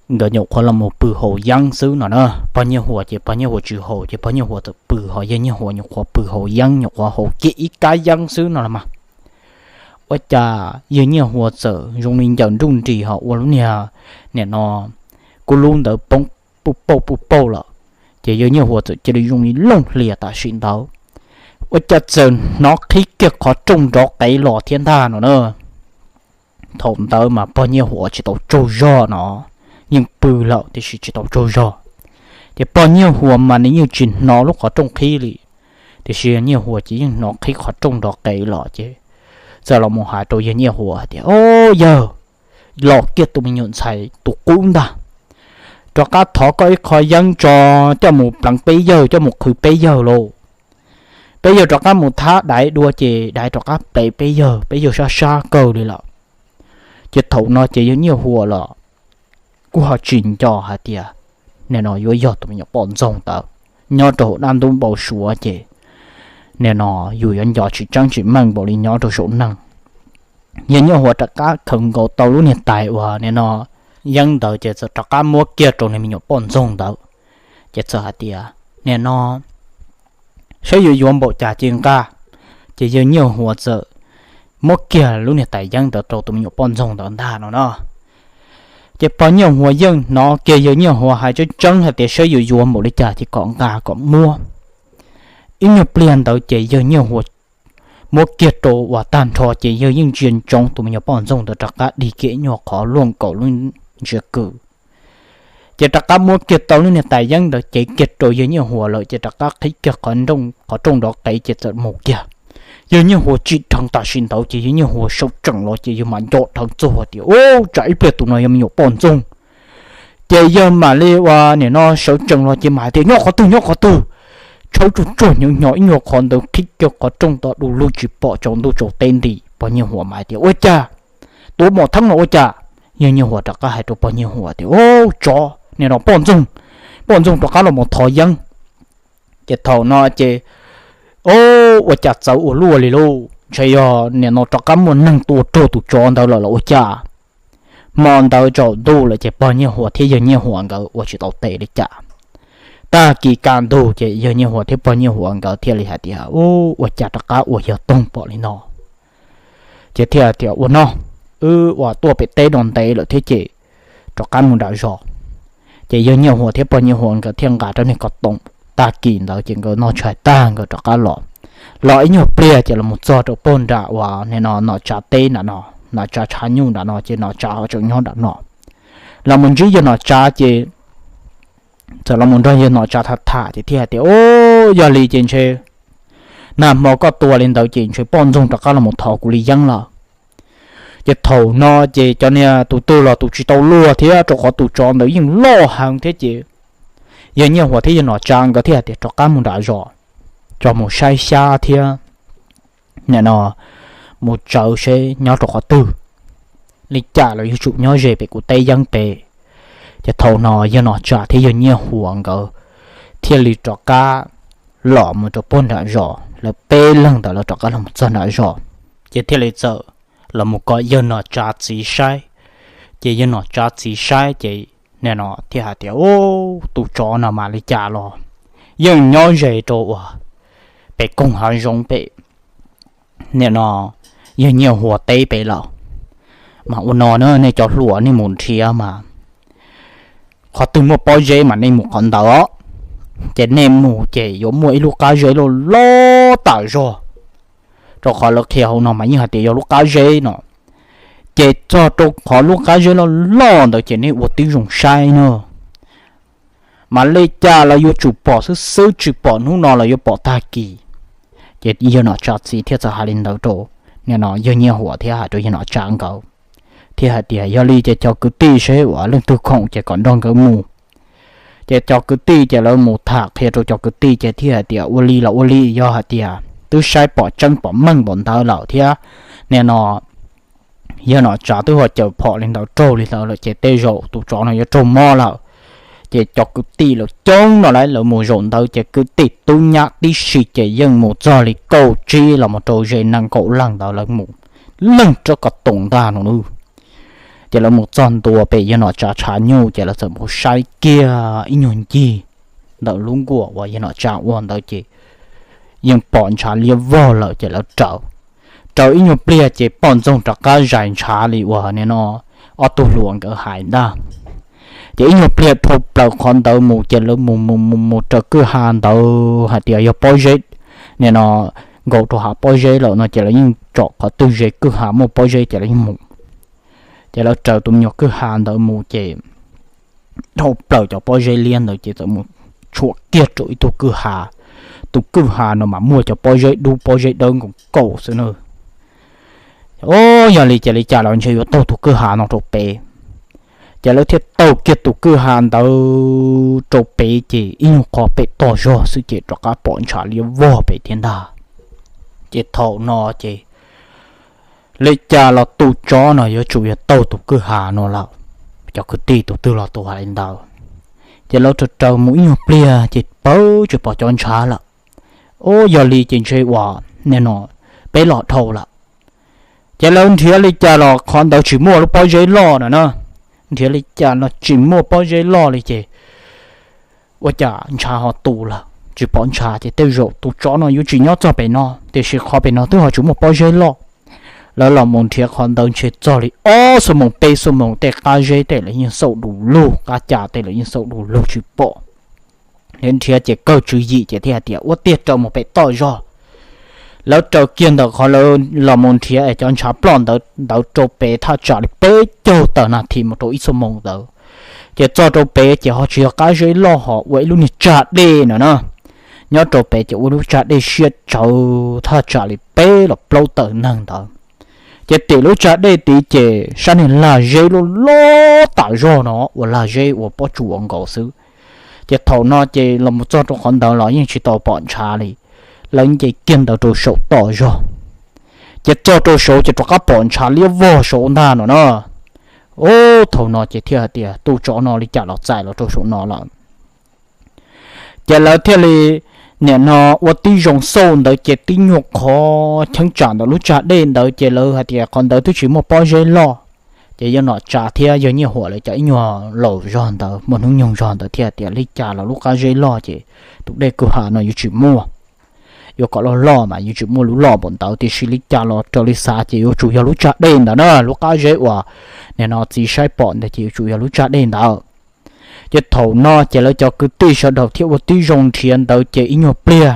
nkawd nyuam qhuav los mus pw haus yeeb xwb no na. Pog Nyiaj Huas ces pog Nyiaj Huas tsis haus ces pog Nyiaj Huas txawm pw ho yawg Nyiaj Huas nyuam qhuav pw haus yeeb nyuam qhuav haus kiag ib kab yeeb xwb no los mas ua cas yawg Nyiaj Huas txawm zoo li ncaws nruj nris ho ua lub niag nim no kub lub ntawd poob puj pauj puj pauj lawm. Ces yawg Nyiaj Huas txawm cia li zoo li looj hlias tam sim ntawd, ua cas txawm hnov qhib kiag qhov rooj nrov qev los thiab ntag no na. Thaum ntawd mas pog Nyiaj Huas tsis tau tsaug zog no, yeej pw lawm tiam sis tsis tau tsaug zog. Ces pog Nyiaj Huas mas nws yeej tsis hnov lub qhov rooj qhib li, tiam sis Nyiaj Huas ces yeej hnov qhib qhov rooj nrov qev los ces txawm los mus hais rau yawg Nyiaj Huas hais tias, Au yawg, los kiag tus me nyuam ntxhais tus qub ntag, rov qab thov koj ib qho yeeb tso, coj mus pleev peb yawg, coj mus qhwv peb yawg lauj. Peb yawg rov qab mus thab daiv dua ces daiv rov qab plev peb yawg, peb yawg sab sab kawg li lawm. Ces thaum no ces yawg Nyiaj Huas los kuj ho tsis nco hais tias nim no yuav yog tus me nyuam poj ntxoog ntawd nyob rau hauv dab ntub npau suav ces nim no yus yuav nco tsis tseeb tsis meej npaum li nyob rau saum neeg. Yawg Nyiaj Huas rov qab khaws nkaus tau lub niag tais uas nim no yeeb ntawd ces txawm rov qab muab kiag rau nws me nyuam poj ntxoog ntawd, ces txawm hais tias, Nim no saib yuav yuav npaum cas ces nqa. Ces yawg Nyiaj Huas txawm muab kiag lub niag tais yeeb ntawd rau tus me nyuam poj ntxoog ntawd ntag no no. Ces pog Nyiaj Huas yeej hnov kiag yawg Nyiaj Huas hais tseeb tseeb hais tias saib yuav yuav npaum li cas ces kom nqa kom muab. Ib nyuag pliag ntawd ces yawg Nyiaj Huas muab kiag rau uas tag nrho ces yawg yeej ntsia ntsoov tus me nyuam poj ntxoog ntawd rov qab dig kiag ib nyuag qhov luaj nkaus lub ntsiab kws. Ces rov qab muab kiag tau lub niag tais yeeb ntawd cev kiag rau yawg Nyiaj Huas lawm ces rov qab qhib kiag qhov rooj nrov qev ces txawm mus kiag. Yawg Nyiaj Huas tsim dheev tam sim ntawd ces yawg Nyiaj Huas sawv tsees los ces yawg mam nco dheev txog tias, Ub, tsam ib pliag tus no yog me nyuam poj ntxoog. Ces yawg mam li uas nim no sawv tsees los ces mam hais tias, Nyob qhov twg, nyob qhov twg? Tshawb tsuag tsuag hnyo hnyo ib nyuag qhov ntawd qhib kiag qhov rooj tod du lug tsis pom tsaus ntuj tsaus teb nti. Pog Nyiaj Huas mam hais tias, Ua cas? Tuav mom theeb los ua cas? Yawg Nyiaj Huas rov qab hais rau pog Nyiaj Huas tias, Ub, tsov, nim no poj ntxoog, poj ntxoog rov qab los mus thov yeeb. Ces thaum no ces, Ub, ua cas txawv ua luaj li lauj, ntshe yog nim no rov qab muaj neeg tua raug tus tsov ntawd lawm los ua cas? Hmo ntawd tsaus ntuj lawm ces pog Nyiaj Huas thiab yawg Nyiaj Huas nkawd ua tsis tau tes li cas. Tag kis kaj ntug ces yawg Nyiaj Huas thiab pog Nyiaj Huas nkawd thiaj li hais tias, Ub, ua cas rov qab ua yawg toog pom li no? Ces thiaj tias, Ua no, wb uas tuaj pem teb no ntev lawm thiab ces rov qab mus nram zos. Ces yawg Nyiaj Huas thiab pog Nyiaj Huas nkawd thiaj nqa rab niag ko toom. Tag kis ntawd ces nkawd noj tshais tag nkawd rov qab los. Los ib nyuag pliag ces los mus txog rau pog nram uas nim no Nom Tsav teb nram no, Nom Tsav tshav nyuj nram no ces Nom Tsav ho tseem nyob nram no. Los mus ntsib yawg Nom Tsav ces txawm los mus nrog yawg Nom Tsav tham tham ces thiaj hais tias, Ub, yog li ces ntshe nag hmo koj tua li ntawd ces ntshe poj ntxoog rov qab los mus thov kuv li yeeb lawm. Ces thaum no ces cov niag tus twg los tus tsis tau luag thiab rau qhov tus tsov ntawd yeej loj heev thiab ces yawg Nyiaj Huas thiab yawg Nom Tsav nkawd thiaj hais tias, Rov qab mus nram zos, tso mus saib xyab thiab nim no mus tsawv seb nyob rau qhov twg. Li cas los yuav tsum nyob ze pem kuv teb yeeb pem. Ces thaum no yawg Nom Tsav thiab yawg Nyiaj Huas nkawd thiaj li rov qab los mus rau pog nram zos, lawv peb leeg ntawd lawv rov qab los mus txog nram zos, ces thiaj li txawm los mus kom yawg Nom Tsav txiv saib. Ces yawg Nom Tsav txiv saib ces nim no thiaj hais tias, Ub, tus tsov no mas li cas los yeej nyob ze rau uas pem koog hav zoov pem nim no yawg Nyiaj Huas teb pem lawm. Mas ua no na nej cov hluas nej mus nrhiav mas qhov twg muaj pob zeb mas nej mus qhov ntawd os. Ces nej mus ces yuav muaj ib lub qab zeb loj loj tas zog, rau qhov lawv qhia hauv no mas yeej hais tias yog lub qab zeb no. Ces txog rau qhov lub qab zeb loj loj ntawd ces nej ua tib zoo saib no, mas li cas los yuav tsum pom xwb xwb, tsis pom hnub no los yuav pom tag kis. Ces yawg Nom Tsa txiv thiaj txawm hais li ntawd rau, nim no yawg Nyiaj Huam thiab hais rau yawg Nom Tsa nkawd, thiab hais tias yog li ces cov kwv tij seb uas leej twg khoom ces kom nrog nkawd mus. Ces cov kwv tij ces lawv mus tham qhia rau cov kwv tij ces thiaj hais tias ua li los ua li, yog hais tias twb saib pom tseeb pom meej npaum ntawd lawm thiab, nim no yawg Nom Tsa twb ho cawm phom li ntawd raug li ntawd lawm ces tej zaum tus tsov no yuav raug mob lawm. Ces cov kwv tij lawv coob no lawv mus zaum ntawd ces kwv tij tub nyab tib si ces yeej mus txog li kaum tsib los mus rau ze nees nkaum leej ntawd lawv mus leej rab ko toom ntag no. Ces lawv mus txog ntua pem yawg Nom Tsa tshav nyuj ces lawv txawm mus saib kiag ib nyuag ncig ntawm lub nkuaj uas yawg Nom Tsa ua ntawd ces yeej pom ntshav liab vog lawm ces lawv raws, raws ib nyuag pliag ces poj ntxoog rov qab zais ntshav li uas nim no ob tug hluas nkawd hais ntag. Ces ib nyuag pliag dhau plaws qhov ntawd mus ces lawv mus mus mus mus raws kwj ha ntawd hais tias yog pob zeb, nim no nkaus rau hav pob zeb lawm no ces lawv yeej tsom qhov twg ze kwj ha muaj pob zeb ces lawv yeej mus. Ces lawv raws tus me nyuam kwj ha ntawd mus ces dhau plaws cov pob zeb liab ntawd ces txawm mus tshuam kiag rau ib tug kwj ha. Tus kwj ha no mas muaj cov pob zeb dub pob zeb dawb nkaus nkaus xwb na. Ub, yog li ces li cas los ntshe yuav taug tus kwj ha no rau pem. Ces lawv thiaj taug kiag tus kwj ha ntawd rau pem ces ib nyuag qhov pem toj zog xwb ces rov qab pom ntshav liab vog pem thiab ntag. Ces thaum no ces li cas los tus tsov no yuav tsum yog taug tus kwj ha no lawm. Cov kwv tij tus twg los tus hais li ntawd. Ces lawv raws raws mus ib nyuag pliag ces pawg tsis pom cov ntshav lawm. Ub, yog li ces ntshe uas nim no peb los dhau lawm. Ces lawv nrhiav li cas los qhov ntawd tsis muaj lub pob zeb loj no na. Nrhiav li cas los tsis muaj pob zeb loj li ces ua cas ntshav ho tu lawm, tsis pom ntshav ces tej zaum tus tsov no yuav tsis nyob txog pem no, tiam sis qhov pem no twb ho tsis muaj pob zeb loj. Lawv los mus nrhiav qhov ntawd ntshe txog li ob xuab moos peb xuab moos tej qab zeb tej lawv yeej xauj du lug, qab ca tej lawv yeej xauj du lug tsis pom. Nrhiav ces kawg tswv yim ces thiaj hais tias ua tiag raws mus pem toj zog. Lawv raws kiag ntawm qhov lawv los mus nrhiav es cov ntshav ploj ntawd ntawd rau pem thaj tsam li peb caug tawm nas this mus rau ib xuab moos ntawd. Ces txog rau pem ces ho tsis yog qab zeb loj, ho ua ib lub niag tsag dej no na. Nyob rau pem ces ua lub tsag dej siab tsawv thaj tsam li peb los plaub tawm neeg ntawd. Ces tim lub tsag dej tid ces sab niag lag zeb loj loj tas zog no uas lag zeb uas pob tsuas nkaus xwb. Ces thaum no ces los mus txog rau qhov ntawd los yeej tsis tau pom ntshav li. Lawv nce kiag ntawd rau saum toj zog, ces txog rau saud ces rov qab pom ntshav liab vog saud ntag no na. Ub, thaum no ces thiaj hais tias tus tsov no li cas los txais los rau saum no lawm. Ces lawv thiaj li nim no ua tib zoo xauj ntawd ces tib nyuag qhov cheeb tsam ntawm lub tsag dej ntawd ces lawv hais tias qhov ntawd twb tsis muaj pob zeb loj. Ces yawg Nom Tsa thiab yawg Nyiaj Huam lawv cov ib nyuag laus zog ntawd muaj hnub nyoog zog ntawd thiaj tias li cas los lub qab zeb loj ces tus dej kwj ha no yuav tsis muaj. Yuav kom loj loj mas yuav tsis muaj lub loj npaum ntawd, tiam sis li cas los raws li xav ces yuav tsum yog lub tsag dej ntawd na, lub qab zeb uas nim no txiv saib pom ntawd ces yuav tsum yog lub tsag dej ntawd. Ces thaum no ces lawv cov kwv tij sawv daws thiaj ua tib zoo nrhiav ntawd ces ib nyuag pliag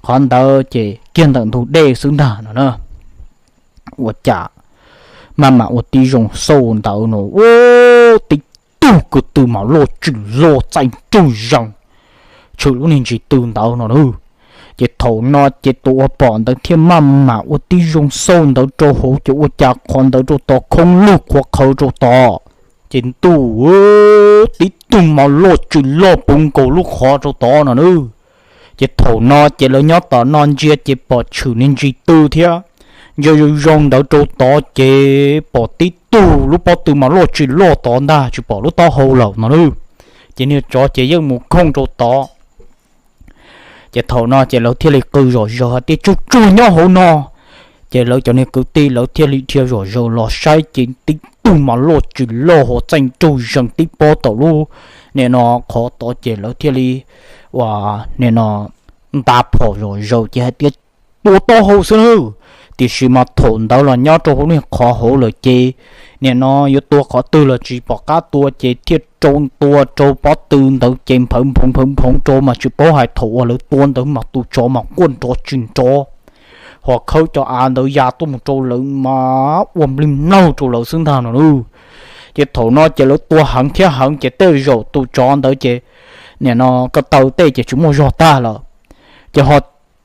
qhov ntawd ces kiag ntawm ntug dej xwb ntag no na. Ua cas maj mam ua tib zoo xauj ntawd no, ub, tib tug kwv tw mas loj tsis loj txaij nruj zees tshwm lub niag ntsis tw ntawd no na. Ces thaum no ces tus uas pom ntawd thiaj maj mam ua tib zoo xauj ntawd rau hauv ces ua cas qhov ntawd rau tod khoob lug qhuav qhawv rau tod. Ces ntuj, tib tug mas loj tsis loj puv nkaus lub qhov rau tod no na. Ces thaum no ces lawv nyob tom no ntsia ces pom tshwm niag ntsis tw thiab. Ntsia zoo zoo ntawd rau tod ces pom tib tug lub pob tw mas loj tsis loj tod ntag, tsis pom lub taub hau lawm no na. Ces niag tsov ces yeej mus khooj rau tod. Ces thaum no ces lawv thiaj li qw zom zaws hais tias tsuag tsuag nyob hauv no. Ces lawv cov niag kwv tij lawv thiaj li dhia zom zaws los saib ces tib tug mas loj tsis loj ho txaij nruj zees tib pob tom lub nim no qhov tod ces lawv thiaj li ua nim no nta phom zom zaws ces hais tias tua taub hau xwb na. Tiam sis mas thaum ntawd los nyob rau hauv lub qhov hauv lawm ces nim no yuav tua qhov twg los tsis pom qab tua ces thiaj rau tua rau pob tw ntawd ces nphawv nphoov nphawv nphoov rau mas tsis paub hais thaum uas lawv tua ntawd mas tus tsov mas quaj nrov tsis nrov, ho khawb cov av ntawd ya tuaj mus rau lawv mas ua nplig mlaug rau lawv xwb ntag no lauj. Ces thaum no ces lawv tua heev thiab heev ces tej zaum tus tsov ntawd ces nim no ko taw tej ces tsis muaj zog tag lawm, ces ho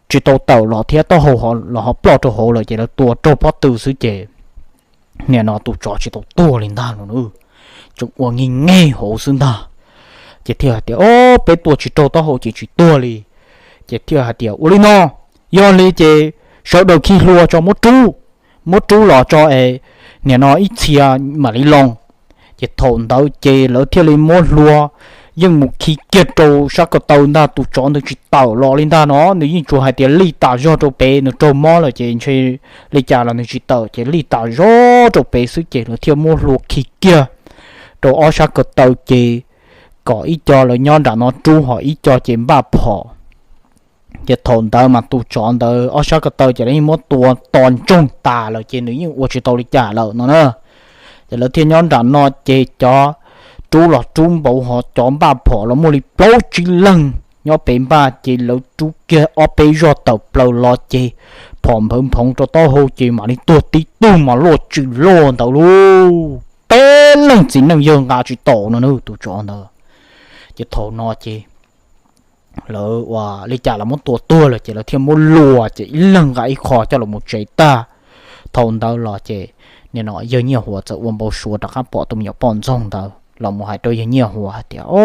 tsis tau tawm los thiab, taub hau los ho ploj rau hauv lawm ces lawv tua raug pob tw xwb ces nim no tus tsov tsis tau tuag li ntag no, tseem ua nkeeg nkeeg hauv xwb ntag. Ces thiaj hais tias, o, peb tua tsis raug taub hau ces tsis tuag li. Ces thiaj hais tias ua li no, yog li ces sawv daws khi hlua tso muab rub, muab rub los tso es nim no ib txhia mam li loo. Ces thaum ntawd ces lawv thiaj li muab hlua yeej mus khi kiag rau sab ko taw ntag, tus tsov ntawd tsis tawm los li ntag no, nws yeej tsuas hais tias lij tas zog rau pem, nws raug mob lawm ces ntshe li cas los nws tsis tawm ces lij tas zog rau pem xwb ces lawv thiaj muab hlua khi kiag rau ob sab ko taw ces kom ib co lawv nyob nram no rub ho ib co ces npaj phom. Ces thaum ntawd mas tus tsov ntawd ob sab ko taw ces lawv yeej muab tua to ntsoog tas lawm ces nws yeej ua tsis tau li cas lawm no na. Ces lawv thiaj nyob nram no ces cov rub los rub npaum ho cov npaj phom los muaj li plaub tsib leeg nyob pem npaj ces lawv rub kiag ob peb zog tawm plaws los ces phom nphawv nphoov rau taub hau ces mam li tuag tib tug mas loj tsis loj ntawd lauj, peb leeg txiv neej yawg nqa tsis taus no na tus tsov ntawd. Ces thaum no ces lawv ua li cas los muab tua tuag lawm ces lawv thiaj muab luas ces ib leeg nqa ib qho coj los mus tsev tag. Thaum ntawd los ces nim no yawg Nyiaj Huas txawm ua npau suav rov qab pom tus me nyuam poj ntxoog ntawd los mus hais rau yawg Nyiaj Huas hais tias, o,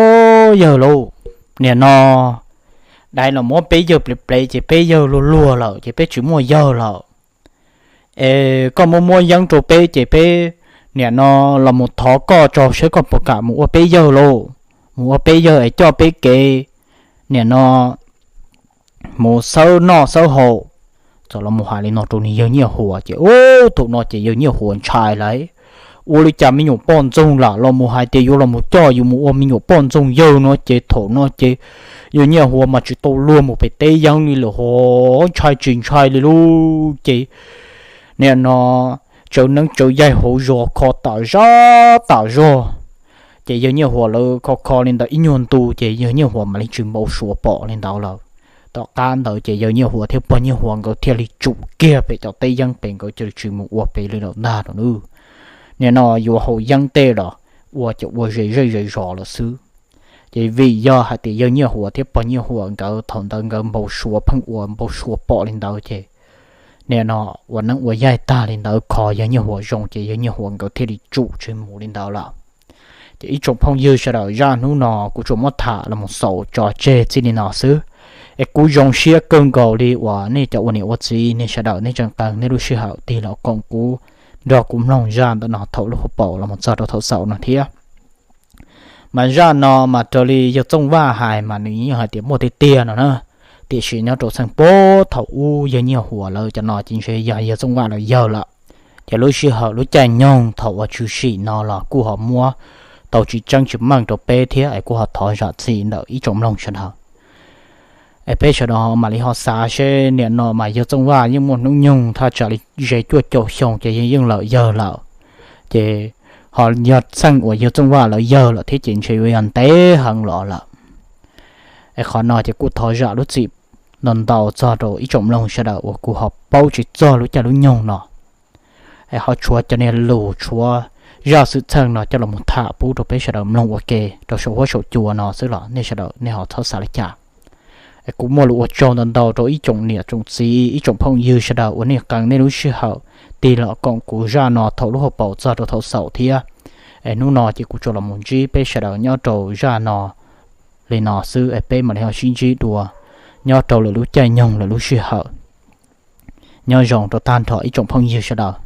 yawg lauj, nim no dais los muab peb yawg plev plev ces peb yawg luag luag lawm ces peb tsis muaj yawg lawm. Es koj muab muab yeeb rau peb ces peb nim no los mus thov koj tso saib koj puas kam mus ua peb yawg lauj, mus ua peb yawg es coj peb kev nim no mus xawb noj xawb haus. Txawm los mus hais li no rau nws yawg Nyiaj Huas ces ub thaum no ces yawg Nyiaj Huas ntshai lawm, ua li cas me nyuam poj ntxoog lam los mus hais tias yuav los mus coj yus mus ua me nyuam poj ntxoog yawg no ces thaum no ces yawg Nyiaj Huas mas tsis tau luag mus pem teb yeeb li lawm ho ntshai tsis ntshai li lauj ces nim no tsawv neeb tsawv yaig hauv zos kho tam zab tam zog. Ces yawg Nyiaj Huas lawv kho kho li ntawd ib nyuag ntu ces yawg Nyiaj Huas mam li tsis npau suav pom li ntawd lawm. Tom qab ntawd ces yawg Nyiaj Huas thiab pog Nyiaj Huas nkawd thiaj li tsum kiag pem cov teb yeeb pem, nkawd cia li tsis mus ua pem li lawm ntag no nawb. Nim no yuav haus yeeb tej los ua ces ua ze zej ze zos lawm xwb. Ces vim yog hais tias yawg Nyiaj Huas thiab pog Nyiaj Huas nkawd thaum ntawd nkawd npau suav pheej ua npau suav pom li ntawd ces nim no ua neeb ua yaig tag li ntawd kho yawg Nyiaj Huas zoo ces yawg Nyiaj Huas nkawd thiaj li tsum tsis mus li ntawd lawm. Ces ib tsoom phooj ywg sawv daws, zaj hnub no kuv tsuas muab tham los mus xaus tso tseg txij li no xwb. Es kuv zoo siab kawg nkaus li uas nej cov ua niam ua txiv nej sawv daws nej tseem qee nej lub sij hawm tig los koom kuv, nrog kuv mloog zaj ntawm no thaum lub hauv paus los mus txog rau thaum xaus no thiab. Mas zaj no mas raws li yawg Txooj Vaj hais mas nws yeej hais tias muaj tiag tiag no na. Tiam sis nyob rau txheej puag thaum ub yawg Nyiaj Huas lawv cov no ces ntshe yog yawg Txooj Vaj lawv yawg lawm. Ces lub sij hawm lub caij nyoog thaum uas tshwm sim no los kuj ho muab tau tsis tseeb tsis meej rau peb thiab es kuj ho thov zam txim ntawm ib tsoom mloog sawv daws. Es peb sawv daws mam li ho xav seb, nim no mas yawg Txooj Vaj yeej muaj hnub nyoog thaj tsam li ze cuaj caum xyoo ces yawg yeej lawm yawg lawm. Ces ho yog txheej uas yawg Txooj Vaj lawv yawg lawm thiab ces ntshe yuav yog ntev heev los lawm. Es qhov no ces kuj thov zam lub txim ntau ntau txog rau ib tsoom mloog sawv daws uas kuv ho paub tsis txog lub caij lub nyoog no. Es ho tshuav cov niag lus tshuav zaj xwm txheej no coj los mus tham pub rau peb sawv daws mloog ua ke rau saum huab saum cua no xwb los nej sawv daws nej ho txhob xav li cas. Es kuv muaj lus ua tsaug ntau ntau rau ib tsoom niam tsoom txiv ib tsoom phooj ywg sawv daws uas nej qee nej lub sij hawm tig los koom kuv zaj no thaum lub hauv paus txog rau thaum xaus thiab. Es hnub no ces kuv tsuas los mus ntsib peb sawv daws nyob rau zaj no li no xwb es peb mam li ho sib ntsib dua nyob rau lwm lub caij nyoog lwm lub sij hawm. Nyob zoo rau tag nrho ib tsoom phooj ywg sawv daws.